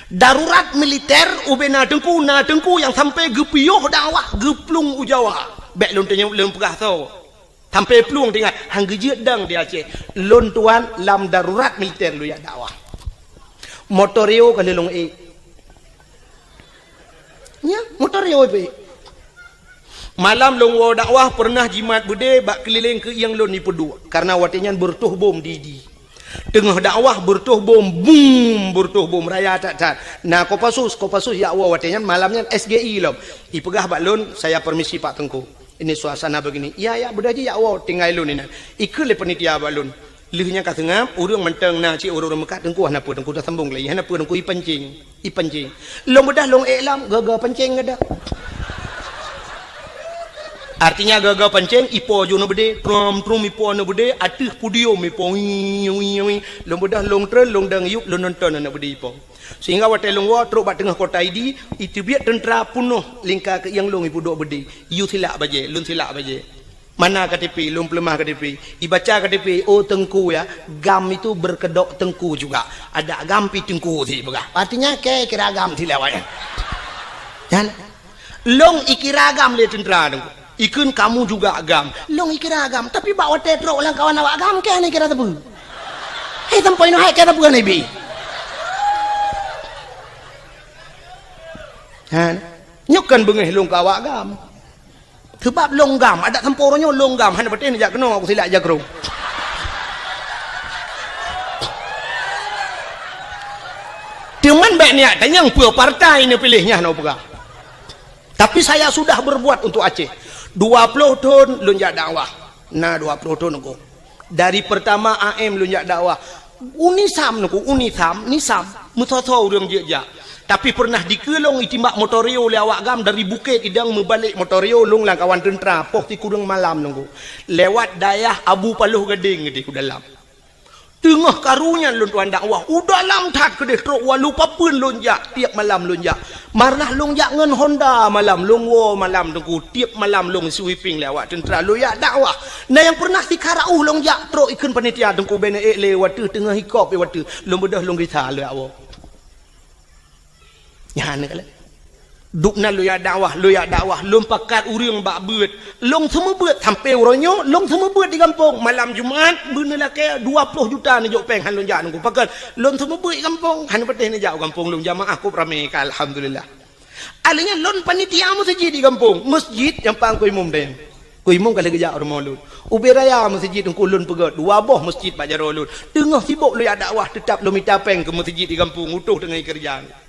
Darurat militer, ubé na teungku, na teungku nyang sampai geupiôh dakwah, geuplueng u Jawa. Bék lôn tanyong, lôn peugah soe. Sampai plueng teuingat, han geujeuet dong di Aceh. Lôn tuan lam darurat militer lôn jak dakwah. Motor Rio ka lheueh lôn ék. Nya, motor Rio ipeuék. Malam lôn woe dakwah, peureunah jimat beudé bak keulileng keuieng lôn ipeuduek, kareuna watée nyan beureutoh bom di, di. Teungoh dakwah beureutoh bom, bum, beureutoh bom raya that-that. Na Kopassus, Kopassus jak woe watée nyan, malam nyan S G I lom. Ipeugah bak lôn, "Saya permisi Pak Teungku. Ini suasana begini." "Iya, ya, beudôh jih jak woe, tinggai lôn inan." Ikheun lé panitia bak lôn. Lheueh nyan ka seungab, ureuëng mantong na cit ureuëng-ureuëng meukat, "Teungku hana peue, Teungku tasambong lé, hana peue, Teungku ipancing, ipancing." Lôn beudôh lôn ék lom, gaga pancing geudah. Artinya gaga pancing, ipo ju na beudé, trom-trom ipo na beudé, ateueh podium ipo, wii, wii, wii. Lôn beudôh lôn treun, lôn dang yup, lôn nonton na beudé ipo. Sehingga watée lôn woe trok bak teungoh kota Idi, iteubiet teuntra peunoh lingka keuieng lôn ipeuduek beudé. Yue silak bajée, lôn silak bajée. Mana K T P, lôn peuleumah K T P. Ibaca K T P, "Oh Teungku ya, GAM itu berkedok Teungku juga. Ada GAM pi Teungku," si peugah. Artinya, kira GAM si lewat. Dan lôn ikira GAM lé teuntra Teungku. Ikheun, "Kamu juga GAM." Lôn ikira GAM, tapi bak watée trok lam kawan awak GAM, keu hana ikira teupeu. Hei, sampoe nyoe hai keu teupeu hana ibi. Ha, nyoe kan beungéh lôn keu awak GAM. Seubab lôn GAM, adak sampoe uroe nyoe lôn GAM, hana patéh neujak keunoe, aku silak jak keu droe. Teuma bék neujak tanyong peue partai neupiléh nyan, hana peugah. Tapi saya sudah berbuat untuk Aceh. Dua ploh thon lôn jak dakwah. Na dua ploh thon agoe. Dari pertama A M lôn jak dakwah. UNISAM Teungku, UNISAM, NISAM, meusoe-soe ureuëng jeuet jak. Tapi peureunah dikeue lôn itimbak motor Rio lé awak GAM dari Bukét Idong meubalek motor Rio lôn lam kawan teuntra poh sikureueng malam Teungku. Lewat dayah Abu Paloh Gadeng di u dalam. Teungoh karu nyan lôn tuan dakwah, u dalam that keudeh trok walu papeuen lôn jak, tiep malam lôn jak. Mareunah lôn jak ngon Honda malam, lôn woe malam Teungku, tiep malam lôn sweeping lé awak teuntra lôn jak dakwah. Na nyang peureunah sikara uh lôn jak trok ikheun panitia Teungku, bèk neuék lé watèe teungoh hikop lé watèe, lôn beudôh lôn gisa lôn jak woe. Nyan keuh lé. Dubna lôn jak dakwah, lôn jak dakwah, lôn pakat ureuëng bak beuet. Lôn seumeubeuet sampoe uroe nyoe, lôn seumeubeuet di gampông. Malam Jumat, beuneulakèe dua ploh juta neujok péng han lôn jak Teungku. Pakon, lôn seumeubeuet di gampông, han patéh neujak u gampông lôn, jamaah kôp ramé ka, alhamdulillah. Alèh nyan lôn panitia meuseujid di gampông, meuseujid nyang pang keu imum dayang. Keu imum ka lheueh geujak u rumoh lôn. Ubé raya meuseujid Teungku lôn peugöt, dua boh meuseujid bak jaroe lôn. Teungoh sibok lôn jak dakwah, teutap lôn mita péng keu meuseujid di gampông, utôh teungoh keureuja.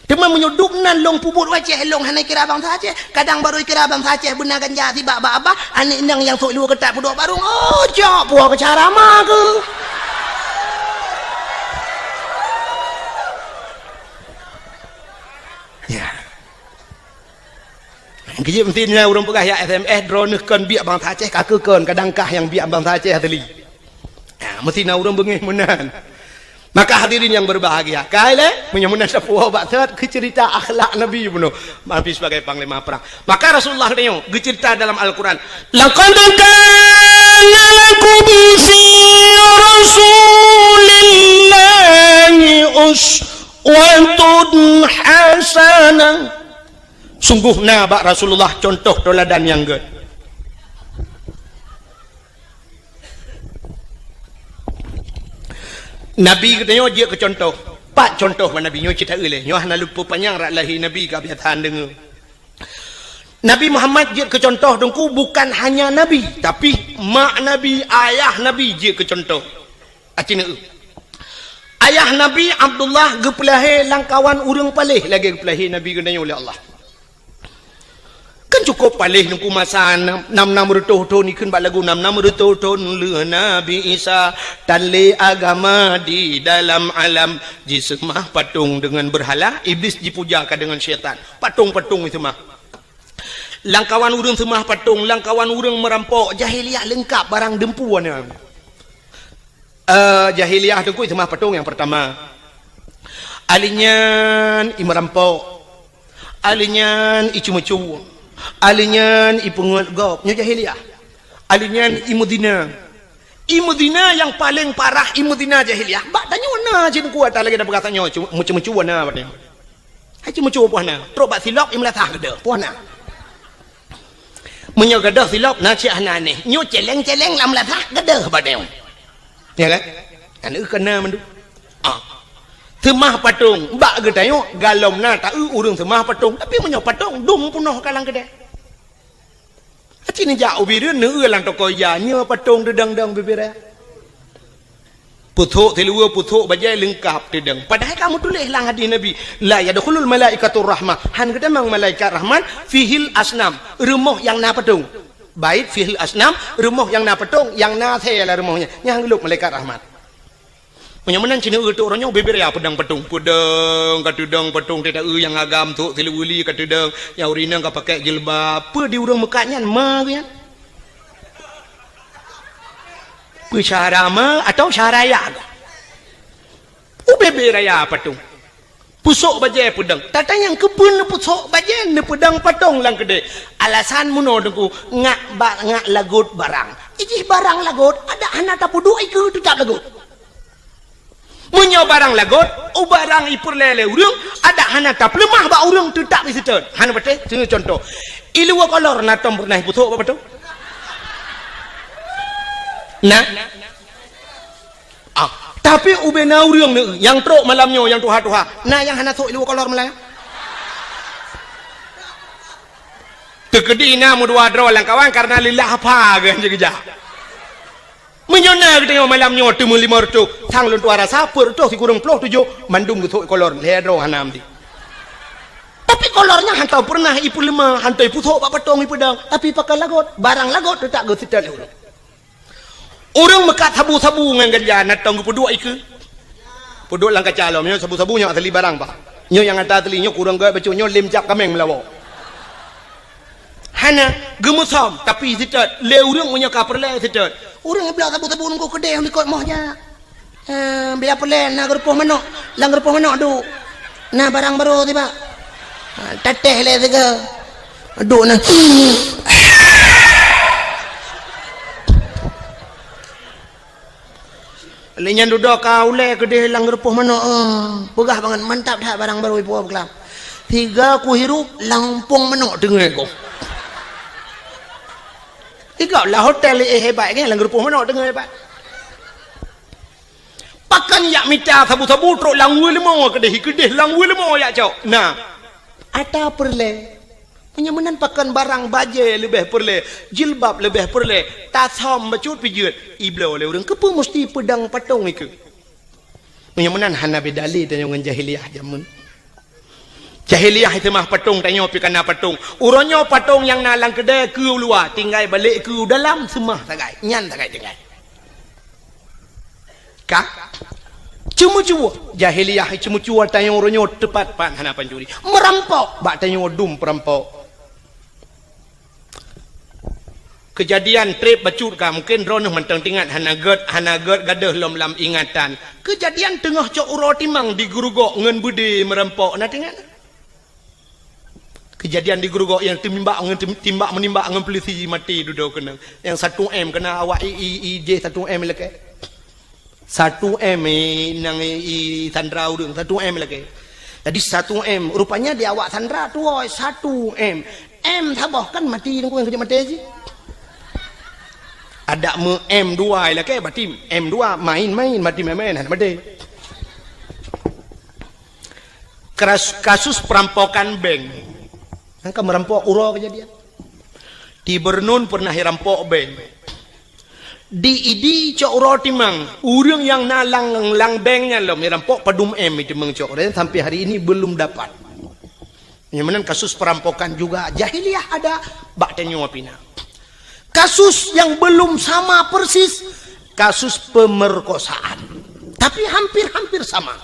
Teuma meunyoe dubna lôn peubuet u Aceh, lôn hana kira bansa Aceh. Kadang barô kira bansa Aceh beuna ganja sibak bak babah, aneuk inong nyang sôk luweue keutat peuduek barông, oh, cok puwoe keu cara ma keuh. Ya. Keujeuet meusti nyan ureuëng peugah jak S M S, droeneuh kon biek bansa Aceh, ka keuh kon, kadang kah nyang biek bansa Aceh asli. Ha, meusti na ureuëng beungéh meunan. Maka hadirin yang berbahagia, kai lé, meunyoe meunan sapeue bak that keu ceurita akhlak Nabi bunoe, Nabi sebagai panglima perang. Maka Rasulullah geutanyoe geuceurita dalam Al-Quran, "Laqad kana lakum fi Rasulillahi uswatun hasanah." Sungguh na bak Rasulullah contoh teuladan nyang gét. Nabi geutanyoe jeuet keu contoh. Pat contoh bak Nabi nyoe cit taeu lé. Nyoe hana lôn peupanyang rot lahé Nabi, ka biasa deungoe. Nabi Muhammad jeuet keu contoh Teungku bukan hanya Nabi, tapi mak Nabi, ayah Nabi jeuet keu contoh. Aci neueu. Ayah Nabi Abdullah geupeulahé lam kawan ureuëng paléh lagée geupeulahé Nabi geutanyoe lé Allah. Kan Cukup paléh Teungku masa nam, nam, nam reutôh thon, ikheun bak lagu nam, nam reutôh thon lheueh Nabi Isa, tan lé agama di dalam alam, jiseumah patong deungon beurhala, Iblis jipuja ka deungon syaitan. Patong-patong jiseumah. Lamkawan ureuëng seumah patong, lamkawan ureuëng meurampok, jahiliyah leungkab barang deumpu na. Eh, jahiliyah Teungku seumah patong nyang peurtama. Ahli nyan i meurampok. Ahli nyan i ceumeucue. Ahli nyan i peungeut gob. Nyoe jahiliyah. Ahli nyan i meuzina. I meuzina nyang paleng parah, i meuzina jahiliyah. Bak tanyoe na cit Teungku, ata lagée na peugah tanyoe, ceu-, meuceumeucue na bak tanyoe. Hai ceumeucue poh na, trok bak silop i meulasah gadôh, poh na. Meunyoe gadôh silop na cit hana aneh, nyoe celeng-celeng lam meulasah gadôh bak tanyoe. Ya kan? Aneuk keu na mandum. Ah. Seumah patong, bak geutanyoe galom na taeu ureuëng seumah patong, tapi meunyoe patong dum peunoh ka lam keudè. Aci neujak ubé deuh neueu lam toko ija, nyoe patong teudong-dong bibir raya. Pusok siluweue, pusok bajée leungkab teudong. Padahai ka meutuléh lam hadis Nabi, "La yadkhulul malaikatur rahmah." Han geutamong malaikat rahmat, "Fihil asnam." Rumoh nyang na patong. Bait fihil asnam, rumoh nyang na patong, nyang na asèe lam rumoh nyan. Nyang geulop malaikat rahmat. Meunyoe meunan cit neueu teuh uroe nyoe bibir raya peudong patong. Peudong ka teudong patong, teuta eu nyang agam, sôk siluweue li ka teudong, nyang ureuëng inong ka pakai jilbab. Peue di ureuëng meukat nyan ma geuh nyan? Peue syahara ma atau syahara ya? U bibir raya patong. Pusok bajée peudong. Tata nyang keupeue neupusok bajée neupeudong patong lam keudè. Alasan meunoe Teungku, ngak ba-, ngak lagot barang. Ijih barang lagot, adak hana tapeuduek ikeue teutap lagot. Meunyoe barang lagot, u barang ipeureulée lé ureuëng, adak hana tapeuleumah bak ureuëng teutap iseutôt. Hana patéh, keu contoh. Iluwa kolor na tom peureunah ipusok bak patong? Na? Ah, tapi ubé na ureuëng neueu nyang trok malam nyoe nyang tuha-tuha, na nyang hana sôk iluwa kolor malam nyoe? Teukeudi na meudua droe lam kawan karena lillah apa geuh jeuet geujak. Meunyoe na geutanyoe malam nyoe teumeulimong reutôh, sang lôn tuha rasa peuet reutôh sikureueng ploh tujoh mandum geusôk kolor, lhée droe hana meuti. Tapi kolor nyan hana peureunah ipeuleumah, hana ipusok bak patong ipeudong, tapi pakai lagot, barang lagot teutap geuseutôt lé ureuëng. Ureuëng meukat sabu-sabu ngon ganja na tom geupeuduek ikeue. Peuduek lam kaca lom, nyoe sabu-sabu nyoe asli barang bah. Nyoe nyang ata asli, nyoe kureueng gét bacut, nyoe lem cap kaméng meulawa. Hana, geumeusom, tapi seutôt, lé ureuëng meunyoe ka peureulée seutôt. Ureuëng bloe sabu-sabu nunggu keudeh likot moh jak. Eh, biar peureulée na geurupoh manok, lam geurupoh manok duek. Na barang barô tibak. Ha, tatéh lé sigoe. Duek na. Lé nyan dudoe ka ulée keudeh lam geurupoh manok, eh, peugah bangat mantap that barang barô ipuwoe beukelam. Tiga kuhirup lam umpung manok teungoh goh. Tiga lah hotel, eh, hebat kan, lam geurupoh manok teungoh hebat. Pakon jak mita sabu-sabu trok lam weue leumo keudeh, keudeh lam weue leumo jak cok. Nah, ata peureulée. Meunyoe meunan pakon barang bajée leubeh peureulée, jilbab leubeh peureulée, tasam bacut pijeuet, ibloe lé ureuëng, keupeue musti peudong patong ikeue? Meunyoe meunan hana beda lé tanyoe ngon jahiliyah jameun. Jahiliyah seumah patong, tanyoe pih kana patong. Uroe nyoe patong nyang na lam keudée keu u luwa, tinggai balek keu u dalam seumah sagai, nyan sagai tinggai. Ka? Ceumeucue. Jahiliyah ceumeucue tanyoe uroe nyoe teupat pat hana pancuri. Meurampok bak tanyoe dum peurampok. Keujadian treb bacut ka, mungken droeneuh mantong teuingat, hana gét, hana gét gadôh lom lam ingatan. Keujadian teungoh cok uroe timang di Geurugok ngon beudé meurampok, na teuingat? Keujadian di Geurugok nyang teumimbak ngon tem-, timbak meunimbak ngon peulisi maté dudoe keunoe. Nyang satu M keunan awak i, i, i jih satu M lakée. Satu M, eh, nang, eh, i sandra ureuëng, satu M lakée. Jadi satu M, rupanya di awak sandra tuwoe satu M. M saboh kan maté, nungku nyang keujeuet maté cit. Adak meu M dua lakée, berarti M dua main-main, maté main-main, hana maté. Keras-, kasus perampokan bank. Kan ka meurampok uroe keujadian. Di Bernun peureunah irampok bank. Di Idi cok uroe timang, ureuëng nyang na lam, lam bank nyan lom irampok padum M iteumang cok, dan sampai hari ini belum dapat. Nyang meunan kasus perampokan juga jahiliyah ada, bak tanyoe pih na. Kasus yang belum sama persis, kasus pemerkosaan. Tapi hampir-hampir sama.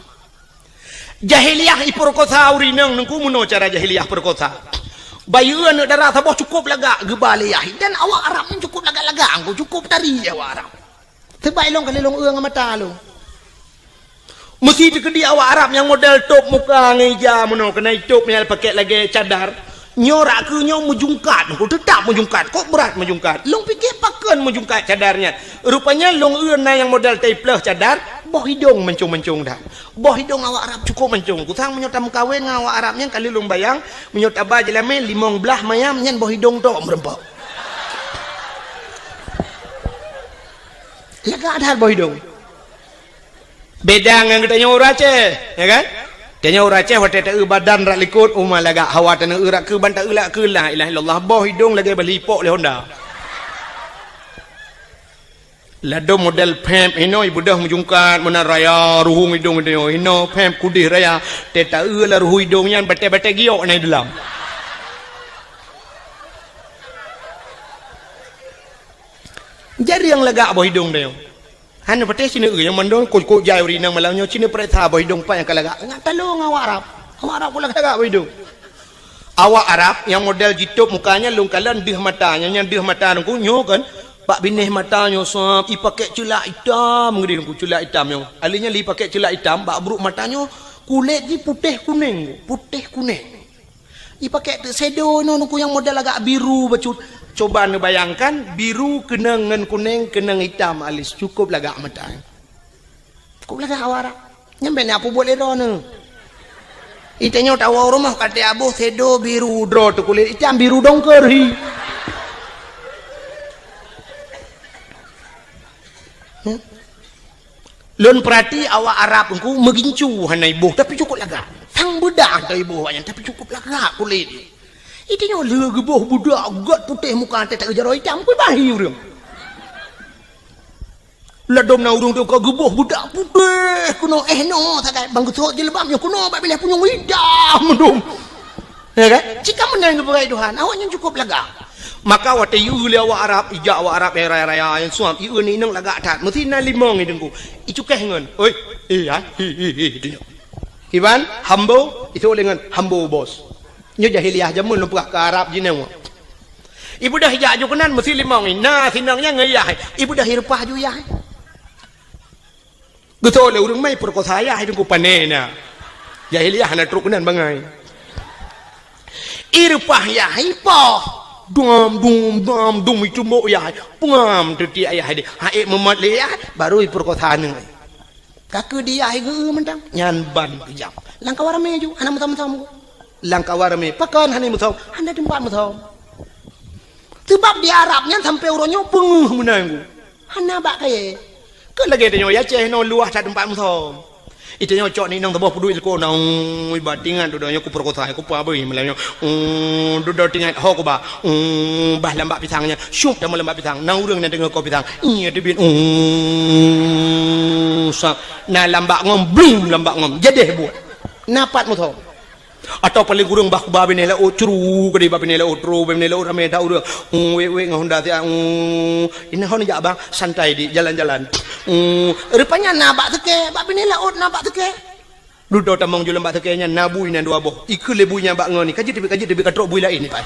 Jahiliyah iperkosa ureueng inong, Teungku, meunoe cara jahiliyah perkosa. Bayeue aneuk dara saboh cukup lagak geuba lé yah, dan awak Arab nyan cukup lagak-lagak, Teungku, cukup tari awak Arab. Sabab ilong ka lheueh lôn eu ngon mata lôn. Meusi teukeudi awak Arab nyang model tôb muka ngon ija meunoe, keunan itôb nyang pakék lagèe cadar. Nyoe rakeue nyoe meujungkat, Teungku, teutap meujungkat. Kok brat meujungkat? Lôn piké pakon meujungkat cadar nyan. Rupanya lôn eu na nyang model taipleuh cadar, boh idong mancong-mancong that. Boh idong awak Arab cukup mancong. Kusang meunyoe tameukawen ngon awak Arab nyan, ka lheueh lôn bayang, meunyoe taba jeulamé limong blaih mayam nyan boh idong tok meureumpok. Lagak that boh idong. Beda ngon geutanyoe ureueng Aceh, ya kan? Tanyoe ureueng Aceh watèe taeu badan rak likot, uma lagak, hawa taneuk eu rak keuban taeu rak keu la ilaha illallah, boh idong lagèe bali ipok lé honda. Ladôm model pèp hinoe ibeudôh meujungkat, meunan raya ruhueng idong tanyoe, hinoe pèp kudeh raya, teuh taeu lam ruhueng idong nyan batèe-batèe giok na di dalam. Jareueng lagak boh idong tanyoe. Hana patéh sineuk nyang mandum kok-kok jai ureueng inong malam nyoe, sineuk pareksa boh idong pat nyang ka lagak. Ngat talong awak Arab. Awak Arab kok lagak boh idong. Awak Arab nyang model jitôb muka nyan lôn kalon deuh mata, nyan, nyan deuh mata Teungku nyoe kan. Bak binéh mata nyoe sab ipakék ceulak itam, ngeudeh Teungku, ceulak itam nyoe. Alèh nyan lé ipakék ceulak itam, bak brôk mata nyoe kulét jih putéh kunéng, putéh kunéng. Ipakék teuk shadow inoe Teungku nyang model agak biru bacut. Coba neubayangkan, biru keunong ngon kunéng, keunong itam alis, cukup lagak mata. Cukup lagak awak Arab. Nyan bèk na peubuet lé droeneuh. Itanyoe tawoe rumoh ka teuaboh shadow biru droe teuh kulét itam biru dongker hi. Hmm? Lôn peurati awak Arab Teungku meugincu hana iboh, tapi cukup lagak. Sang beudah hana iboh awaknyan, tapi cukup lagak kulét. Itanyoe lheueh geuboh budak gèt putéh muka teuh taeu jaroe itam, peubahi ureueng. Ladôm na ureueng teuh ka geuboh budak putéh keunoe, eh, noe sagai bang geusot jilbab nyoe keunoe bak binéh punyueng itam mandum. Ya kan? Cit ka meunan geupeugah Tuhan, awaknyan cukup lagak. Maka watèe ieu lé awak Arab, ijak awak Arab nyang raya-raya nyang suam, ieu ni inong lagak that. Meusi na limong i Teungku. Icukéh ngon, "Oi, eh, ha, hi, hi, hi," gitu nyoe. Iban, "Hambo," itu lé ngon, "Hambo, bos." Nyoe jahiliyah jameun lôn peugah keu Arab jinoe. Ibeudôh ijak aju keunan meusi limong i. Na sinong nyan ngon yah. Ibeudôh ireupah aju yah. Geutôi lé ureueng mai peurkosa yah, Teungku, pané na. Jahiliyah hana trok keunan bangai. Ireupah yah, ipoh. Dum, dum, dum, dum, itumbok yah. Peungam teutiek yah deh. Hai meumat lé yah, baru ipeurkosa aneuk. Ka keu di yah igeu mantong. Nyan ban keujam. Lam kawan ramé ju, hana meusom-som. Lam kawan ramé, pakon hana meusom? Hana teumpat meusom. Sebab di Arab nyan sampoe uroe nyoe peungeuh meunan. Hana bak kayèe. Keu lagèe tanyoe Aceh nyoe luwah that teumpat meusom. Itanyoe cok ni inong saboh peuduek ileko na, ui, ba tingat dudoe nyoe kupeurkosa, kupa beuh malam nyoe. Uh, dudoe tingat ho kuba. Uh, bah lambak pisang nyan. Syup teuma lambak pisang. Na ureueng nyang deungoe ko pisang. Iya teubiet. Uh, sa. Na lambak ngom, blum lambak ngom. Jadeh buet. Na pat meusom. Atawa paléng kureueng bah kuba binéh laôt, curu keudéh bah binéh laôt, curu bah binéh laôt ramé that ureueng. Hmm, wék-wék ngon honda siat, hmm, inan hon jak bang, santai di jalan-jalan. Hmm, rupanya na bak seukée, bak binéh laôt na bak seukée. Dudoe tamong ju lam bak seukée nyan na bui nyan dua boh. Ikheun lé bui nyan bak ngon ni, ka jeuet teubiet, ka jeuet teubiet, ka trok bui laén ni, Pak.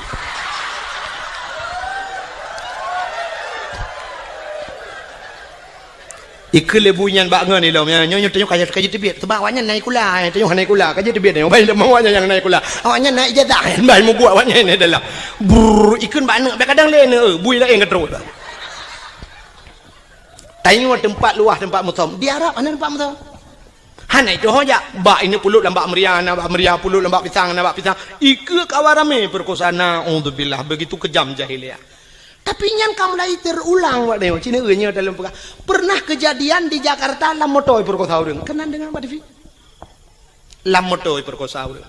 Ikheun lé bui nyan bak ngon ilom nyan. Nyoe, nyoe tanyoe ka, ka jeuet teubiet. Sabab awaknyan na sikula, eh, tanyoe hana sikula. Ka jeuet teubiet nyoe. Bai lom awaknyan nyang na sikula. Awaknyan na ijazah, bai mubuet awaknyan di dalam. Brrr, ikheun bak aneuk, bèk kadang lé aneuk, eh, bui laén ka trok. Tanyoe teumpat luwah teumpat meusom. Di Arab hana teumpat meusom. Hana itu ho jak. Bak ineuk pulop lam bak meuria, na bak meuria, pulop lam bak pisang, na bak pisang. Ikheun kawan ramé peurkosa, naudzubillah. Begitu kejam jahiliyah. Tapi nyan ka mulai teurulang, Pak Neo. Cina nyoe dalam peugah. Pernah kejadian di Jakarta lam moto ipeurkosa ureueng. Keunan deungoe bak T V. Lam moto ipeurkosa ureueng.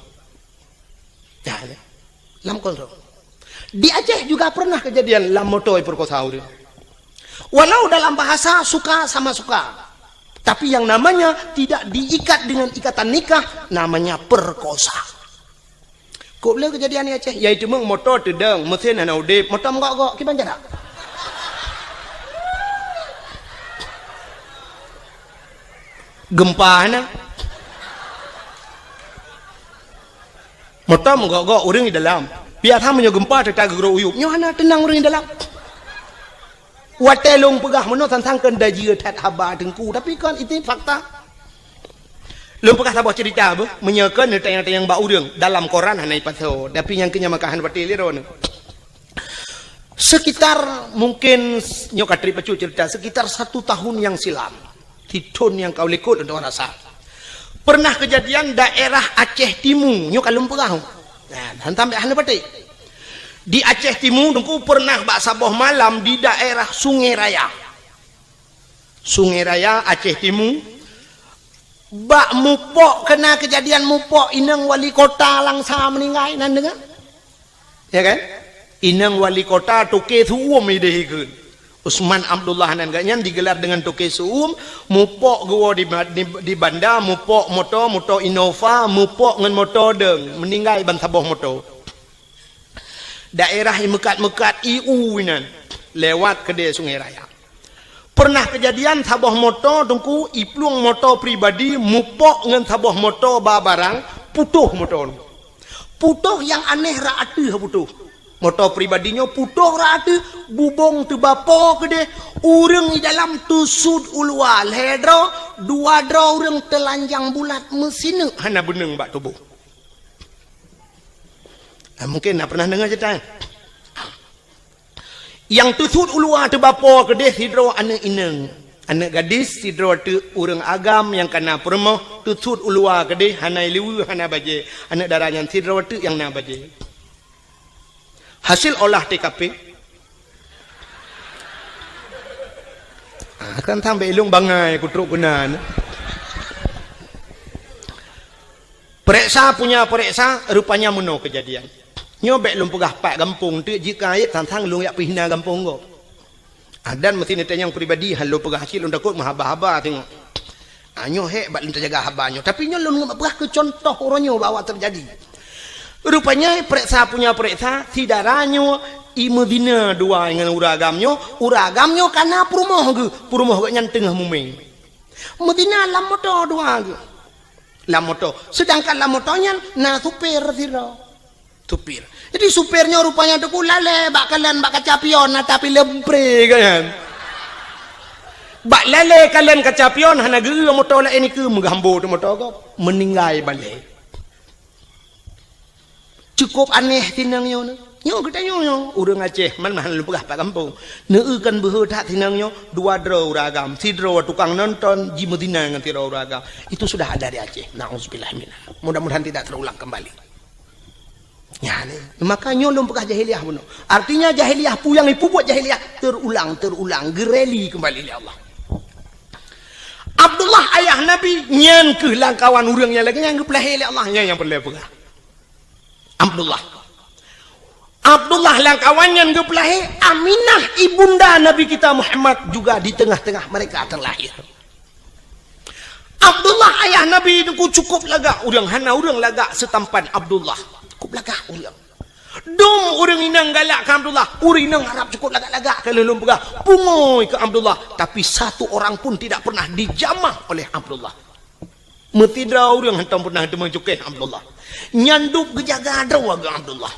Ya, ya. Lam kontrol. Di Aceh juga pernah kejadian lam moto ipeurkosa ureueng. Walau dalam bahasa suka sama suka, tapi yang namanya tidak diikat dengan ikatan nikah, namanya perkosa. Kok le keujadian di Aceh, yaitu meuh moto teudong, meusén hana udeb, moto meugok-gok, kiban cara? Gempa hana. Moto meugok-gok ureuëng di dalam. Biasa meunyoe gempa teuta geugrok uyueb, nyoe hana teunang ureuëng di dalam. Watée lôn peugah meunoe sang-sang kheun dajieue that haba Teungku, tapi kon itu fakta. Lôn peugah saboh cerita beuh, meunyoe kon neutanyong-tanyong bak ureuëng, dalam koran hana ipasoe, tapi nyang keu nyan maka hana patéh lé droeneuh. Sekitar mungkin nyoe ka trép bacut cerita, sekitar satu tahun yang silam, di thon nyang ka likot untuk rasa. Pernah kejadian daerah Aceh Timu, nyoe ka lôn peugah. Nah, hantam hana patéh. Di Aceh Timu, Teungku, pernah bak saboh malam di daerah Sungai Raya. Sungai Raya, Aceh Timu. Bak mupok, kena kejadian mupok, inong wali kota Langsa meninggai, nan deungoe? Ya kan? Inong wali kota Toke Su'um ideh ikheun. Usman Abdullah nan geuh nyan digelar dengan Toke Su'um, mupok geuwoe di, di, di banda, mupok moto, moto Innova, mupok ngon moto dong, meninggai ban saboh moto. Daerah i meukat-meukat i u inan, lewat keudè Sungai Raya. Pernah kejadian saboh moto Teungku, iplueng moto pribadi mupok ngon saboh moto ba barang, putôh moto. Putôh nyang aneh rak ateueh putôh. Moto pribadi nyoe putôh rak ateueh, bubông teubapo keudeh, ureuëng di dalam teusut u luwa lhée droe, dua droe ureuëng teulanjang bulat meusineuk hana beuneueng bak tuboh. Nah, mungkin na pernah deungoe cerita nyan. Nyang teusut u luwa teubapo keudeh sidroe aneuëk inong. Aneuëk gadis sidroe teuk ureuëng agam nyang kana peurumoh teusut u luwa keudeh hana ileue hana bajée. Aneuëk dara nyan sidroe teuk nyang na bajée. Hasil olah T K P. Ah, kan sampai ilung bangai kutruk keunan. Pereksa punya pereksa, rupanya meunoe kejadian. Nyoe bék lôn peugah pat gampông teuk jika ayat tantang lôn yak pihna gampông gob. Adan meusti neutanyong pribadi, han lôn peugah cit lôn takot meuhaba-haba teungoh. Ah, nyoe hék bak lôn tajaga haba nyoe. Tapi nyoe lôn peugah keu contoh uroe nyoe bahwa terjadi. Rupanya pereksa punya pereksa, si dara nyoe i meuzina dua ngon ureuëng agam nyoe, ureuëng agam nyoe kana peurumoh geuh, peurumoh geuh nyan teungoh mumeng. Meuzina lam moto dua geuh. Lam moto. Sedangkan lam moto nyan na supir sidroe. Supir. Jadi supir nyoe rupanya Teungku lalée bak kalon bak kaca pion na tapi lempré kan. Bak lalée kalon kaca pion hana geu moto laén nikeue meugambo tu moto gob. Meninggai balée. Cukup aneh tinang nyoe. Nyoe geutanyoe nyoe, ureuëng Aceh, man mahan lôn peugah pat gampông. Neueu kan beuhe that tinang nyoe, dua droe ureuëng agam, sidroe tukang nonton, jimeuzina ngon sidroe ureuëng agam. Itu sudah ada di Aceh. Nauzubillah minha. Mudah-mudahan tidak terulang kembali. Ya, ni. Maka nyoe lôn peugah jahiliyah bunoe. Artinya jahiliyah pu nyang ipubuet jahiliyah terulang, terulang, geureli kembali lé Allah. Abdullah ayah Nabi nyan keuh langkawan ureuëng nyang lagée nyang geupeulahé lé Allah, nyan nyang peureulée peugah. Abdullah. Abdullah langkawan nyan geupeulahé, Aminah ibunda Nabi kita Muhammad juga di tengah-tengah mereka terlahir. Abdullah ayah Nabi Teungku cukup lagak ureuëng, hana ureuëng lagak seutampan Abdullah. Cukup lagak ureuëng. Dum ureuëng inong galak keu Abdullah, ureuëng inong Arab cukup lagak-lagak ka lheueh lôn peugah, pungoe keu Abdullah, tapi satu orang pun tidak pernah dijamah oleh Abdullah. Meusidroe ureuëng hantom pernah teumeucukéh Abdullah. Nyan dub geujaga droe geuh Abdullah.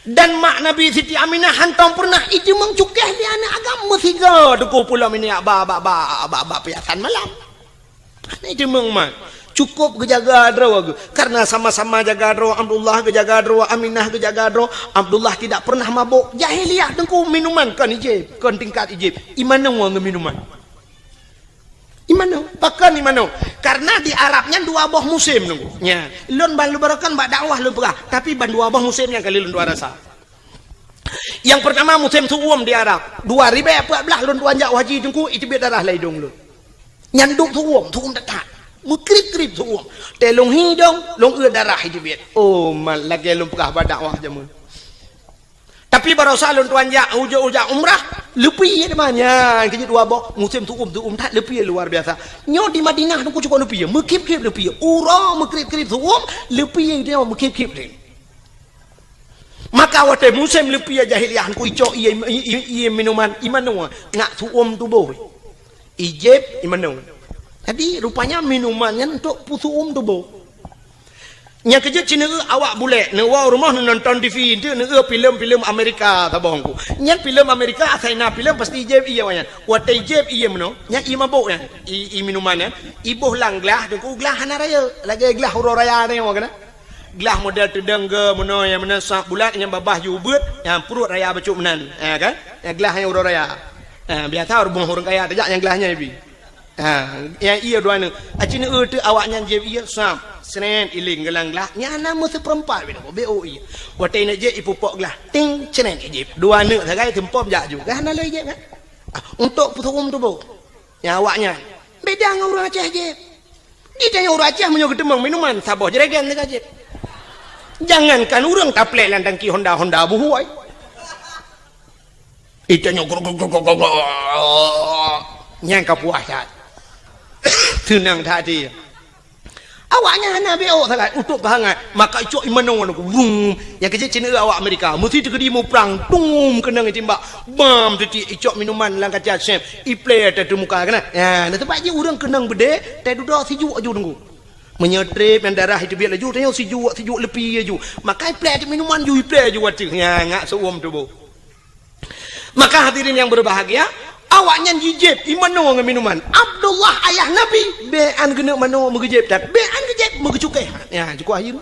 Dan mak Nabi Siti Aminah hantom pernah ijeumeung cukéh lé aneuëk agam meusigoe Teungku pulo minyak ba, ba, ba, ba, ba piasan malam. Hana ijeumeung mat. Cukup geujaga droe geuh. Karena sama-sama jaga droe, Abdullah geujaga droe, Aminah geujaga droe. Abdullah tidak pernah mabok. Jahiliyah Teungku minuman kon ijép, kon tingkat ijép. Imanoe ngon minuman. Imanoe, pakon imanoe? Karena di Arab nyan dua boh musim Teungku. Nya, lôn ban lôn barokan bak dakwah lôn peugah, tapi ban dua boh musim nyang kali lôn tuan rasa. Yang pertama musim su'um di Arab. Dua ribèe empat belas lôn tuan jak haji Teungku, iteubiet darah lam idong lôn. Nyan dub su'um, su'um that-that. Meukrib-krib su'um. Teuh lôn hi idong, lôn eu darah iteubiet. Oh, mat lagèe lôn peugah bak dakwah jameun. Tapi barosa lôn tuan jak, ujoe-ujoe umrah, Leupie teuma nyan, keujeuet dua boh, musém su'um, su'um that leupie luar biasa. Nyoe di Madinah teungku cukôp leupie, meukhép-khép leupie. Uroe meukrib-krib su'um, leupie nyoe meukhép-khép deh. Maka watée musém leupie jahiliyah teungku icok ié, ié, ié minuman, imanoe ngak su'um tuboh. Ijép imanoe. Jadi rupanya minuman nyan untuk peusu'um tuboh. Nyang keujeuet sineuk awak bulek, neuwoe rumoh neunonton T V, enteuk neueu filem-filem Amerika saboh teungku. Nyan filem Amerika asai na filem pasti ijép ié awak nyan. Watée ijép ié meunoe, nyan ié mabök nyan, ié, ié minuman nyan, iboh lam glah teungku, glah hana rayeuk, lagée glah uroe raya nyoe kan. Glah model teudong ge meunoe nyang meunan sab bulat nyang babah ju beuet, nyang pruet raya bacut meunan, ha kan? Nyang glah nyang uroe raya. Ha, biasa ureuëng, ureuëng kaya tajak nyang glah nyan ibi. Ha, nyang ié dua neuk. Aci neuk teuk awak nyan jép ié sab, sret iling geulang glah, nyan na meuseupeurempat bina ko beu ié. Watée neuk jép ipupok glah, ting sret ijép. Dua neuk sagai seumpom jak ju. Gah na lé jép kan? Ah, untuk peusu'um tuboh. Nyang awak nyan beda ngon ureuëng Aceh jép. Di tanyoe ureuëng Aceh meunyoe geuteumeung minuman saboh jeregen teuka jép. Jangankan ureuëng taplek lam tangki Honda, Honda buhôi. Di tanyoe nyang ka puas that. Seunang that dia. Awaknyan hana beu sagai untuk peuhangat, maka icok imanoe nyoe, wum. Nyang keujeuet sineuk awak Amerika, meusi teukeudi muprang, tum keunong itimbak, bam teuti icok minuman lam kaca sép, iplé teutumuka keunan. Ya, na teubak jih ureuëng keunong beudé, teududoe sijuek aju teungku. Meunyoe trép nyang darah iteubiet laju, tanyoe sijuek, sijuek leupie aju. Maka iplé teuk minuman ju iplé aju wateueh. Ya, ngak seuuem tuboh. Maka hadirin yang berbahagia, awaknyan jijép imanoe ngon minuman. Abdullah ayah Nabi, bèk an geuneuk manoe meugeujép that, bèk an geujép meugeucukéh. Ya, cukup akhir.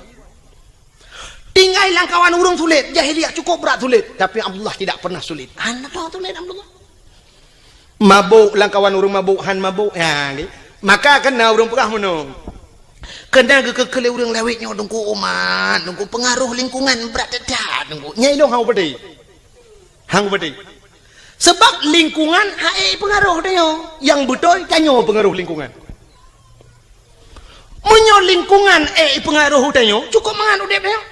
Tinggai lam kawan ureuëng sulet, jahiliyah cukup brat sulet, tapi Abdullah tidak pernah sulet. Hana tho sulet Abdullah. Mabök lam kawan ureuëng mabök, han mabök. Ya, nggih. Maka keunan ureuëng peugah meunoe. Keunan geukeu-keu lé ureuëng lawét nyoe teungku umat, teungku peungaroh lingkungan brat that, teungku. Nyai lôn hang peudeh. Hang peudeh. Sebab lingkungan han ék peungaroh tanyoe. Nyang beutôi tanyoe peungaroh lingkungan. Meunyoe lingkungan ék peungaroh tanyoe, cukup mangat udép tanyoe.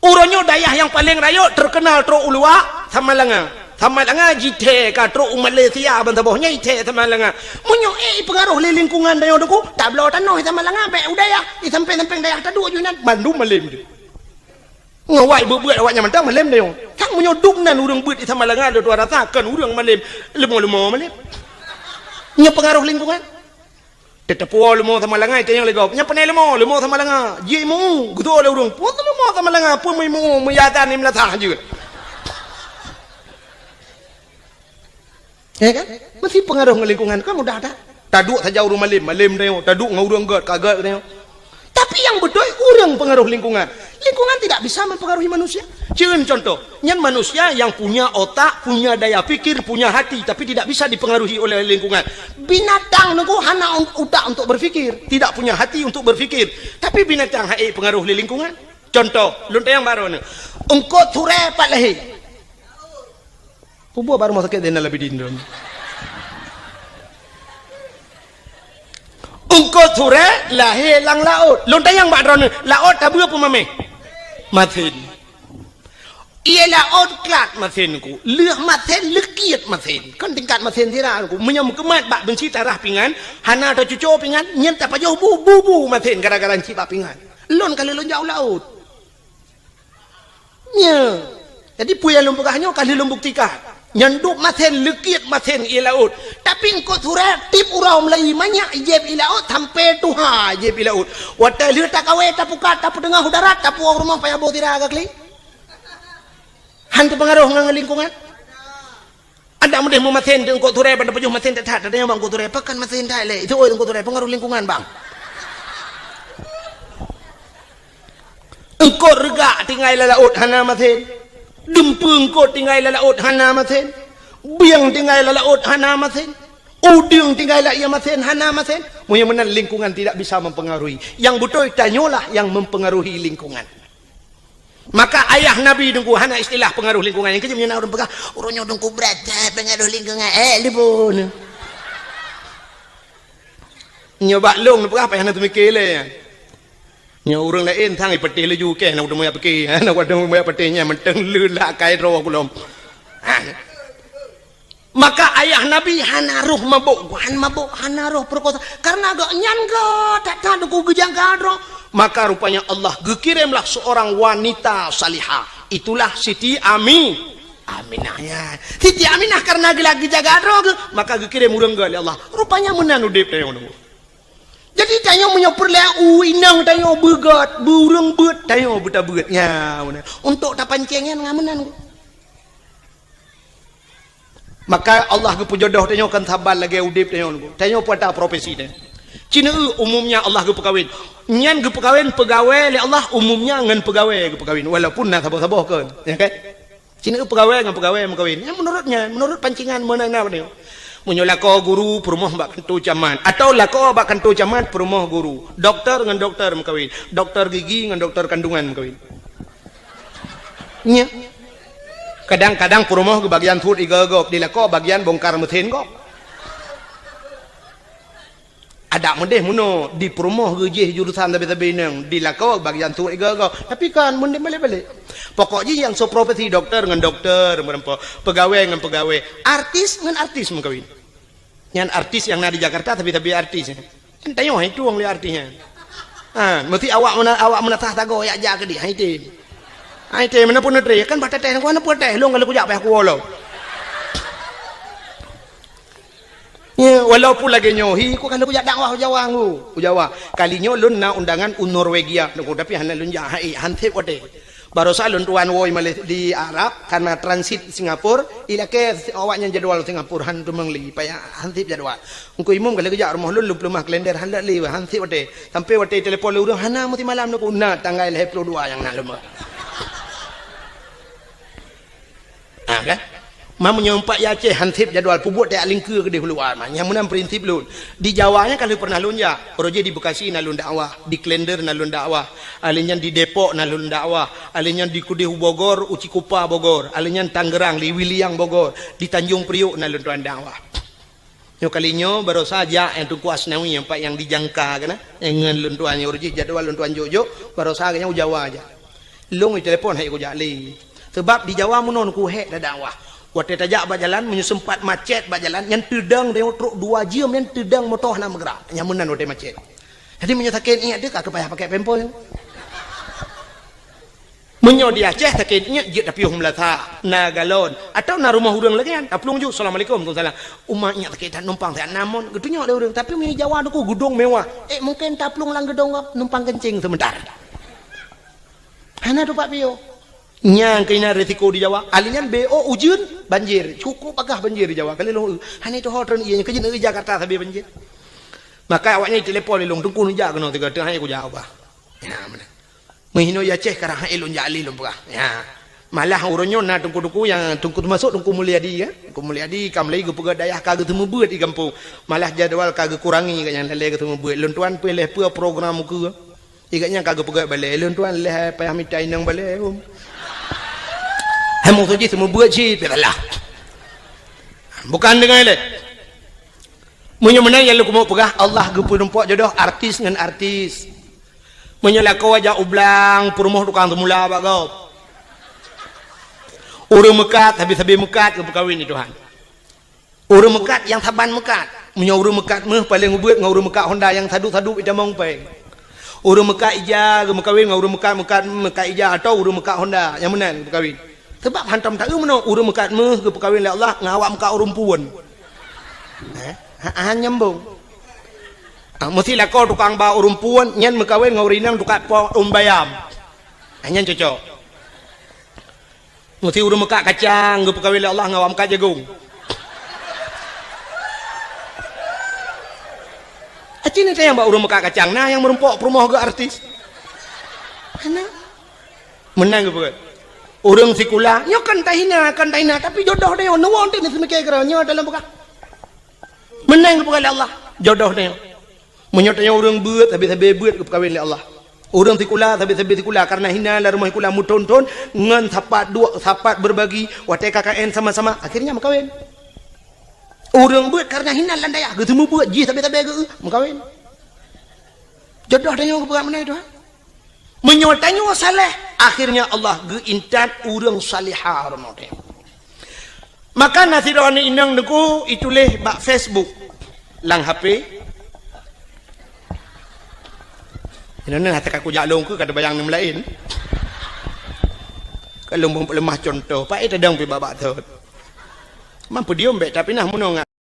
Uroe nyoe dayah nyang paleng rayeuk teukeunal trok u luwa, Samalanga. Samalanga jithèe ka trok u Malaysia ban saboh nyan jithèe Samalanga. Meunyoe ék peungaroh lé lingkungan tanyoe teungku, tabloe tanoh Samalanga bèk u dayah, di sampéng-sampéng dayah taduek ju inan, mandum malém teuh. Ngon awak beuet-beuet awaknyan mantong malém dayong. Sang meunyoe dum nan ureuëng beuet di Samalanga lé tuan rasa kon ureuëng malém, leumo-leumo malém. Nyoe peungaroh lingkungan. Teuteupue leumo Samalanga, itanyong lé gob. Nyan panai leumo, leumo Samalanga. Jimeu, geuto lé ureuëng. Peue leumo Samalanga, peue meuimu, meuyadan, meulasah jeuet. Ya kan? Meusti peungaroh ngon lingkungan, kan mudah that. Taduek saja ureuëng malém, malém tanyoe. Taduek ngon ureuëng gét, ka gét tanyoe. Tapi nyang beutôi ureuëng peungaroh lingkungan. Lingkungan tidak bisa mempengaruhi manusia. Cen contoh, nyan manusia yang punya otak, punya daya pikir, punya hati, tapi tidak bisa dipengaruhi oleh lingkungan. Binatang teungku hana un-, utak untuk berpikir, tidak punya hati untuk berpikir. Tapi binatang han ék pengaroh lé lingkungan. Contoh, lôn tanyong baroe nyoe. Eungkôt surée pat lahé. Peue buet bak rumoh sakét Zainal Abidin droeneuh? Eungkôt surée lahé lam laôt. Lôn tanyong bak droeneuh, laôt tabeue peue maméh? Masen. Ié laôt klat masen ku. Lheueh masen leukiet masen. Kon tingkat masen sira ku. Meunyoe meukeumat bak beunsi tarah pingan, hana tacuco pingan, nyan tapajoh bu, bu, bu masen gara-gara cit bak pingan. Lôn ka lheueh lôn jak u laôt. Nyoe. Jadi peue nyang lôn peugah nyoe ka lheueh lôn buktikan. Nyan duek masen leukiet masen ié laôt. Tapi eungkôt surée tiep uroe meulayeue manyak ijép ié laôt sampoe tuha ijép ié laôt. Watée lheueh takawé tapukat tapeuteungoh u darat tapuwoe u rumoh payah boh sira ka klik. Han teupeungaroh ngon lingkungan. Adak meudeh meumasen teuk eungkôt surée ban tapajoh masen that-that, tatanyong bak eungkôt surée, pakon masen that lé? Itu oi eungkôt surée, peungaroh lingkungan bang. Eungkôt reugak tinggai lam laôt hana masen. Dumpeue eungkôt tinggai lam laôt hana masen. Bieng tinggai lam laôt hana masen. Udeueng tinggai lam ié masen hana masen. Meunyoe meunan lingkungan tidak bisa mempengaruhi. Nyang beutôi tanyoe lah nyang mempengaruhi lingkungan. Maka ayah Nabi teungku hana istilah pengaruh lingkungan. Nyang keujeuet meunyoe na ureuëng peugah, "Ureuëng nyoe teungku brat that pengaruh lingkungan." Eh, lipun. Nyoe bak lôn peugah payah na teumike lé. Nyoe ureuëng laén sang ipeuteh laju keh na kuteumé pike. Na kuteumé pike nyan mantong leulah kai droe kulom. Ah. Maka ayah Nabi hana roh mabök, han mabök, hana roh peurekosa. Karena gobnyan geuh that-that Teungku geujaga droe. Maka rupanya Allah geukiremlah seorang wanita salihah. Itulah Siti Ami-, Aminah. Ya. Siti Aminah karena geula geujaga droe geuh, maka geukirém ureuëng geuh lé Allah. Rupanya meunan udép tanyoe nunggu. Jadi tanyoe meunyoe peureulée u inong tanyoe beugét, beu ureuëng beuet, tanyoe beutabeuet. Ya, meunan. Untuk tapancéng nyan ngon meunan. Maka Allah geupeujodoh tanyoe kon saban lagée udép tanyoe nunggu. Tanyoe peue ata profesi tanyoe. Cina umumnya Allah geupeukawen. Nyan geupeukawen peugawée lé Allah umumnya ngon peugawée geupeukawen. Walaupun na saboh-saboh kon. Ya kan? Cina peugawée ngon peugawée meukawen. Nyan menurut nyan, menurut pancingan meunan na tanyoe. Meunyoe lakoe guru peurumoh bak kantô camat. Atau lakoe bak kantô camat peurumoh guru. Doktor ngon doktor meukawen. Doktor gigi ngon doktor kandungan meukawen. Nya. Kadang-kadang peurumoh geubagian suet igoe gob, di lakoe bagian bongkar mesin gob. Adak meudeh meunoe, di peurumoh geujih jurusan sabe-sabe inong, di lakoe bagian suet igoe gob. Tapi kan meudeh balek-balek. Pokok jih nyang soe profesi doktor ngon doktor meureumpok, peugawée ngon peugawée, artis ngon artis meukawen. Nyan artis nyang na di Jakarta, tapi-tapi artis. Nyan tanyoe hai tueng lé artis nyan. Ha, meusti awak meuna-, awak meunasah sagoe yak jak keudeh, hai tem. Hai tem, meunan pun neutre, kan bah teuteh, ku hana peuteh, lôn ka lheueh kujak payah kuwoe lom. Ya, walaupun lagée nyoe, hi, ku ka lheueh kujak dakwah u Jawa ngu, u Jawa. Kali nyoe lôn na undangan u Norwegia, tapi hana lôn jak, hai, han sép watée. Barosa lôn tuan woe Malay-, di Arab, karena transit Singapura, ilakée awaknyan jadwal Singapura, han teumeung lé, payah han sép jadwal. Engku imum ka lheueh geujak rumoh lôn, lôn peuleumah kalender, han lé lé, han sép watée. Sampai watée telepon lé ureuëng, hana meusimalam nyoe ku, na tanggai lhée ploh dua nyang na lôn. Ha, kan? Ma meunyoe umpat i Aceh han sép jadwal peubuet tajak lingkeue keudeh u luwa ma. Nyang meunan prinsip lôn. Di Jawa nyan ka lheueh pernah lôn jak. Uroe jih di Bekasi na lôn dakwah, di Klender na lôn dakwah, alheuh nyan di Depok na lôn dakwah, alheuh nyan di keudeh u Bogor, u Cikupa Bogor, alheuh nyan Tangerang, di Wiliang Bogor, di Tanjung Priok na lôn tuan dakwah. Nyoe kali nyoe barosa jak nyang Teungku Asnawi nyang pat nyang dijangka keunan. Nyang ngon lôn tuan nyoe uroe jih jadwal lôn tuan jok-jok, barosa geuh nyan u Jawa jak. Lôn itelepon hai kujak lé. Sebab di Jawa meunoe ku hék dakwah. Watée tajak bak jalan meunyoe sempat macet bak jalan nyan teudong tanyoe trok dua jeuem nyan teudong moto hana meugrak. Nyan meunan watée macet. Jadi meunyoe sakét iék teuh ka payah pakai pampers. Meunyoe di Aceh sakét iék jeuet tapiôh meulasa, na galon, atawa na rumoh ureuëng lagée nyan, taplueng ju, "Assalamualaikum." "Waalaikumsalam." "Uma iék sakét that numpang siat na mon." Geutunyok lé ureuëng, tapi meunyoe Jawa Teungku geudong mewah. Eh, mungken taplueng lam geudong gob, numpang keuncing seumeutar. Hana tupat piôh. Nyang keunan risiko di Jawa. Alheuh nyan B O ujeuen, banjir. Cukup bagah banjir di Jawa. Kali lôn, hana tuho treun ié, keu jeuet Jakarta sabe banjir. Maka awaknyan telepon lé lôn, "Teungku neujak keunoe sigoe, teuh hai kujak ubah." Ya, meunan. Meuhinoe i Aceh karang hai lôn jak lé lôn peugah. Ya. Malah uroe nyoe na teungku-teungku nyang teungku teumasok Teungku Mulyadi, ya. Teungku Mulyadi ka mulai geupeugah dayah ka geuteumeubeuet di gampông. Malah jadwal ka geukurangi ka nyang lé geuteumeubeuet. Lôn tuan peureulée peue program ukeue. Igat nyang ka geupeugah balée, lôn tuan lé payah mita inong balée, um. Hai meusoe jih seumeubeuet cit, pih salah. Bukan deungon lé. Meunyoe meunan nyang lôn keumeung peugah, Allah geupeurumpok jodoh artis ngon artis. Meunyoe lakoe jak u blang, peurumoh tukang seumula bak gob. Ureuëng meukat, sabe-sabe meukat geupeukawen lé Tuhan. Ureuëng meukat nyang saban meukat. Meunyoe ureuëng meukat méuh paleng ubeuet ngon ureuëng meukat honda nyang sadu-sadu itamong péng. Ureuëng meukat ija geumeukawen ngon ureuëng meukat, meukat, meukat ija atawa ureuëng meukat honda nyang meunan geumeukawen. Sebab hantom taeu meunoe ureuëng meukat méuh geupeukawen lé Allah ngon awak meukat ureuëng puon. Eh? Ha, ha, nyambung. Ah, meusti lakoe tukang ba ureuëng puon nyan meukawen ngon ureuëng inong tukang po ureuëng bayam. Ah, nyan cocok. Meusti ureuëng meukat kacang geupeukawen lé Allah ngon awak meukat jagong. Aci ni tayang bak ureuëng meukat kacang, na nyang meurumpok peurumoh geuh artis. Hana. Meunan geupeukawen. Ureuëng sikula, nyoe kan tahina, kan tahina, tapi jodoh tanyoe, neuwoe teuh neuseumiké keudroe, nyoe dalam peugah. Meunan geupeukawen lé Allah, jodoh tanyoe. Meunyoe tanyoe ureuëng beuet, sabe-sabe beuet geupeukawen lé Allah. Ureuëng sikula, sabe-sabe sikula, kareuna hina lam rumoh sikula meuthon-thon, ngon sapat duek, sapat berbagi, watée K K N sama-sama, akhirnya meukawen. Ureuëng beuet kareuna hina lam dayah, geuseumeubeuet jih sabe-sabe geu-, meukawen. Jodoh tanyoe geupeugah meunan, Tuhan. Meunyoe tanyoe saleh, akhirnya Allah geuintat ureuëng salihah ureuëng nyoe. Maka na sidroe aneuk inong Teungku ituléh bak Facebook lam H P. Inoe hase ka kujak lôn keu ka teubayang nyang laén. Ka lôn beuleumah contoh, paéh tadong pih bak-bak thot. Mampu diom bék, tapi nah meunoe